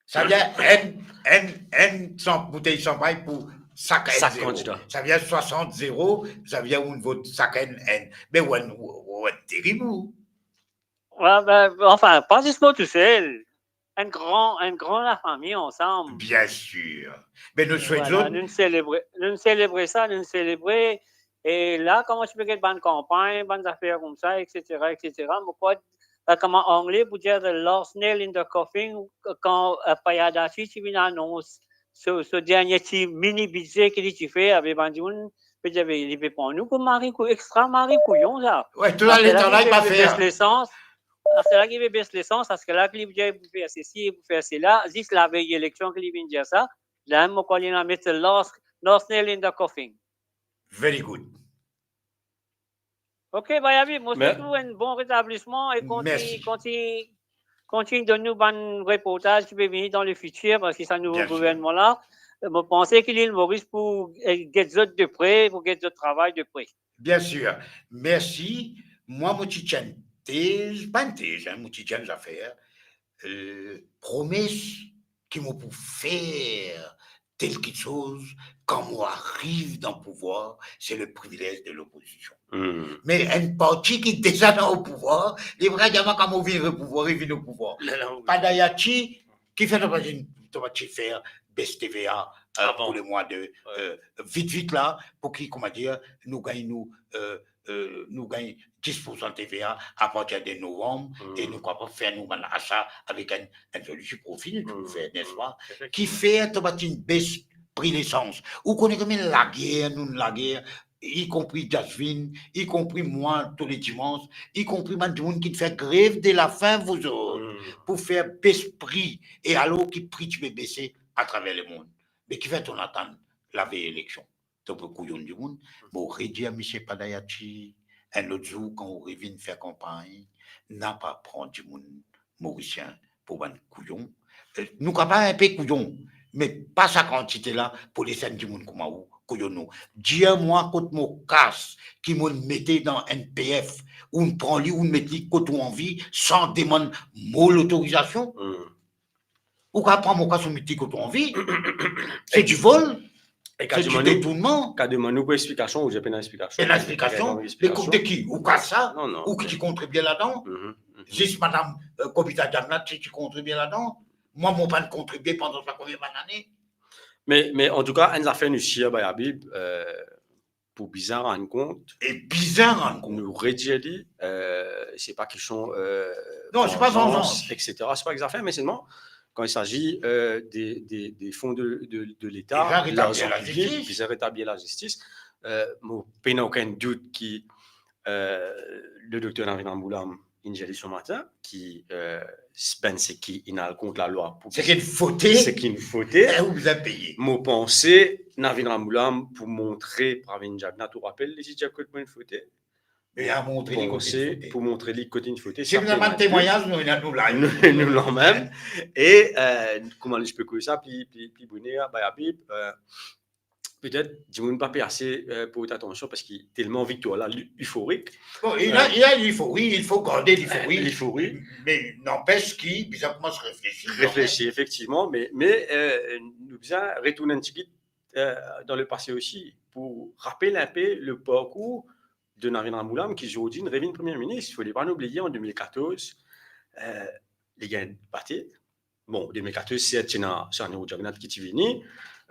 Savedir enn, enn, enn san, boutey sanpagn pou sak enn zero. Sak kandida. Savedir swasant zero, savedir ou vot sak enn, enn. Me ou enn, ou, ou enn terib, ou. Wi, be, anfin, pa zis mwa tousel. Enn gran, enn gran lafami ansam. Bien sir. Be nou swet zot. Vwala, nou selebre, nou selebre sa, nou selebre. E la, kouma ti pe get bann kanpagn, bann zafer koumsa, et cetera, et cetera, mo krwar, eh, kouma Angle pou dir, the last nail in the coffin, kan, eh, Padayachee ti vinn anons so, so dernie ti mini bidze ki li ti fer, abe bann dimoun pe dir, be li pe pran nou pou mari kou-, extra mari kouyon, sa. Wi, tou la, leta la, li pa fer. Aster la ki pe bes lesans, aster la ki pe bes lesans, aster la ki li pou dir pou fer sesi, pou fer sela, zis lavey eleksion ki li vinn dir sa. La, mo krwar li ena met last, last nail in the coffin. Very good. Ok, Bayabi, mo swet ou enn bon retablisman e kontign, kontign, kontign donn nou bann reportaz ki pe vini dan lefitir, parski sa nouvo gouvernman la, mo panse ki Lil Moris pou, eh, get zot de pre, pou get zot travay de pre. Bien sir. Mersi. Mwa, mo ti ti enn tez, pa enn tez, hein, mo ti ti enn zafer, eh, promes ki mo pou fer tel kiksoz, kan mo ariv dan pouvwar, se le privilez de lopozision. Me enn parti ki deza dan pouvwar, li pa dir mwa kan mo vinn pouvwar, li vinn pouvwar. Padayachee, kifer to pa ti, to pa ti fer bes T V A, eh, pou le mwa de, eh, vit, vit la, pou ki, kouma dir, nou gagn nou, eh, eh, nou gagn dis poursan T V A apartir de novanm, e nou kapav fer nou bann asa avek enn, enn zoli ti profi nou ti pou fer, nespa? Kifer to pa ti bes pri lesans? Ou kone konbien lager, nou lager, ikonpri Jasvin, ikonpri mwa, tou le dimans, ikonpri bann dimoun ki fer grev de lafin, vouzot, pou fer bes pri, e alor ki pri ti pe bese atraver lemond. Me kifer to'nn atann lavey eleksion? To pe kouyonn dimoun. Mo redir, misie Padayachee, enn lot zour, kan ou revinn fer kanpagn, napa pran dimoun morisien pou bann kouyon. Eh, nou kapav enpe kouyon, me pa sa kantite la pou les enn dimoun kouma ou kouyonn nou. Dir mwa kot mo kas ki mo'nn mete dan N P F, ou'nn pran li, ou'nn met li kot ou anvi, san demann mo lotorizasion. Ou kapav pran mo kas, ou met li kot ou anvi. Se di vol. E se di detournman. Ka demann nou pou explikasion, ou dir pena explikasion. Pena explikasion. Me kot de ki? Ou kas sa? Non, non. Ou ki ti kontribie ladan? Zis madam, eh, Kobita Diamna ti, ti kontribie ladan. Mwa, mo pa'nn kontribie pandan sa konbien bann ane? Me, me antouka, enn zafer nou sir, Bayabi, eh, pou bizin rann kont. E bizin rann kont. Nou redir li, eh, se pa kestion, eh, non, se pa vanzans, et cetera. Se pa ek zafer, me selman, kan il s'agit, eh, de, de, de fon de, de, de Leta, larzan piblik, bizin retablir lazistis. Eh, mo pena okenn dout ki, eh, le dokter Navin Ramgoolam inn dir li so matin, ki, eh, s-, bann seki inn al kont lalwa pou... Seki'nn fote. Seki'nn fote. Eh, ou bizin peye. Mo panse, Navin Ramgoolam pou montre Pravin Jagnat, ou rapel, li ti dir kot mo'nn fote. Pou montre li kote inn fote. Pou montre li kote inn fote. Si nou ena bann temwagnaz, nou ena nou la. Nou, nou la mem. E, euh, kouma nou pe koz sa, pli, pli, pli boner, bay Abib, euh, petet dimoun pa pe ase, euh, port atansion parski telman viktwar la, li iforik. Bon, il a, il a l'euphorie, il faut garder l'euphorie. Lefori. Mais n'empêche ki bizin koumans reflesi. Reflesi, efektivman, me, me, euh, nou bizin retourn enn tigit, euh, dan lepase osi pou rapel inpe le parkour de Navin Ramgoolam ki zordi inn revinn Premie Minis. Fode pa nou bliye, an de mil katorz, euh, li gagn bate. Bon, de mil katorz, serti, ena Sir Anirudh Jagannath ki ti vini,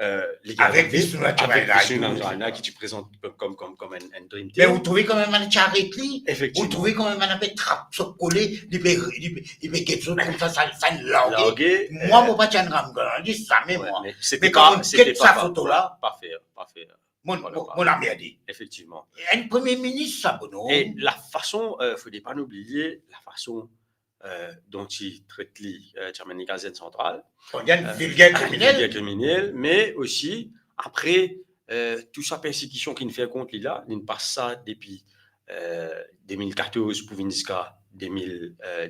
euh, li gagn bate avek Vishnu Narayan Raju ki ti prezant kom, kom, kom, kom enn, enn dream team. Me ou trouve kanmem bann ti aret li? Efektivman. Ou trouve kanmem bann pe trap zot kole, li pe, li pe, li pe get zot koumsa, sa, sa large. Large. Mwa, euh, mo pa ti enn gran, gran, li zame mwa. Me kanmem, get sa foto la. Pa fer, pa fer. Mo, mo, mo la merde. Efektivman. Enn Premie Minis sa, Bono. E lafason, euh, fode pa nou bliye, lafason, euh, dan ti tret li, euh, Chairman Legal Aid Central. Kom enn, euh, vilger kriminel. Vilger kriminel, me osi, apre, euh, tou sa persekision ki inn fer kont li la, li inn pas sa depi, euh, de mil katorz pou vinn ziska de mil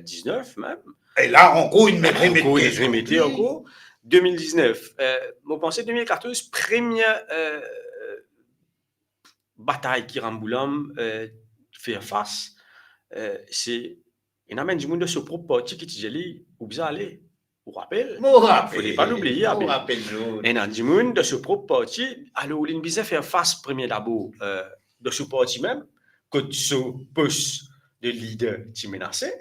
diznef mem. E la ankor, inn met, ankor, inn remete ankor. De mil diznef, euh, mo panse de mil katorz, premie, euh, batay ki Ramgoolam, euh, fer fas, euh, se, ena bann dimoun dan so prop parti ki ti dir li, ou bizin ale, ou rapel? Mo rapel. Fode pa nou bliye, mo rapel nou. Ena dimoun dan so prop parti, alor li bizin fer fas premie dabor, euh, dan so parti mem, kot so pos de lider ti menase.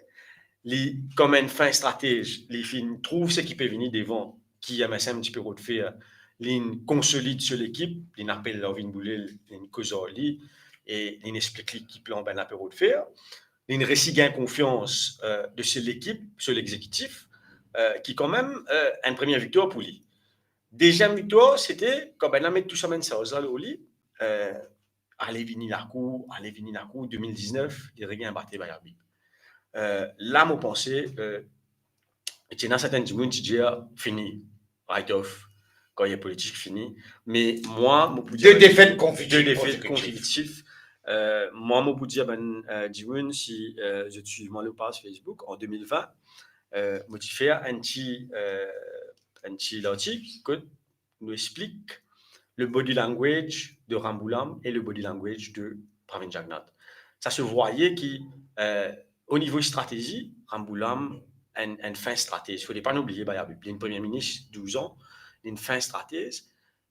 Li, kom enn fin stratez, li finn trouv seki pe vini devan, ki M S M ti pe rod fer, linn konsolid so lekip, linn apel Arvind Booleel, linn koz ar li, e linn explik li ki plan bann la pe rod fer. Linn resi gagn konfians, euh, de so lekip, so lexekitif, euh, ki kanmem, euh, enn premie viktwar pou li. Deziem viktwar, se te kan bann la met tou sa bann sarz la lor li, euh, ale vini lakour, ale vini lakour, de mil diznef, li regagn bate bay Abib. Euh, la, mo panse, euh, ti ena sertin dimoun ti dir, fini, write off, karyer politik fini. Me mwa, mo pou dir... De defet konsekitif. De defet konsekitif. Euh, mwa, mo pou dir bann, euh, dimoun, si, euh, zot swiv mwa lor paz Facebook, an de mil vin, euh, mo ti fer enn ti, euh, enn ti lartik kot nou explik le body language de Ramgoolam e le body language de Pravind Jagannath. Sa se vwaye ki, euh, o nivo stratezi, Ramgoolam enn, enn fin stratez. Fode pa nou bliye, bay Abib, linn Premie Minis douz an, linn fin stratez.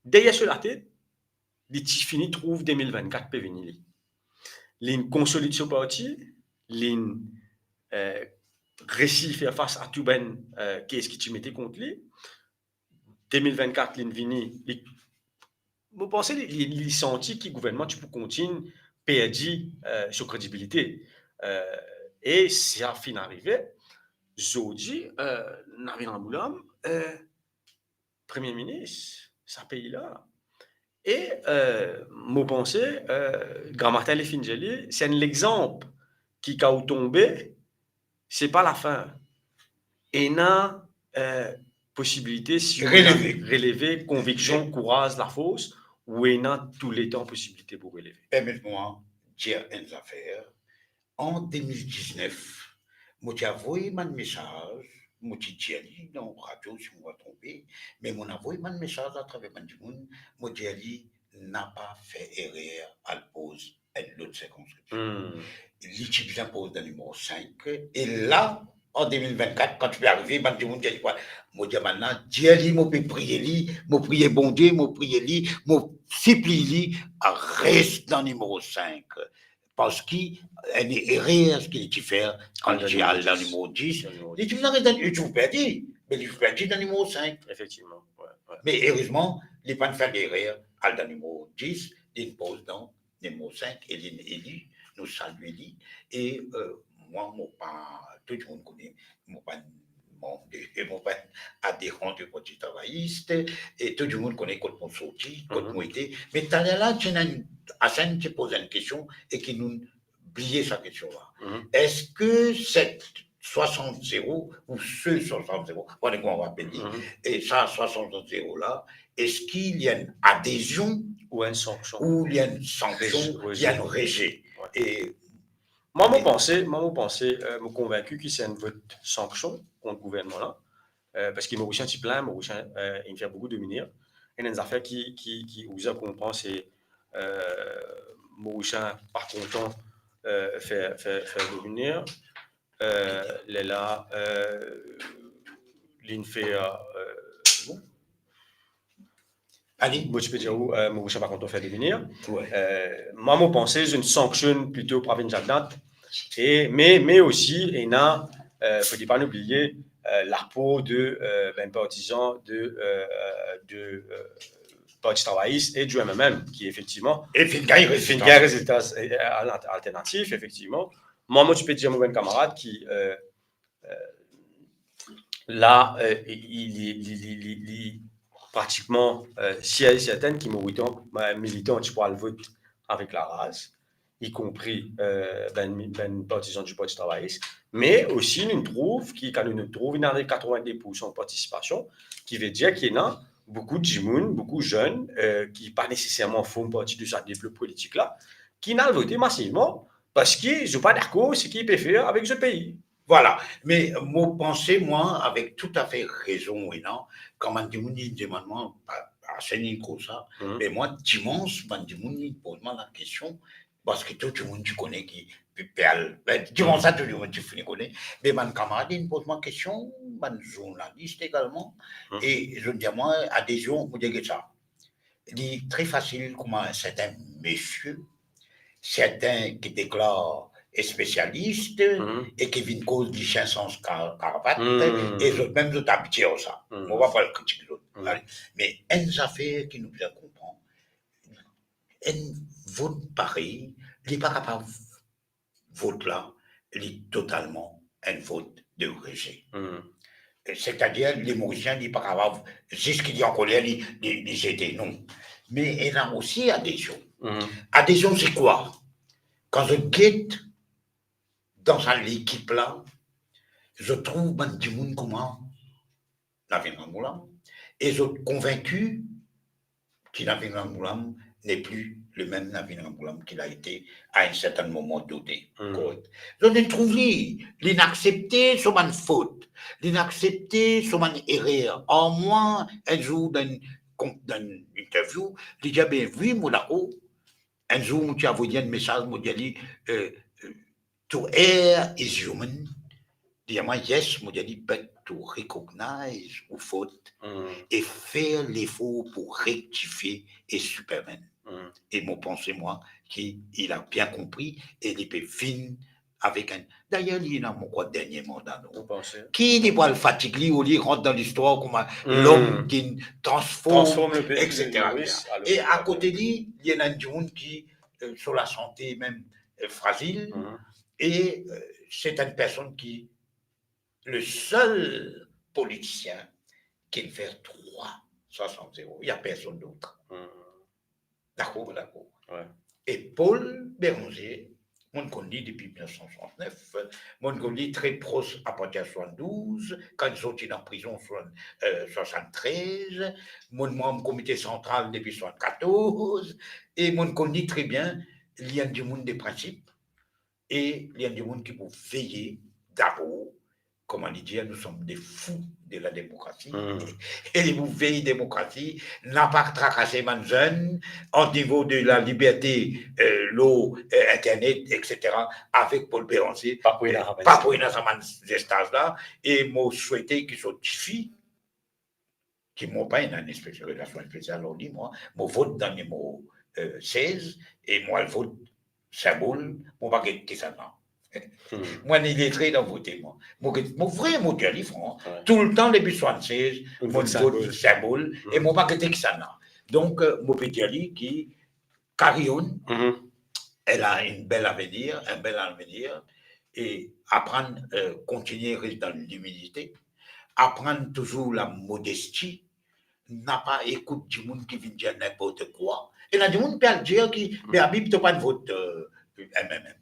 Deryer so latet, li ti fini trouv de mil vennkat pe vini li. Linn konsolid so parti, linn, euh, resi fer fas a tou bann, euh, kes ki ti mete kont li. De mil vennkat, linn vini, li, mo panse li, li, li santi ki gouvernman ti pou kontign perdi, euh, so kredibilite. Euh, e sa finn arive. Zordi, euh, Navin Ramgoolam, euh, Premie Minis sa pei la. E, euh, mo panse, euh, gramatin li finn dir li, se enn lexanp ki kan ou tonbe, se pa lafin. Ena, euh, posibilite si ou releve, konviksion, kouraz, lafors, ou ena touletan posibilite pou releve. Permet mwa dir enn zafer. An de mil diznef, mo ti avoy bann mesaz, mo ti dir li dan radio, si mo pa tronpe, me mo avoy bann mesaz atraver bann dimoun, mo dir li, napa fer erer al poz enn lot sirkonskripsion. Li ti bizin poz dan nimero sink, e la, an de mil vennkat, kan ti pe arive, bann dimoun dir li kwa? Mo dir bann la, dir li mo pe priye li, mo priye Bondie, mo priye li, mo sipliy li, res dan nimero sink. Parski enn erer ki li ti fer kan li ti al dan nimero dis, li ti bizin res dan, li ti pou perdi, me li pou perdi dan nimero sink. Efektivman, wi, wi. Me erezman, li pa'nn fer lerer al dan nimero dis, li poz dan nimero sink, e linn eli, nou salye li, e, euh, mwa, mo pa, tou dimoun kone, mo pa manm de, e mo pa aderan de Parti Travayis, e tou dimoun kone kot mo sorti, kot mo ete. Me taler la, ti ena enn, Hassan ti poz enn kestion e ki nou bliye sa kestion la. Eski set swasant zero ou se swasant zero, pa kouma nou apel li, e sa swasant zero la, eski li enn adezion ou enn sanksion, ou li enn sanksion, li enn reze? E Mwa, mo panse, mwa, mo panse, euh, mo konvinki ki se enn vot sanksion kont gouvernman la, euh, parski Morisien ti plin, Morisien, euh, inn fer boukou domine. Ena enn zafer ki, ki, ki ouza konpran, se, euh, Morisien pa kontan, euh, fer, fer, fer domine. Euh, lerla, euh, linn fer, euh, bon. Ali? Mo ti pe dir ou, euh, Morisien pa kontan fer domine. Wi. Euh, mwa, mo panse, zot inn sanksionn plito par vinn zadat. E, me, me osi, ena, euh, fode pa nou bliye, euh, lapor de, euh, bann partizan de, euh, de, euh, Parti Travayis e di M M M, ki efektivman, e finn gagn rezilta, finn gagn rezilta, euh, al-, alternatif, efektivman. Mwa, mo ti pe dir mo bann kamarad ki, euh, euh, la, euh, li, li, li, li, li pratikman, euh, sir e serten ki Morisien, euh, militan ti pou al vot avek laraz, ikonpri, euh, bann, bann partizan di Parti Travayis, me osi nou trouv ki, kan nou trouv ena katrevinde poursan partisipasion, ki ve dir ki ena boukou dimoun, boukou zenn, euh, ki pa neseserman form parti de sa de blok politik la, ki inn al vote masivman, parski zot pa dakor seki li pe fer avek zot pei. Vwala. Me mo panse, mwa, avek toutafe rezon ou ena, kan bann dimoun inn demann mwa, pa, pa sel inn koz sa, mhm, me mwa, dimans, bann dimoun inn poz mwa lakestion, parski tou dimoun ti kone ki pe, pe al, be, dimans sa tou dimoun ti fini kone, me bann kamarad inn poz mwa kestion, bann zournalis egalman, mhm, e zot dir mwa, adezion, mo dir, get sa. Li tre fasil kouma serten mesie, serten ki deklar spesialis, mhm, e ki vinn koz lisien sanz ka-, kravat, mhm, e zot mem zot abitie ar sa. Mhm. Mo pa pou al kritik zot. Mhm. Me enn zafer ki nou bizin konpran, enn vot parey, li pa kapav vot la, li totalman enn vot de rejte. Hmm. Setadir, li Morisien, li pa kapav, zis ki li ankoler, li, li, li zete, non. Me ena osi adezion. Hmm. Adezion, se kwa? Kan zot get dan sa lekip la, zot trouv bann dimoun kouma Navin Ramgoolam, e zot konvinki ki Navin Ramgoolam n'est plus le même Navin Ramgoolam qu'il a été à un certain moment donné. Hmm. Korek. Donk, li trouv li, li aksepte so bann fot, li aksepte so bann erer. Ar mwa, enn zour, dan enn kon-, dan enn interview, li dir, "Be wi, mo dakor." Enn zour, mo ti avoy li enn mesaz, mo dir li, euh, euh, "To err is human." Li dir mwa, "Yes," mo dir li, "but to recognize ou fot, hmm, e fer lefor pou rektifie is superman." Hmm. E mo panse, mwa, ki il a bien konpri e li pe vinn avek enn, dayer, li ena, mo krwar, dernie manda, non? Mo panse. Ki li pou al fatig li, olie rant dan listwar kouma, hmm, lom ki transform, transform le pe-, et cetera, le ris, alors. E akote li, li ena enn dimoun ki, euh, so lasante mem, euh, frazil, mhm, e, euh, se enn personn ki, le sel politisien ki fer trwa swasant zero, il y a personne d'autre. Mhm. Dakor, dakor. Wi. E Paul Bérenger, mo'nn konn li depi mil nef san swasant-nef, mo'nn konn li tre pros apartir swasant-douz, kan li sorti dan prizon swa-, euh, swasant-trez, mo'nn manm komite santral depi swasant-katorz, e mo'nn konn li tre bien, li enn dimoun de prinsip, e li enn dimoun ki pou veye dabor, kouma li dir, nous sommes des fous de la démocratie. Hmm. E li pou vey demokrasi, napa trakase bann zenn, o nivo de laliberte, euh, lor, euh, internet, et cetera, avek Paul Bérenger. Pa pou ena, euh, pa pou ena sa bann zestaz la, e mo swete ki so tifi, ki mo pa ena enn espe-, relasion espesial ar li, mwa, mo vot dan nimero, euh, sez, e mo al vot sinbol, mo pa get kisannla. Hmm. Mwa, iletre dan vote, mwa. Mo get, mo vre, mo dir li fran, wi, toultan depi swasant-sez, mo vot sinbol, e mo pa gete kisannla. Donk, euh, mo pe dir li ki Carry on, mhm, elle a une belle avenir, un bel avenir, e aprann, euh, kontinie res dan limilite, aprann touzour lamodesti, napa ekout dimoun ki vinn dir ninport kwa. Ena dimoun pe al dir ki, mhm, "Me Habib, to pa'nn vot, euh, M M M."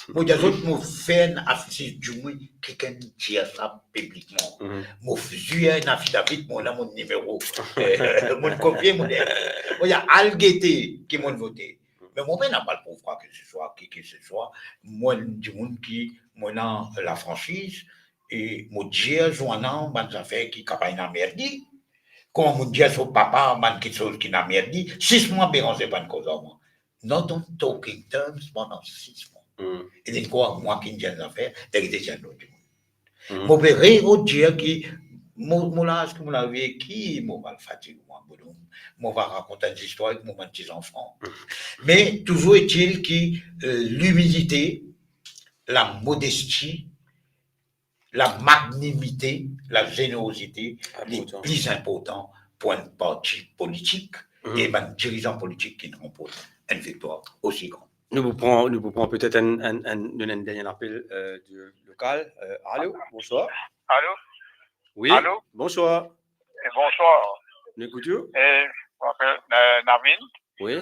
Mo dir zot, mo fer enn afis, dimoun kikenn dir sa piblikman. Mhm. Mo f-, zwir enn afidavit, mo ena mo nimero. Euh, mo'nn kopie, mo dir, mo dir, al gete ki mo'nn vote. Me mo pena pou al prouv kwa ke se swa, ki ke se swa. Mo enn dimoun ki, mo ena lafransiz, e mo dir zouarnam bann zafer ki kapav ena merdi. Kouma mo dir so papa bann kiksoz ki ena merdi, sis mwa, Beranze pa'nn koz ar mwa. Not on talking terms pandan sis mwa. Hmm. E li krwar mwa ki dir enn zafer, e li dir enn lot dimoun. Mhm. Mo pe re-, redir ki mo, mo laz ki mo arive, ki mo pa fatig mwa, bonhomme. Mo pa rakont enn zistwar ek mo bann ti zanfan. Mhm. Me touzour est-il ki, euh, limilite, lamodesti, lamagnimite, lazenerozite, li pli inportan pou enn parti politik e bann dirizan politik ki ranport enn viktwar osi gran. Nou pou pran, nou pou pran petet enn, enn, enn, nou ena enn dernie apel, euh, de lokal. Euh, alo, bonswar. Alo? Wi, alo? Bonswar. Eh, bonswar. Nou ekout ou? Eh, mo apel, euh, Navin. Wi.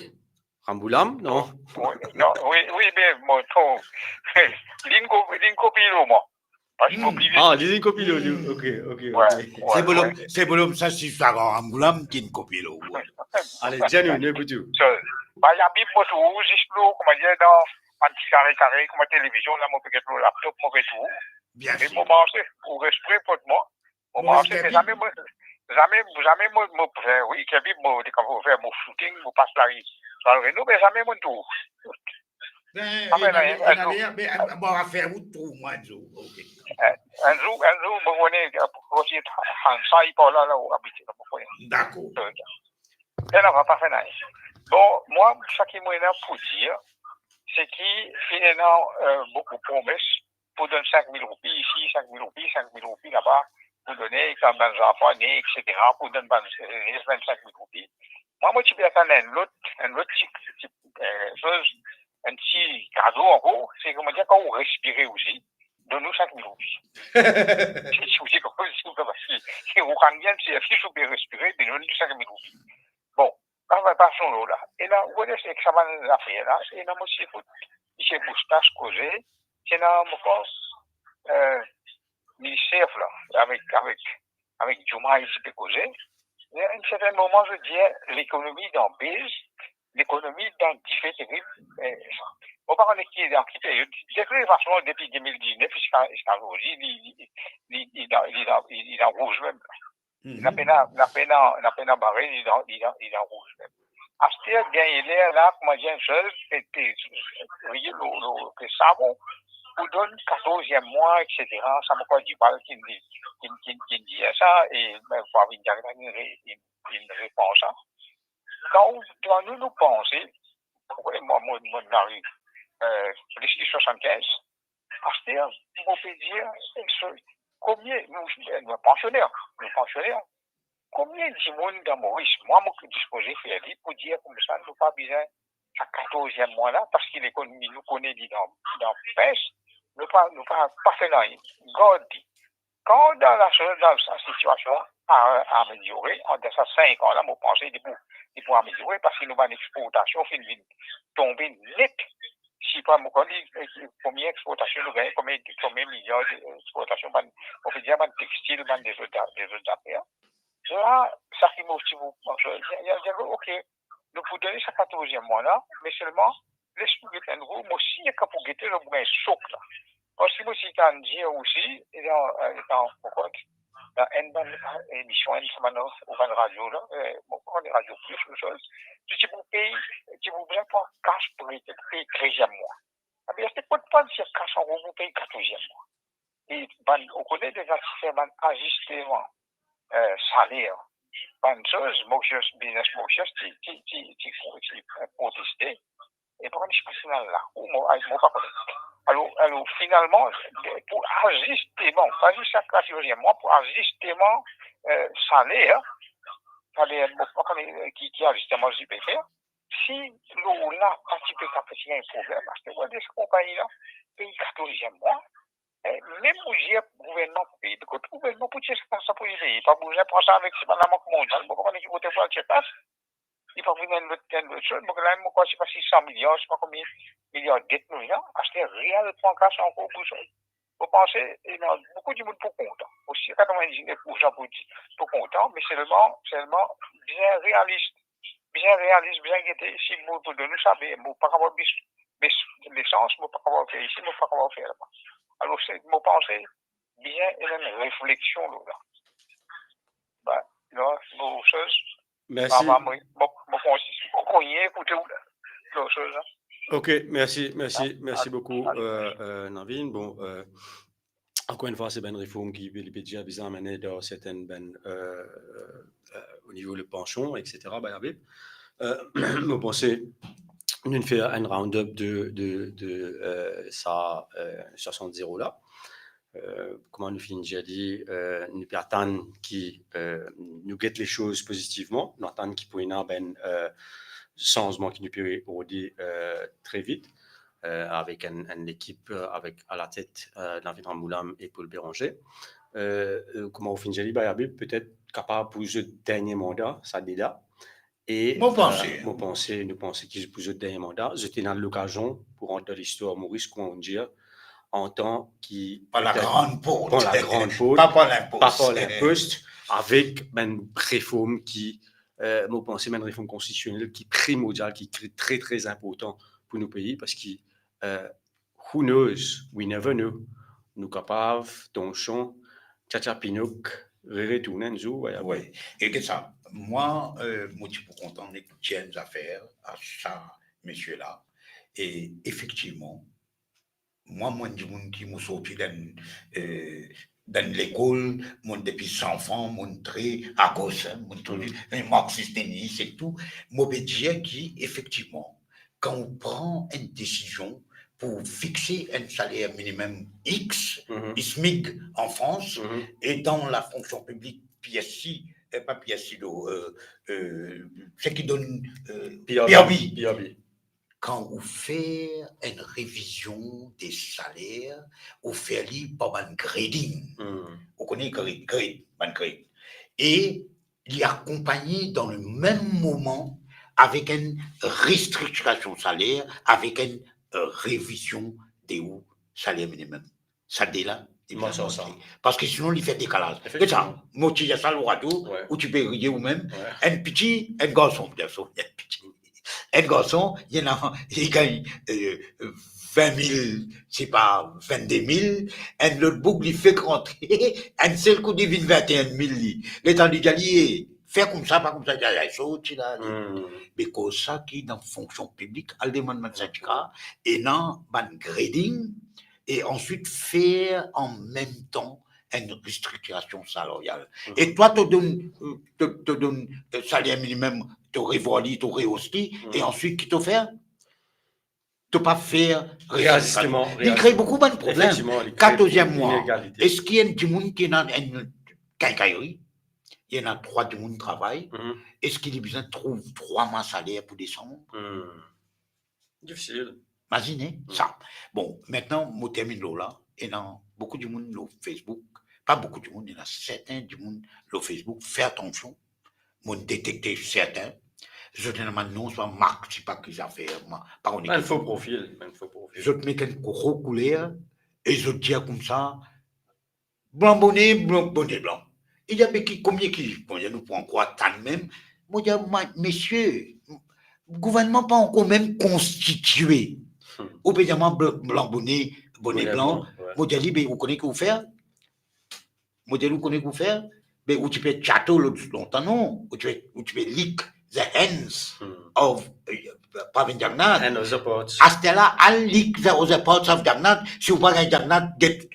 Rambouillet, non? Wi, non, wi, wi, be, mo, to, linn ko-, linn kopie lor mwa. Parski mo bliye. Ah, li, li kopie lor li. Ok, ok, ok. Se bonhomme, se bonhomme sa, si sa Rambouillet ki'nn kopie lor ou. Ale, dir nou, nou ekout ou. So, ba, labib mo trouv zis lor, kouma dir, dan bann ti kare kare, kouma televizion la, mo pe get lor laptop, mo pe trouv. Bien sir. E mo marse, ou res pre kot mwa. Mo marse, me zame mo, zame, zame mo, mo fer, wi, Kirby, mo, kan mo fer mo shooting, mo pas lari, dan Reno, me zame mo trouv. Ben, zame ena, ena, ena, ena, be, an, bon, afer ou trouv mwa enn zour. Ok. Eh, enn zour, enn zour, mo kone, eh, kote Hansai par la, la ou abite la, mo kone. Dakor. Eh, ena, pa, pa fer nanye. Bon, mwa, seki mo ena pou dir, se ki finn ena, eh, boukou promes pou donn sink mil roupi isi, sink mil roupi, sink mil roupi laba, pou done kan bann zanfan ne, et cetera, pou donn bann, eh, vinn-sink mil roupi. Mwa, mo ti pe atann enn lot, enn lot ti, ti, eh, soz, enn ti kado ankor, se kouma dir, kan ou respire osi, donn nou sink mil roupi. Si, si ou dir kouma, si ou, parski si ou gagn enn servis, ou pe respire, donn nou sink mil roupi. Bon, pa, pa, pa son lor la. E la, ou kone, ek sa bann zafer la, e la, mo ti ekout misie Moustache koze, ti ena, mo krwar, eh, Minis Cerf la, avek, avek, avek Diomaye ti pe koze. E a enn serten moman, zot dir, lekonomi dan bez, lekonomi dan dife terib, eh, sa. Mo pa kone ki, dan ki period. De tout fason, depi de mil diznef ziska, ziska zordi, li, li, li, li dan, li dan, li, li dan rouz mem. Mhm. Napa pena, napa pena, napa pena bare, li dan, li dan, li dan rouz mem. Aster, gagn ler la, kouma dir enn soz, pe, pe, pe, lor, lor, pe savon, pou donn katorzyem mwa, et cetera. Sa, mo krwar Dibal ki'nn, ki'nn, ki'nn, ki'nn dir sa, e, me, pou vinn dir, ki'nn re-, ki'nn, ki'nn repran sa. Kan ou, kan nou, nou panse, mwa, mo, mo, mo lari, eh, plis ki swasannkinz, aster, mo pe dir, eh, so, komie, nou, nou pansioner, nou pansioner, komie dimoun dan Moris, mwa, mo dispoze fer li pou dir koumsa, nou pa bizin sa katorzyem mwa la, parski lekonomi, nou kone li dan, dan pes, nou pa, nou pa, pa fer nanye. Gard li. Kan dan la, dan sa sitiasion a, ameliore, an, dan sa sink an la, mo panse li pou, li pou ameliore, parski nou bann exportasion finn vinn tonbe net. Si pa, mo konn li, eh, konbien exportasion nou gagne, konbien, konbien miliar de exportasion, bann, on pe dir bann textil, bann de zot, de zot zafer. La, sa ki mo ti pou, ya, ya, ya, ok, nou pou donn li sa katorzyem mwa la, me selman, les nou get enn kou, mo sir kan pou gete, nou pou gagn sok la. Parski mo ti tann dir osi, e dan, eh, dan, mo krwar, dan enn bann, eh, emision, enn sa bann, ou bann radio la, eh, mo krwar Radio Plus, ou soz, ti, ti pou pey, ti pou bizin pran kas pou pey, pou pey treziem mwa. Abe, aster kot pran ti kas ankor pou pey katorzyem mwa? E bann, ou kone deza ti fer bann azisteman, eh, saler, bann soz, Mauritius, Business Mauritius ti, ti, ti, ti, ti, eh, proteste. E pa kone sipa si ena la, ou mo, ay, mo pa kone. Alor, alor, finalman, pou azisteman, pa zis sa katorzyem mwa, pou azisteman, eh, saler, saler, mo pa kone, eh, ki, ki azisteman zot pe fer. Si lor la pa ti pe kapav ti gagn problem, aster ou dir sa konpagni la pey katorzyem mwa, eh, mem ou dir gouvernman pou peye, kot gouvernman pou tir sa, sa pou li peye, pa bizin pran sa avek, se pa Labank Mondial, mo pa kone ki kote pou al tir kas, li pa pou vinn enn lot, enn lot soz, mo kone la, mo krwar, se pa sis san miliar, se pa konbien miliar det nou ena, aster re al pran kas ankor pou soz. Mo panse, ena boukou dimoun pou kontan. Osi, katrevin-diznef poursan pou di, pou kontan, me selman, selman, bizin realis. Bien realiz, bien gete, si mo pou donn ou sa, be, mo pa kapav bes, bes lesans, mo pa kapav fer isi, mo pa kapav fer laba. Alor, se, mo panse, bien ena enn refleksion lor la. Ba, non, mo soz, Mersi. Ba, ba, mo, mo, mo konsi, mo konye ekoute ou la, lor soz la. Ok, mersi, mersi, mersi boukou, euh, euh, Navin. Bon, euh, ankor enn fwa, se bann reform ki li pe dir bizin amene dan sertenn bann, euh, euh, o nivo de pansion, et cetera, bay Habib. Euh, mo panse nou fer enn round-up de, de, de, euh, sa, euh, swasant zero la. Euh, kouma nou finn dir li, euh, nou pe atann ki, euh, nou get lesoz pozitivman, nou atann ki pou ena bann, euh, sanzman ki nou pe rode, euh, tre vit, euh, avek enn, enn lekip, euh, avek alatet, euh, Navin Ramgoolam e Paul Bérenger. Euh, euh, kouma ou finn dir li, bay Habib, petet kapav pou zot dernie manda, sa de la. E, mo panse, euh, mo panse, nou panse ki pou zot dernie manda, zot ena lokazion pou rant dan listwar Moris, kouma nou dir, antan ki... Par la petet gran port. Par la gran port, pa par linpost. Pa par linpost, avek bann reform ki, euh, mo panse, bann reform konstitisionel ki primordial, ki tre, tre, tre inportan pou nou pei, parski, euh, who knows, we never know. Nou kapav, tansion, tchatcha pinouk, retourn enn zour, way, wi. E get sa, mwa, euh, mo ti pou kontan ekout enn zafer a sa misie la. E efektivman, mwa, mo enn dimoun ki mo sorti dan, euh, dan lekol, mo depi zanfan, mo tre a gos, hein, mo tre, mm, marxis-leninis e tou. Mo pe dir ki, efektivman, kan ou pran enn desizion pou fixe enn saler minimem X, mhm, SMIC an Frans, mhm, e dan lafonksion piblik, P S C, eh, pa P S C, non, euh, euh, seki donn, euh, P R B. P R B. P R B. Kan ou fer enn revizion de saler, ou fer li par bann grading. Hmm. Ou kone grade, grade, bann grade. E li akonpagne dan lemem moman avek enn restriktirasion saler, avek enn, euh, revizion de ou saler minimem. Sa de la, li bizin manze. Parski sinon, li fer dekalaz. Efektivman. Get sa, mo ti dir sa lor radio, wi, ou ti pe riye ou mem. Wi. Enn piti, enn garson, garson, enn piti. Enn garson, li ena, li gagn, euh, vin mil, sepa vinn-de mil, enn lot boug, li fek rantre, enn sel kou, li vinn vinn-e-enn mil li. Letan li dir li, "Eh, fer koumsa, pa koumsa," li, li sorti la, li. Hmm. Me koz sa ki dan fonksion piblik, al demann bann sindika, ena bann grading, e answit fer an mem tan enn restriktirasion salarial. Mhm. E twa, to donn, to, to donn, euh, saler minimem, to revwar li, to rehos li, mhm, e answit ki to fer? To pa fer reazisteman, li kre boukou bann problem. Efektivman, li kre inegalité. Katorzièm mwa, eski enn dimoun ki ena enn kinkayri, li ena trwa dimoun travay, mhm, eski li bizin trouv trwa mwa saler pou desann? Hmm. Difisil. Imazine, hmm, sa. Bon, aster, mo terminn lor la, ena boukou dimoun lor Facebook, pa boukou dimoun, ena serten dimoun lor Facebook, fer atansion, mo detekte serten, zot ena bann nom, swa mark, sepa ki zafer, ma, pa kone ki. Bann fo profil, bann fo profil. Zot met enn gro kouler, e zot dir koumsa, blan bone, blan, bone blan. Li dir, "Me ki, komie ki, komie nou pou ankor atann mem?" Mo dir, "Ma, misie, gouvernman pa ankor mem konstitie. Hmm. Ou pe dir mwa bl-, blan bone, bone blan." Bone blan, wi. Mo dir li, "Be, ou kone ki ou fer?" Mo dir li, "Ou kone ki ou fer? Be, ou ti pe tchat lot lontan, non? Ou ti pe, ou ti pe lick the hands, hmm, of, uh, Pravin Jagannath. And other parts. Aster la, al lick the other parts of Jagannath. Si ou pa gagn Jagannath, get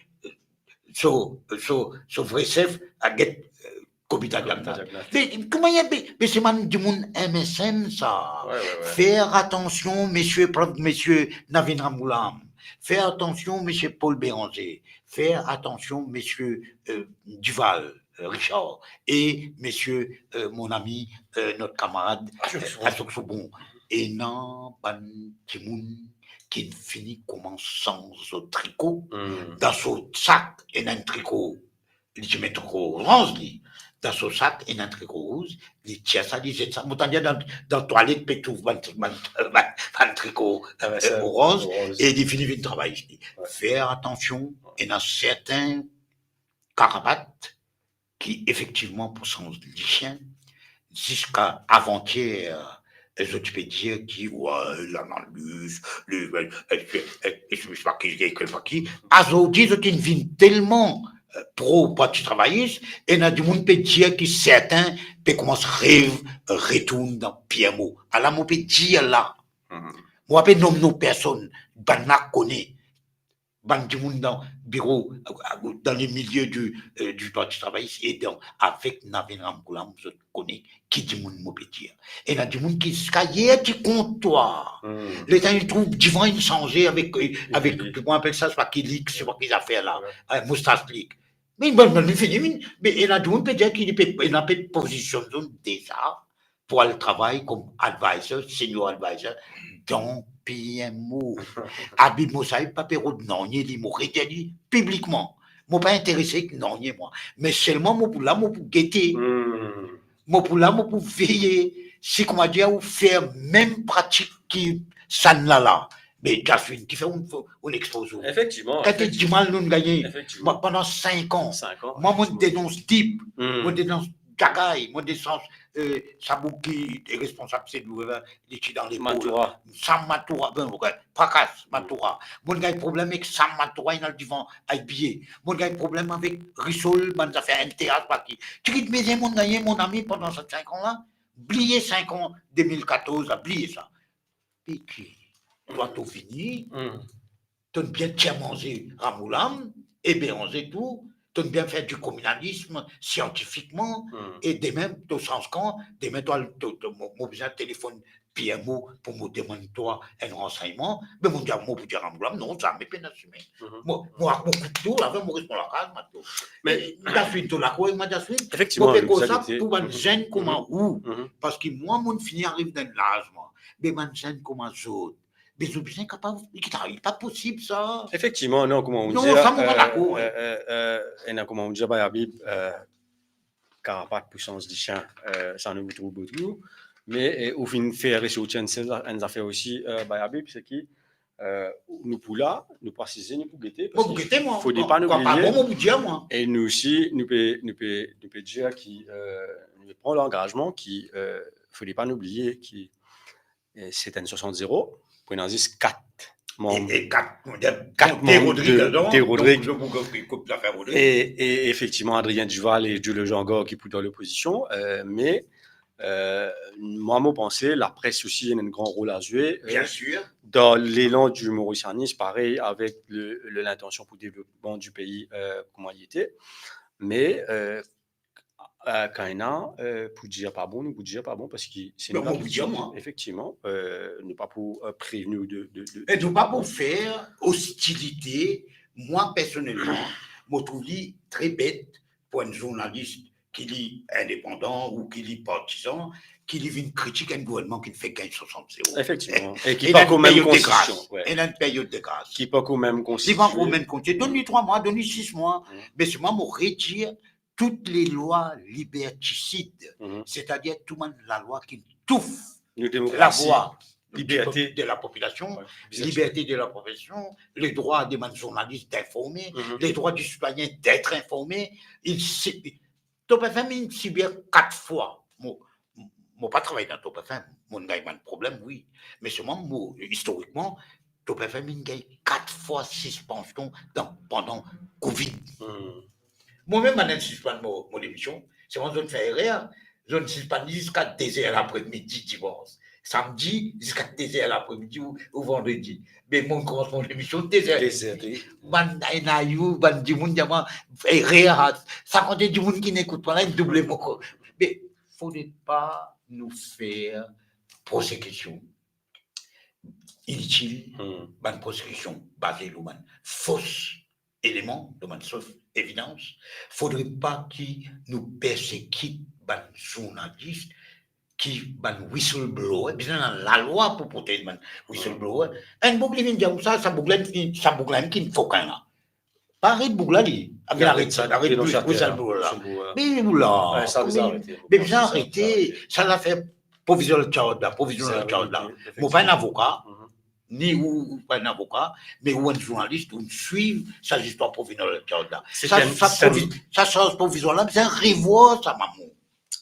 so, so, so vre sef, a get, euh, Kobita Jagannath. Kobita Jagannath. Me kouma li, me, me se bann dimoun M S M sa. Wi, wi, wi. Fer atansion, misie Prav-, misie Navin Ramgoolam. Fer atansion, misie Paul Bérenger. Fer atansion, misie, euh, Duval, euh, Richard. E misie, euh, mon ami, euh, not kamarad, Ashok, euh, Sobon. Ashok Sobon. Ena bann dimoun ki fini koumans sanz zot triko. Hmm. Dan so sak, ena enn triko, li ti met triko oranz li. Dan so sak, ena enn triko rouz, li tir sa, li zet sa. Mo tann dir dan, dan twalet pe trouv bann, bann, bann, bann triko, ah, wi, euh, sa, oranz, oranz, e li fini vinn travay isi. Wi. Fer atansion, ena serten karapat ki efektivman pou sanz lisien. Ziska avan-ier, E zot ti pe dir ki, wey, lanaliz, le, e, e, e, e, se pa ki, e, se pa ki. Azordi, zot inn vinn telman, e, pro Parti Travayis, ena dimoun pe dir ki sertin pe koumans rev, e, retourn dan P M O. Ala mo pe dir la. Mhm. Mo pa pe nom nom personn, bann la kone. Bann dimoun dan biro, dan le milieu du, euh, du Parti Travayis e dan, avek Navin Ramgoolam, zot kone ki dimoun mo pe dir. Ena dimoun ki ziska yer ti kont twa. Hmm. Letan li trouv divan inn sanze avek, euh, avek, kouma apel sa, se pa ki lik, se pa ki zafer la, euh, moustache lik. Me bann, bann, li fini, me, me ena dimoun pe dir ki li pe, ena pe pozisionn zot deza pou al travay kom advisor, senior advisor dan P M O. Habib Mosaïb pa pe rod nanye li, mo redir li piblikman. Mo pa interese ek nanye mwa. Me selman mo pou la, mo pou gete. Hmm. Mo pou la, mo pou veye. Si, kouma dir, ou fer mem pratik ki sannla la. Me Jaswin, kifer ou, ou expoz ou? Efektivman, kan ti efektivman. Dimal nou gagne, efektivman, pandan sink an. Sink an, mwa, mo efektivman. Denons DIP, hmm, mo denons Djagay, mo denons, euh, sa boug ki responsab se nou, euh, li ti dan lekol. Matoura. Sam Matoura, ben, ok, Prakas, hmm, Matoura. Mo gagn problem ek Sam Matoura, inn al divan I B A. Mo gagn problem avek Rissol, bann zafer N T A, pa ki. Ti kit bizin mo gagn, mon ami, pandan sa sink an la. Bliye sink an, de mil katorz la, bliye sa. Peki, twa to vini, hmm, to'nn bien tir manze Ramgoolam, e Béranger tou, to'nn bien fer di kominalism siantifikman, hmm, e demin to sanz kan, demin to al, to, to, mo, mo bizin telefonn P M O pou mo demann twa enn ransegnman, me mo dir, mo pou dir Ramgoolam, non, zame pena sime. Mhm. Mo, mo, mo kout tou, lafer mo res mo lakaz, mo tou. Me, e, Jaswin, to lakoz ek mwa, Jaswin? Efektivman, mo pe koz sa pou bann zenn kouma ou, mhm, parski mwa, mo fini ariv dan laz mwa. Me bann zenn kouma zot, me zot bizin kapav, li pa posib sa. Efektivman, non, kouma ou dir, non, sa mo pa dakor, euh, euh, euh, ena kouma ou dir, bay Habib, euh, karapat pou sanz lisien, euh, sa nou trouv bokou. Me, euh, ou finn fer resorti enn, enn zafer osi, euh, bay Habib, se ki, euh, nou pou la, nou pou asize, nou pou gete, parski fode pa nou bliye. Bon, mo pou gete, mwa. Kan pa bon, mo pou dir, mwa. E nou osi, nou pe, nou pe, nou pe dir ki, euh, nou pran langazman ki, euh, fode pa nou bliye ki, euh, se enn swasant zero, pou ena zis kat manm. E, e kat, kat manm de, de Rodrigue, donk, donk, donk, donk, donk, zafer Rodrigue. E, e efektivman, Adrien Duval e Jules Jean Gor ki pou dan lopozision, euh, me, euh, mwa, mo panse, lapres osi ena enn gran rol a zwe, euh, bien sûr, dan lelan di morisianism, parey avek le, le, lintansion pou devlopman di pei, euh, kouma li ete. Me, euh, euh, kan ena, euh, pou dir pa bon, nou pou dir pa bon, parski se nou la ki dir, mwa. Efektivman, euh, nou pa pou, euh, prevni de, de, de, e nou pa pou fer ostilite. Mwa, personelman, mo trouv li tre bet pou enn zournalis ki li indepandan ou ki li partizan, ki li vinn kritik enn gouvernman ki fek gagn swasant zero. Efektivman. E, e ki pa kan mem konstision, ena enn period de gras. Ena enn period de gras. Ki pa kan mem konstision. Li pa kan mem konstision. Donn li trwa mwa, donn li sis mwa. Mm. Me selman, mo retir tou le lwa libertisid, mhm, setadir tou bann lalwa ki touf lavwa de, de la popilasion, liberté de la profession, le droit de bann zournalis d'informer, mhm, le droit du citoyen d'être informé. Il se, Top F M inn sibir kat fwa. Mo, mo pa travay dan Top F M, mo gagn bann problem, wi. Me selman, mo, istorikman, Top F M inn gagn kat fwa sispansion dan, pandan Covid. Hmm. Mwa mem, bann inn sispann mo, mo lemision, selman zot fer erer, zot sispann li ziska de zer lapremidi dimans. Samdi ziska de zer lapremidi ou, ou vandredi. Me mo koumans mo lemision de zer. De zer, wi. Bann, ena bann dimoun dir mwa, erer, sa kantite dimoun ki inn ekout mwa la, inn double mo ko. Me fode pa nou fer prosekision initil, hmm, bann prosekision baze lor bann fos eleman, lor bann fos evidans. Fodre pa ki nou persekit bann zournalis, ki bann whistleblower, bizin ena lalwa pou protez bann whistleblower. Enn boug li vinn dir koumsa, sa boug la, sa boug la ki kokin la. Pa aret boug la, li. Aret sa, aret sa, aret sa, whistleblower la. Whistleblower. Me la, me bizin arete. Sa zafer provisional charge la, provisional charge la. Mo pa enn avoka, ni ou, ou pa enn avoka, me ou enn zournalis, ou swiv sa zistwar provisional charge la. Sa, sa charge provizwar la, bizin revwar sa, mama.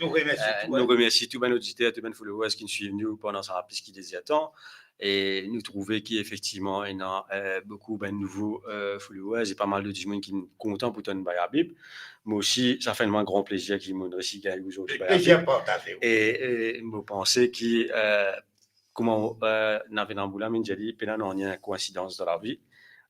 Nou remersi tou, nou remersi tou bann oditer, tou bann followers ki swiv nou pandan sa plis ki de zertan. E nou trouve ki efektivman ena, eh, boukou bann nouvo, eh, followers e pa mal de dimoun ki kontan pou tann Bayabib. Mo osi, sa fer mwa gran plezir ki mo resi gagn ozordi Bayabib. Plezir partaze, wi. E, e mo panse ki, eh, kouma, eh, Navenan Boula, mo dir li, pena nanye koinsidans dan lavi.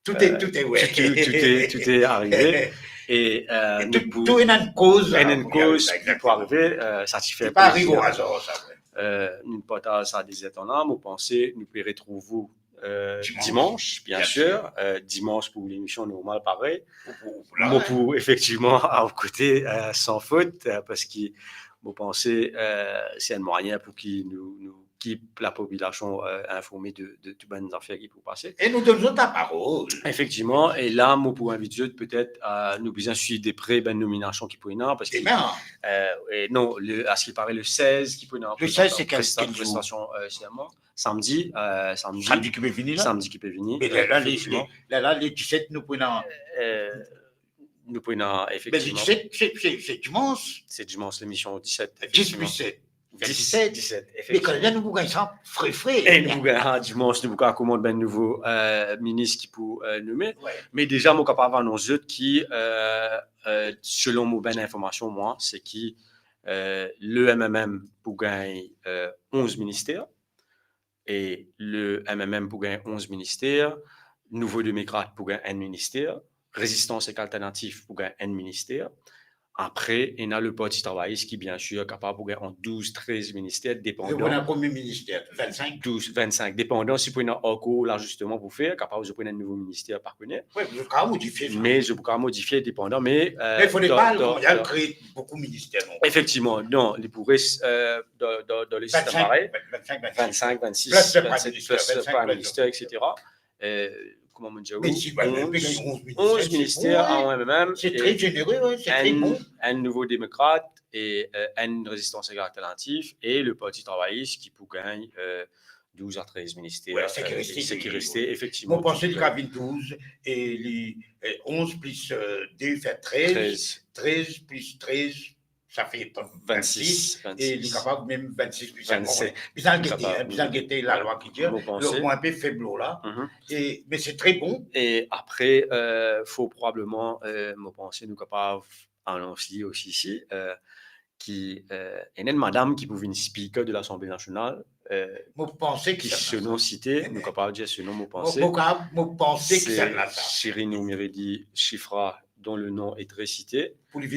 Tout est, eh, tout est, ouais, tout, tout, tout est, tout est arrivé. E, eh, nou pou, tou ena enn koz, ena enn koz ki pou arive, eh, sa ti fer plezir. Li pa ariv o azar, sa, ouais. Eh, nou partaz sa de zertan la, mo panse nou pe retrouv ou, eh, dimans, bien sir. Eh, dimans pou lemision normal, parey. Mo pou efektivman a kote, eh, san fot, eh, parski mo panse, eh, se enn mwayin pou ki nou, nou ki lapopilasion, eh, informe de, de tou bann zafer ki pou pase. E nou donn zot laparol. Efektivman, e la, mo pou invit zot, petet, eh, nou bizin swiv de pre bann nominasion ki pou ena, parski, eh, e non, le, a se ki pare, le sez ki pou ena, le sez, se kel, kel zour? Prestasion, eh, serman. Samdi, eh, samdi. Samdi ki pe vini la? Samdi ki pe vini, efektivman. Me la, la, le, le, la, la, le diset, nou pou ena, eh, nou pou ena, efektivman. Me le diset, se, se, se dimans. Se dimans, lemision diset, efektivman. Dis plis set. Dis, diset. Diset, efektivman. Me kan la, nou pou gagn sa fre, fre. E nou pou gagn, ah, dimans, nou pou komans bann nouvo, eh, minis ki pou, eh, nome. Wi. Me deza, mo kapav anons zot ki, eh, eh, selon mo bann informasion, mwa, se ki, eh, le M M M pou gagn, eh, onz minister. E le M M M pou gagn onz minister, Nouvo Demokrat pou gagn enn minister, Rezistans ek Alternatif pou gagn enn minister. Apre, ena le Parti Travayis ki, bien sir, kapav pou gagn ant douz, trez minister, depandan. Zot pou ena konbien minister? Vennsenk? Douz, vennsenk, depandan si pou ena ankor lazisteman pou fer, kapav zot pou ena enn nouvo minister, pa kone. Wi, zot kapav modifie sa. Me zot pou kapav modifie, depandan, me, eh, me fode dan, pa dan, al kree boukou minister, non? Efektivman, non, li pou res, eh, dan, dan, dan le sistem parey. Vennsenk, vennsenk, vennsenk. Vennsenk, vennsis, vennset, plis le Prime Minister, vennsenk, plis le Prime Minister, etsetera. Eh, kouma mo dir, onz, onz minister, se bon, wi. Se tre zenere, wi, se tre bon. Enn Nouvo Demokrat e, eh, enn Rezistans ek Alternatif e le Parti Travayis ki pou gagn, eh, douz a trez minister, wi, eh, seki reste, efektivman. Mo panse li kapav vinn douz e li, eh, onz plis, eh, de fer trez, trez. Trez plis trez, sa fer vennsis, vennsis, e li kapav mem vennsis plis enn. Vennset. Bizin gete, kapav, hein, bizin gete lalwa ki dir. Mo panse. Mo inpe feb lor la. Mhm. E, me se tre bon. E apre, eh, fort probableman, eh, mo panse nou kapav anons li osi isi, eh, ki, eh, ena enn madam ki pou vinn Speaker de Lasanble Nasional, eh, mo panse ki so nom site, nou kapav dir so nom, mo panse, mo, mo kapav, mo panse ki se la sa. Chirine Omerodi Chifra, dont le nom est très cité, pou li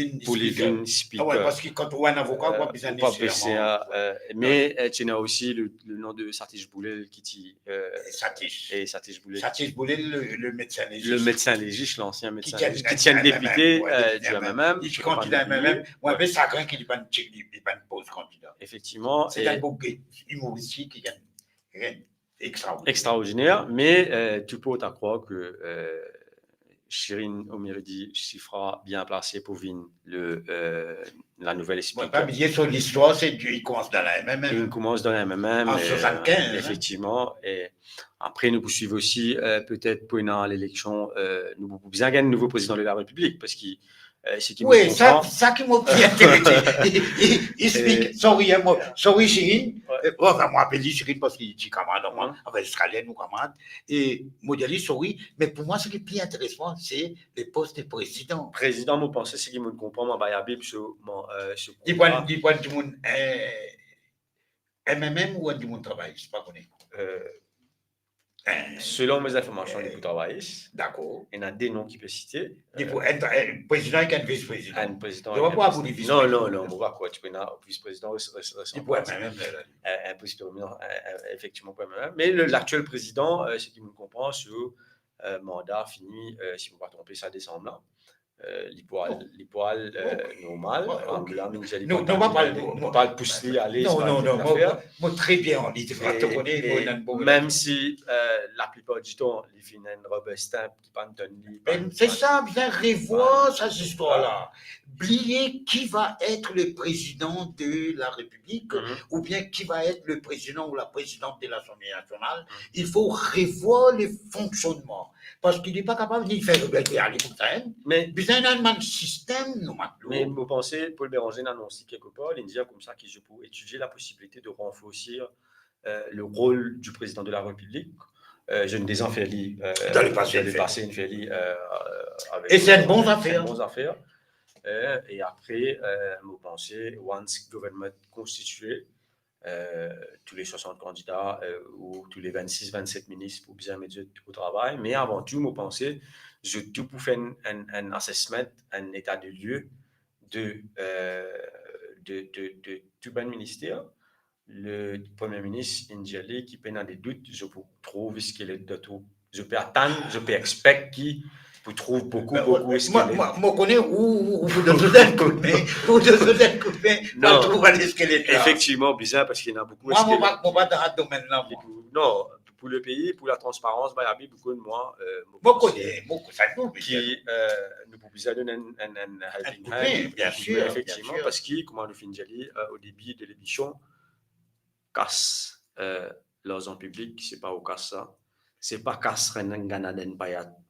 vinn Speaker. Ah ouais, parski kan ou enn avoka, ou pa bizin, ou pa bizin neseserman, eh, me, eh, ti ena osi le, le nom de Satish Boulel ki ti, eh, Satish. E Satish Boulel. Satish Boulel, le, le medsin legis. Le medsin legis, lansien medsin legis, ki ti enn depite, eh, di M M M, ki ti kandida M M M. Mo inpe sagrin ki li pa'nn, li pa'nn poz kandida. Efektivman. Se enn boug imoristik, ki gagn, gagn extraordiner. Extraordiner, me, eh, tout porte à croire que, eh, Chirine Omerodi Chifra bien plase pou vinn le, eh, la nouvel Speaker. Bon, pa bliye so listwar, se, li koumans dan la M M M. Li koumans dan la M M M, an, eh, swasannkinz, hein. Efektivman, e apre nou pou swiv osi, eh, petet pou ena leleksion, eh, nou pou bizin gagn nouvo prezidan de la Repiblik, parski, eh, seki mo konpran. Wi, sa, sa ki mo pli interese. Li, li, li explike, eh, sorry, hein, mo, sorry, Chirine. Wi. Eh, bon, anfin, mo apel li Chirine parski li ti kamarad mwa, mhm, anfin, ziska ler nou kamarad. E mo dir li, sorry, me pou mwa, seki pli interes mwa, se le pos de prezidan. Prezidan, mo panse, seki mo konpran, mo bay Abib so, mo, eh, so... Li pou enn, li pou enn dimoun, eh, M M M ou enn dimoun travayis, pa kone. Eh, eh, selon mo zinformasion, eh, li pou travayis. Dakor. Ena de nom ki pe site. Li pou, eh, enn, enn prezidan ek enn vis-prezidan. Enn prezidan ek enn vis-prezidan. Non, non, non, mo pa krwar ti pou ena vis-prezidan, res-, res-, res-, li pou M M M, eh, eh, enn vis-prezidan, non, eh, eh, efektivman pou M M M. Me le, laktiel prezidan, eh, seki mo konpran, so, eh, manda fini, eh, si mo pa tronpe, sa desam la. euh, li pou al, li pou al, euh, normal. Bon, la, nou pa pous li ale, non, non, non, mo, mo tre bien an li, to kone, mo ena bon relasyon. Mem si, euh, laplipar ditan, li finn enn rubber stamp ki pa donn li, se sa, bizin revwar sa zistwar la. Bliye qui va être le président de la République ou bien qui va être le président ou la présidente de l'Assemblée nationale. Il faut revoir le fonctionnement. Parski li pa kapav ni fer rebel pe ale koumsa, hein. Me bizin ena enn bann sistem, nou, Matelot. Me mo panse Paul Bérenger inn anons li kelkepar, li dir koumsa ki zot pou etidie la posibilite de ranforsi, euh, le rôle du président de la République. Euh, zot inn deza fer li, euh, dan lepase, inn fer li, euh, avek, e se enn bon zafer. Se enn bon zafer. Euh, e apre, euh, mo panse, once government konstitie, euh, tou le swasant kandida, euh, ou tou le vennsis, vennset minis pou bizin met zot o travay. Me avan tou, mo panse, zot tou pou fer enn, enn, enn assessment, enn état de lieu de, euh, de, de, de tou bann minister. Le Premie Minis inn dir li ki pena de dout, zot pou trouv skelet dan trou. Zot pe atann, zot pe expect ki pou trouv boukou, boukou skelet. Mo, mo, mo kone ou, ou, ou pou donn zot enn koudme, ou donn zot enn koudme, pou trouv bann skelet la. Efektivman, bizin, parski ena boukou skelet. Mwa, mo pa, mo pa dan domenn la, mwa. Non, pou le pei, pou la transparans, Bayabi, boukou de mwa, euh, mo kone, mo kone sa, non, ki, euh, nou pou bizin donn enn, enn, enn helping hand, enn koudme, bien sir, efektivman, parski, kouma nou finn dir li, euh, o debi de lemision, kas, euh, larzan piblik, se pa ou kas sa. Se pa kas Ranganathan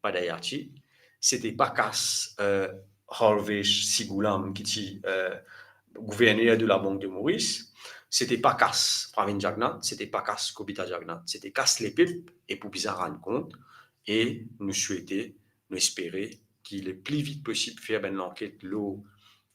Padayachee. Se te pa kas, euh, Harvesh Sigulam ki ti, euh, gouverner de la Banque de Maurice. Se te pa kas Pravind Jugnauth, se te pa kas Kobita Jugnauth. Se te kas lepep e pou bizin rann kont. E nou swete, nou espere ki le pli vit posib fer bann lanket lor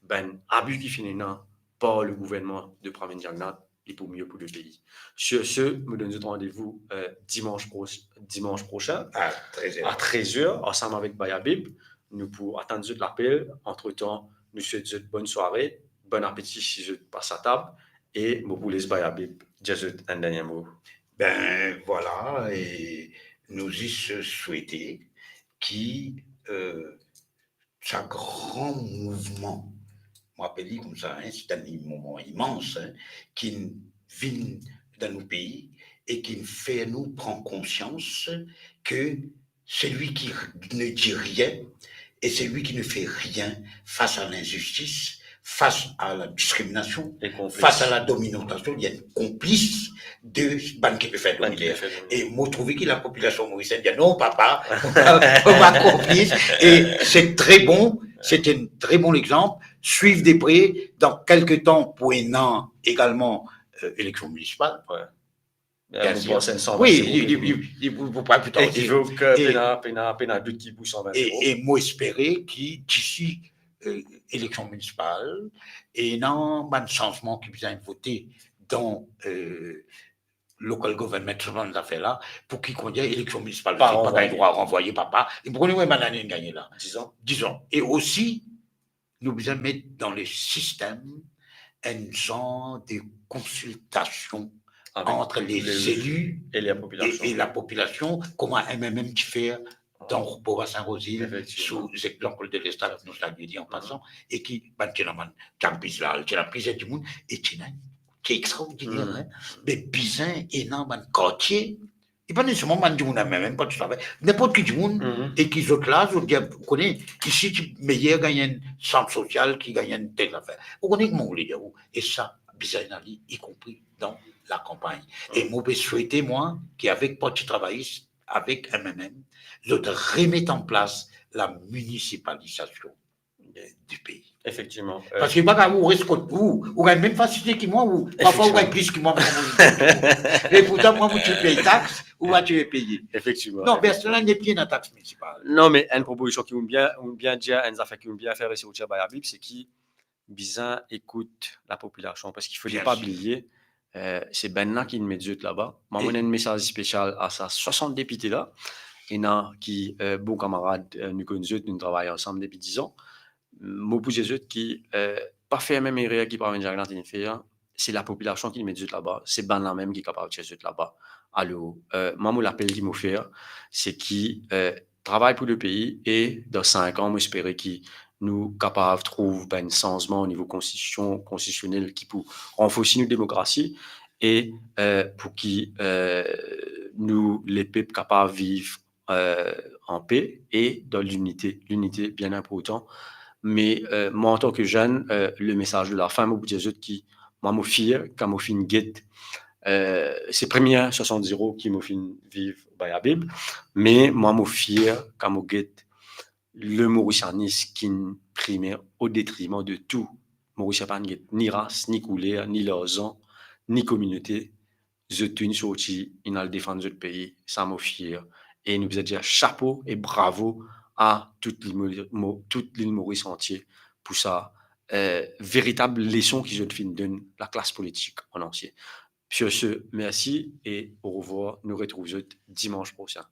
bann abi ki finn ena par le gouvernman de Pravind Jugnauth, li pou mie pou le pei. Sur ce, mo donn zot randevou, euh, dimans pro-, dimans prosin a trez er, a trez er, ansam avek Bayabib. Nou pou atann zot lapel. Antretan, nou swet zot bonn sware, bon apeti si zot pas atab, e mo pou les Bayabib dir zot enn dernie mo. Ben, vwala, e nou zis swete ki, euh, sa gran mouvman, mo apel li koumsa, hein, se enn mouvman imans, hein, ki vinn dan nou pei e ki fer nou pran konsians ke celui qui ne dit rien et celui qui ne fait rien face à l'injustice, face à la discrimination, face à la domination, li enn konplis de bann ki pe fer domine. E mo trouve ki lapopilasion morisien dir, non, papa, mo pa konplis. E se tre bon, se enn tre bon lexanp. Swiv de pre, dan kelke tan pou ena egalman, euh, eleksion minisipal. Bien sir. Wi, li, li, li, li pou, pou pa pli tarde. Ekivok, euh, pena, pena, pena dout ki pou san vin euro. E mo espere ki disi, euh, eleksion minisipal, ena bann sanzman ki bizin vote dan, euh, local government, sa bann zafer la, pou ki, kouma dir, eleksion minisipal pa gagn drwa ranvwaye, papa. E pou kone, wi, bann ane inn gagne la. Dizan. Dizan. E osi, nou bizin met dan le sistem enn zanr de konsiltasion ant lezeli e, e lapopilasion, kouma M M M ti fer dan Bourg Saint-Rosil, sou Jean-Claude Delestal, nou salie li an pasan, e ki bann ti ena bann Jack Bislal, ti ena plizier dimoun, e ti ena ki extraordiner, hein. Me bizin ena bann kartie, e pa neseserman bann dimoun la mem, mem pa tou sa, ninport ki dimoun, e ki zot la, zot dir, ou kone, isi ti meyer gagn enn sant sosial ki gagn enn tel zafer. Ou kone kouma mo le dir ou, e sa bizin ale, ikonpri dan lakanpagn. E mo pe swete, mwa, ki avek Parti Travayis, avek M M M, zot remet an plas la minisipalizasion du pei. Efektivman. Parski pa kapav ou res kot ou, ou gagn mem fasilite ki mwa, ou, parfwa ou gagn plis ki mwa, mwa, mwa. E pourtan, mwa, mo ti pey tax, ou pa ti peye. Efektivman. Non, personn la nepli ena tax minisipal. Non, me enn propozision ki ou bien, ou bien dir, enn zafer ki ou bien fer resortir Bayabib, se ki bizin ekout lapopilasion, parski fode pa bliye, euh, se bannla ki met zot laba. Mwa, mo ena enn mesaz spesial a sa swasant depite la. Ena ki, euh, bon kamarad, euh, nou konn zot, nou travay ansam depi dizan. Mo pou dir zot ki, euh, pa fer mem erer ki Pravind Jugnauth inn fer, se lapopilasion ki met zot laba, se bannla mem ki kapav tir zot laba. Alor, euh, mwa, mo lapel ki mo fer, se ki, euh, travay pou lepei e dan sink an, mo espere ki nou kapav trouv bann sanzman o nivo konstitision, konstitisionel ki pou ranforsi nou demokrasi e, eh, pou ki, eh, nou lepep kapav viv, eh, an pe e dan linite. Linite bien inportan. Me, eh, mwa, antan ki zenn, eh, le mesaz de lafin, mo pou dir zot ki mwa, mo fier kan mo finn get, eh, se premie swasant zero ki mo finn viv Baia Bib, me mwa, mo fier kan mo get le Morisianis kinn prime o detriman de tou. Morisien pa'nn get ni ras, ni kouler, ni larzan, ni kominote. Zot tou inn sorti, inn al defann zot pei, sa mo fier. E nou bizin dir chapo e bravo a tout Lil Mo-, Mo-, tout Lil Moris antie pou sa, eh, veritab leson ki zot finn donn laklas politik an antie. Sur ce, mersi e orevwar. Nou retrouv zot dimans prosin.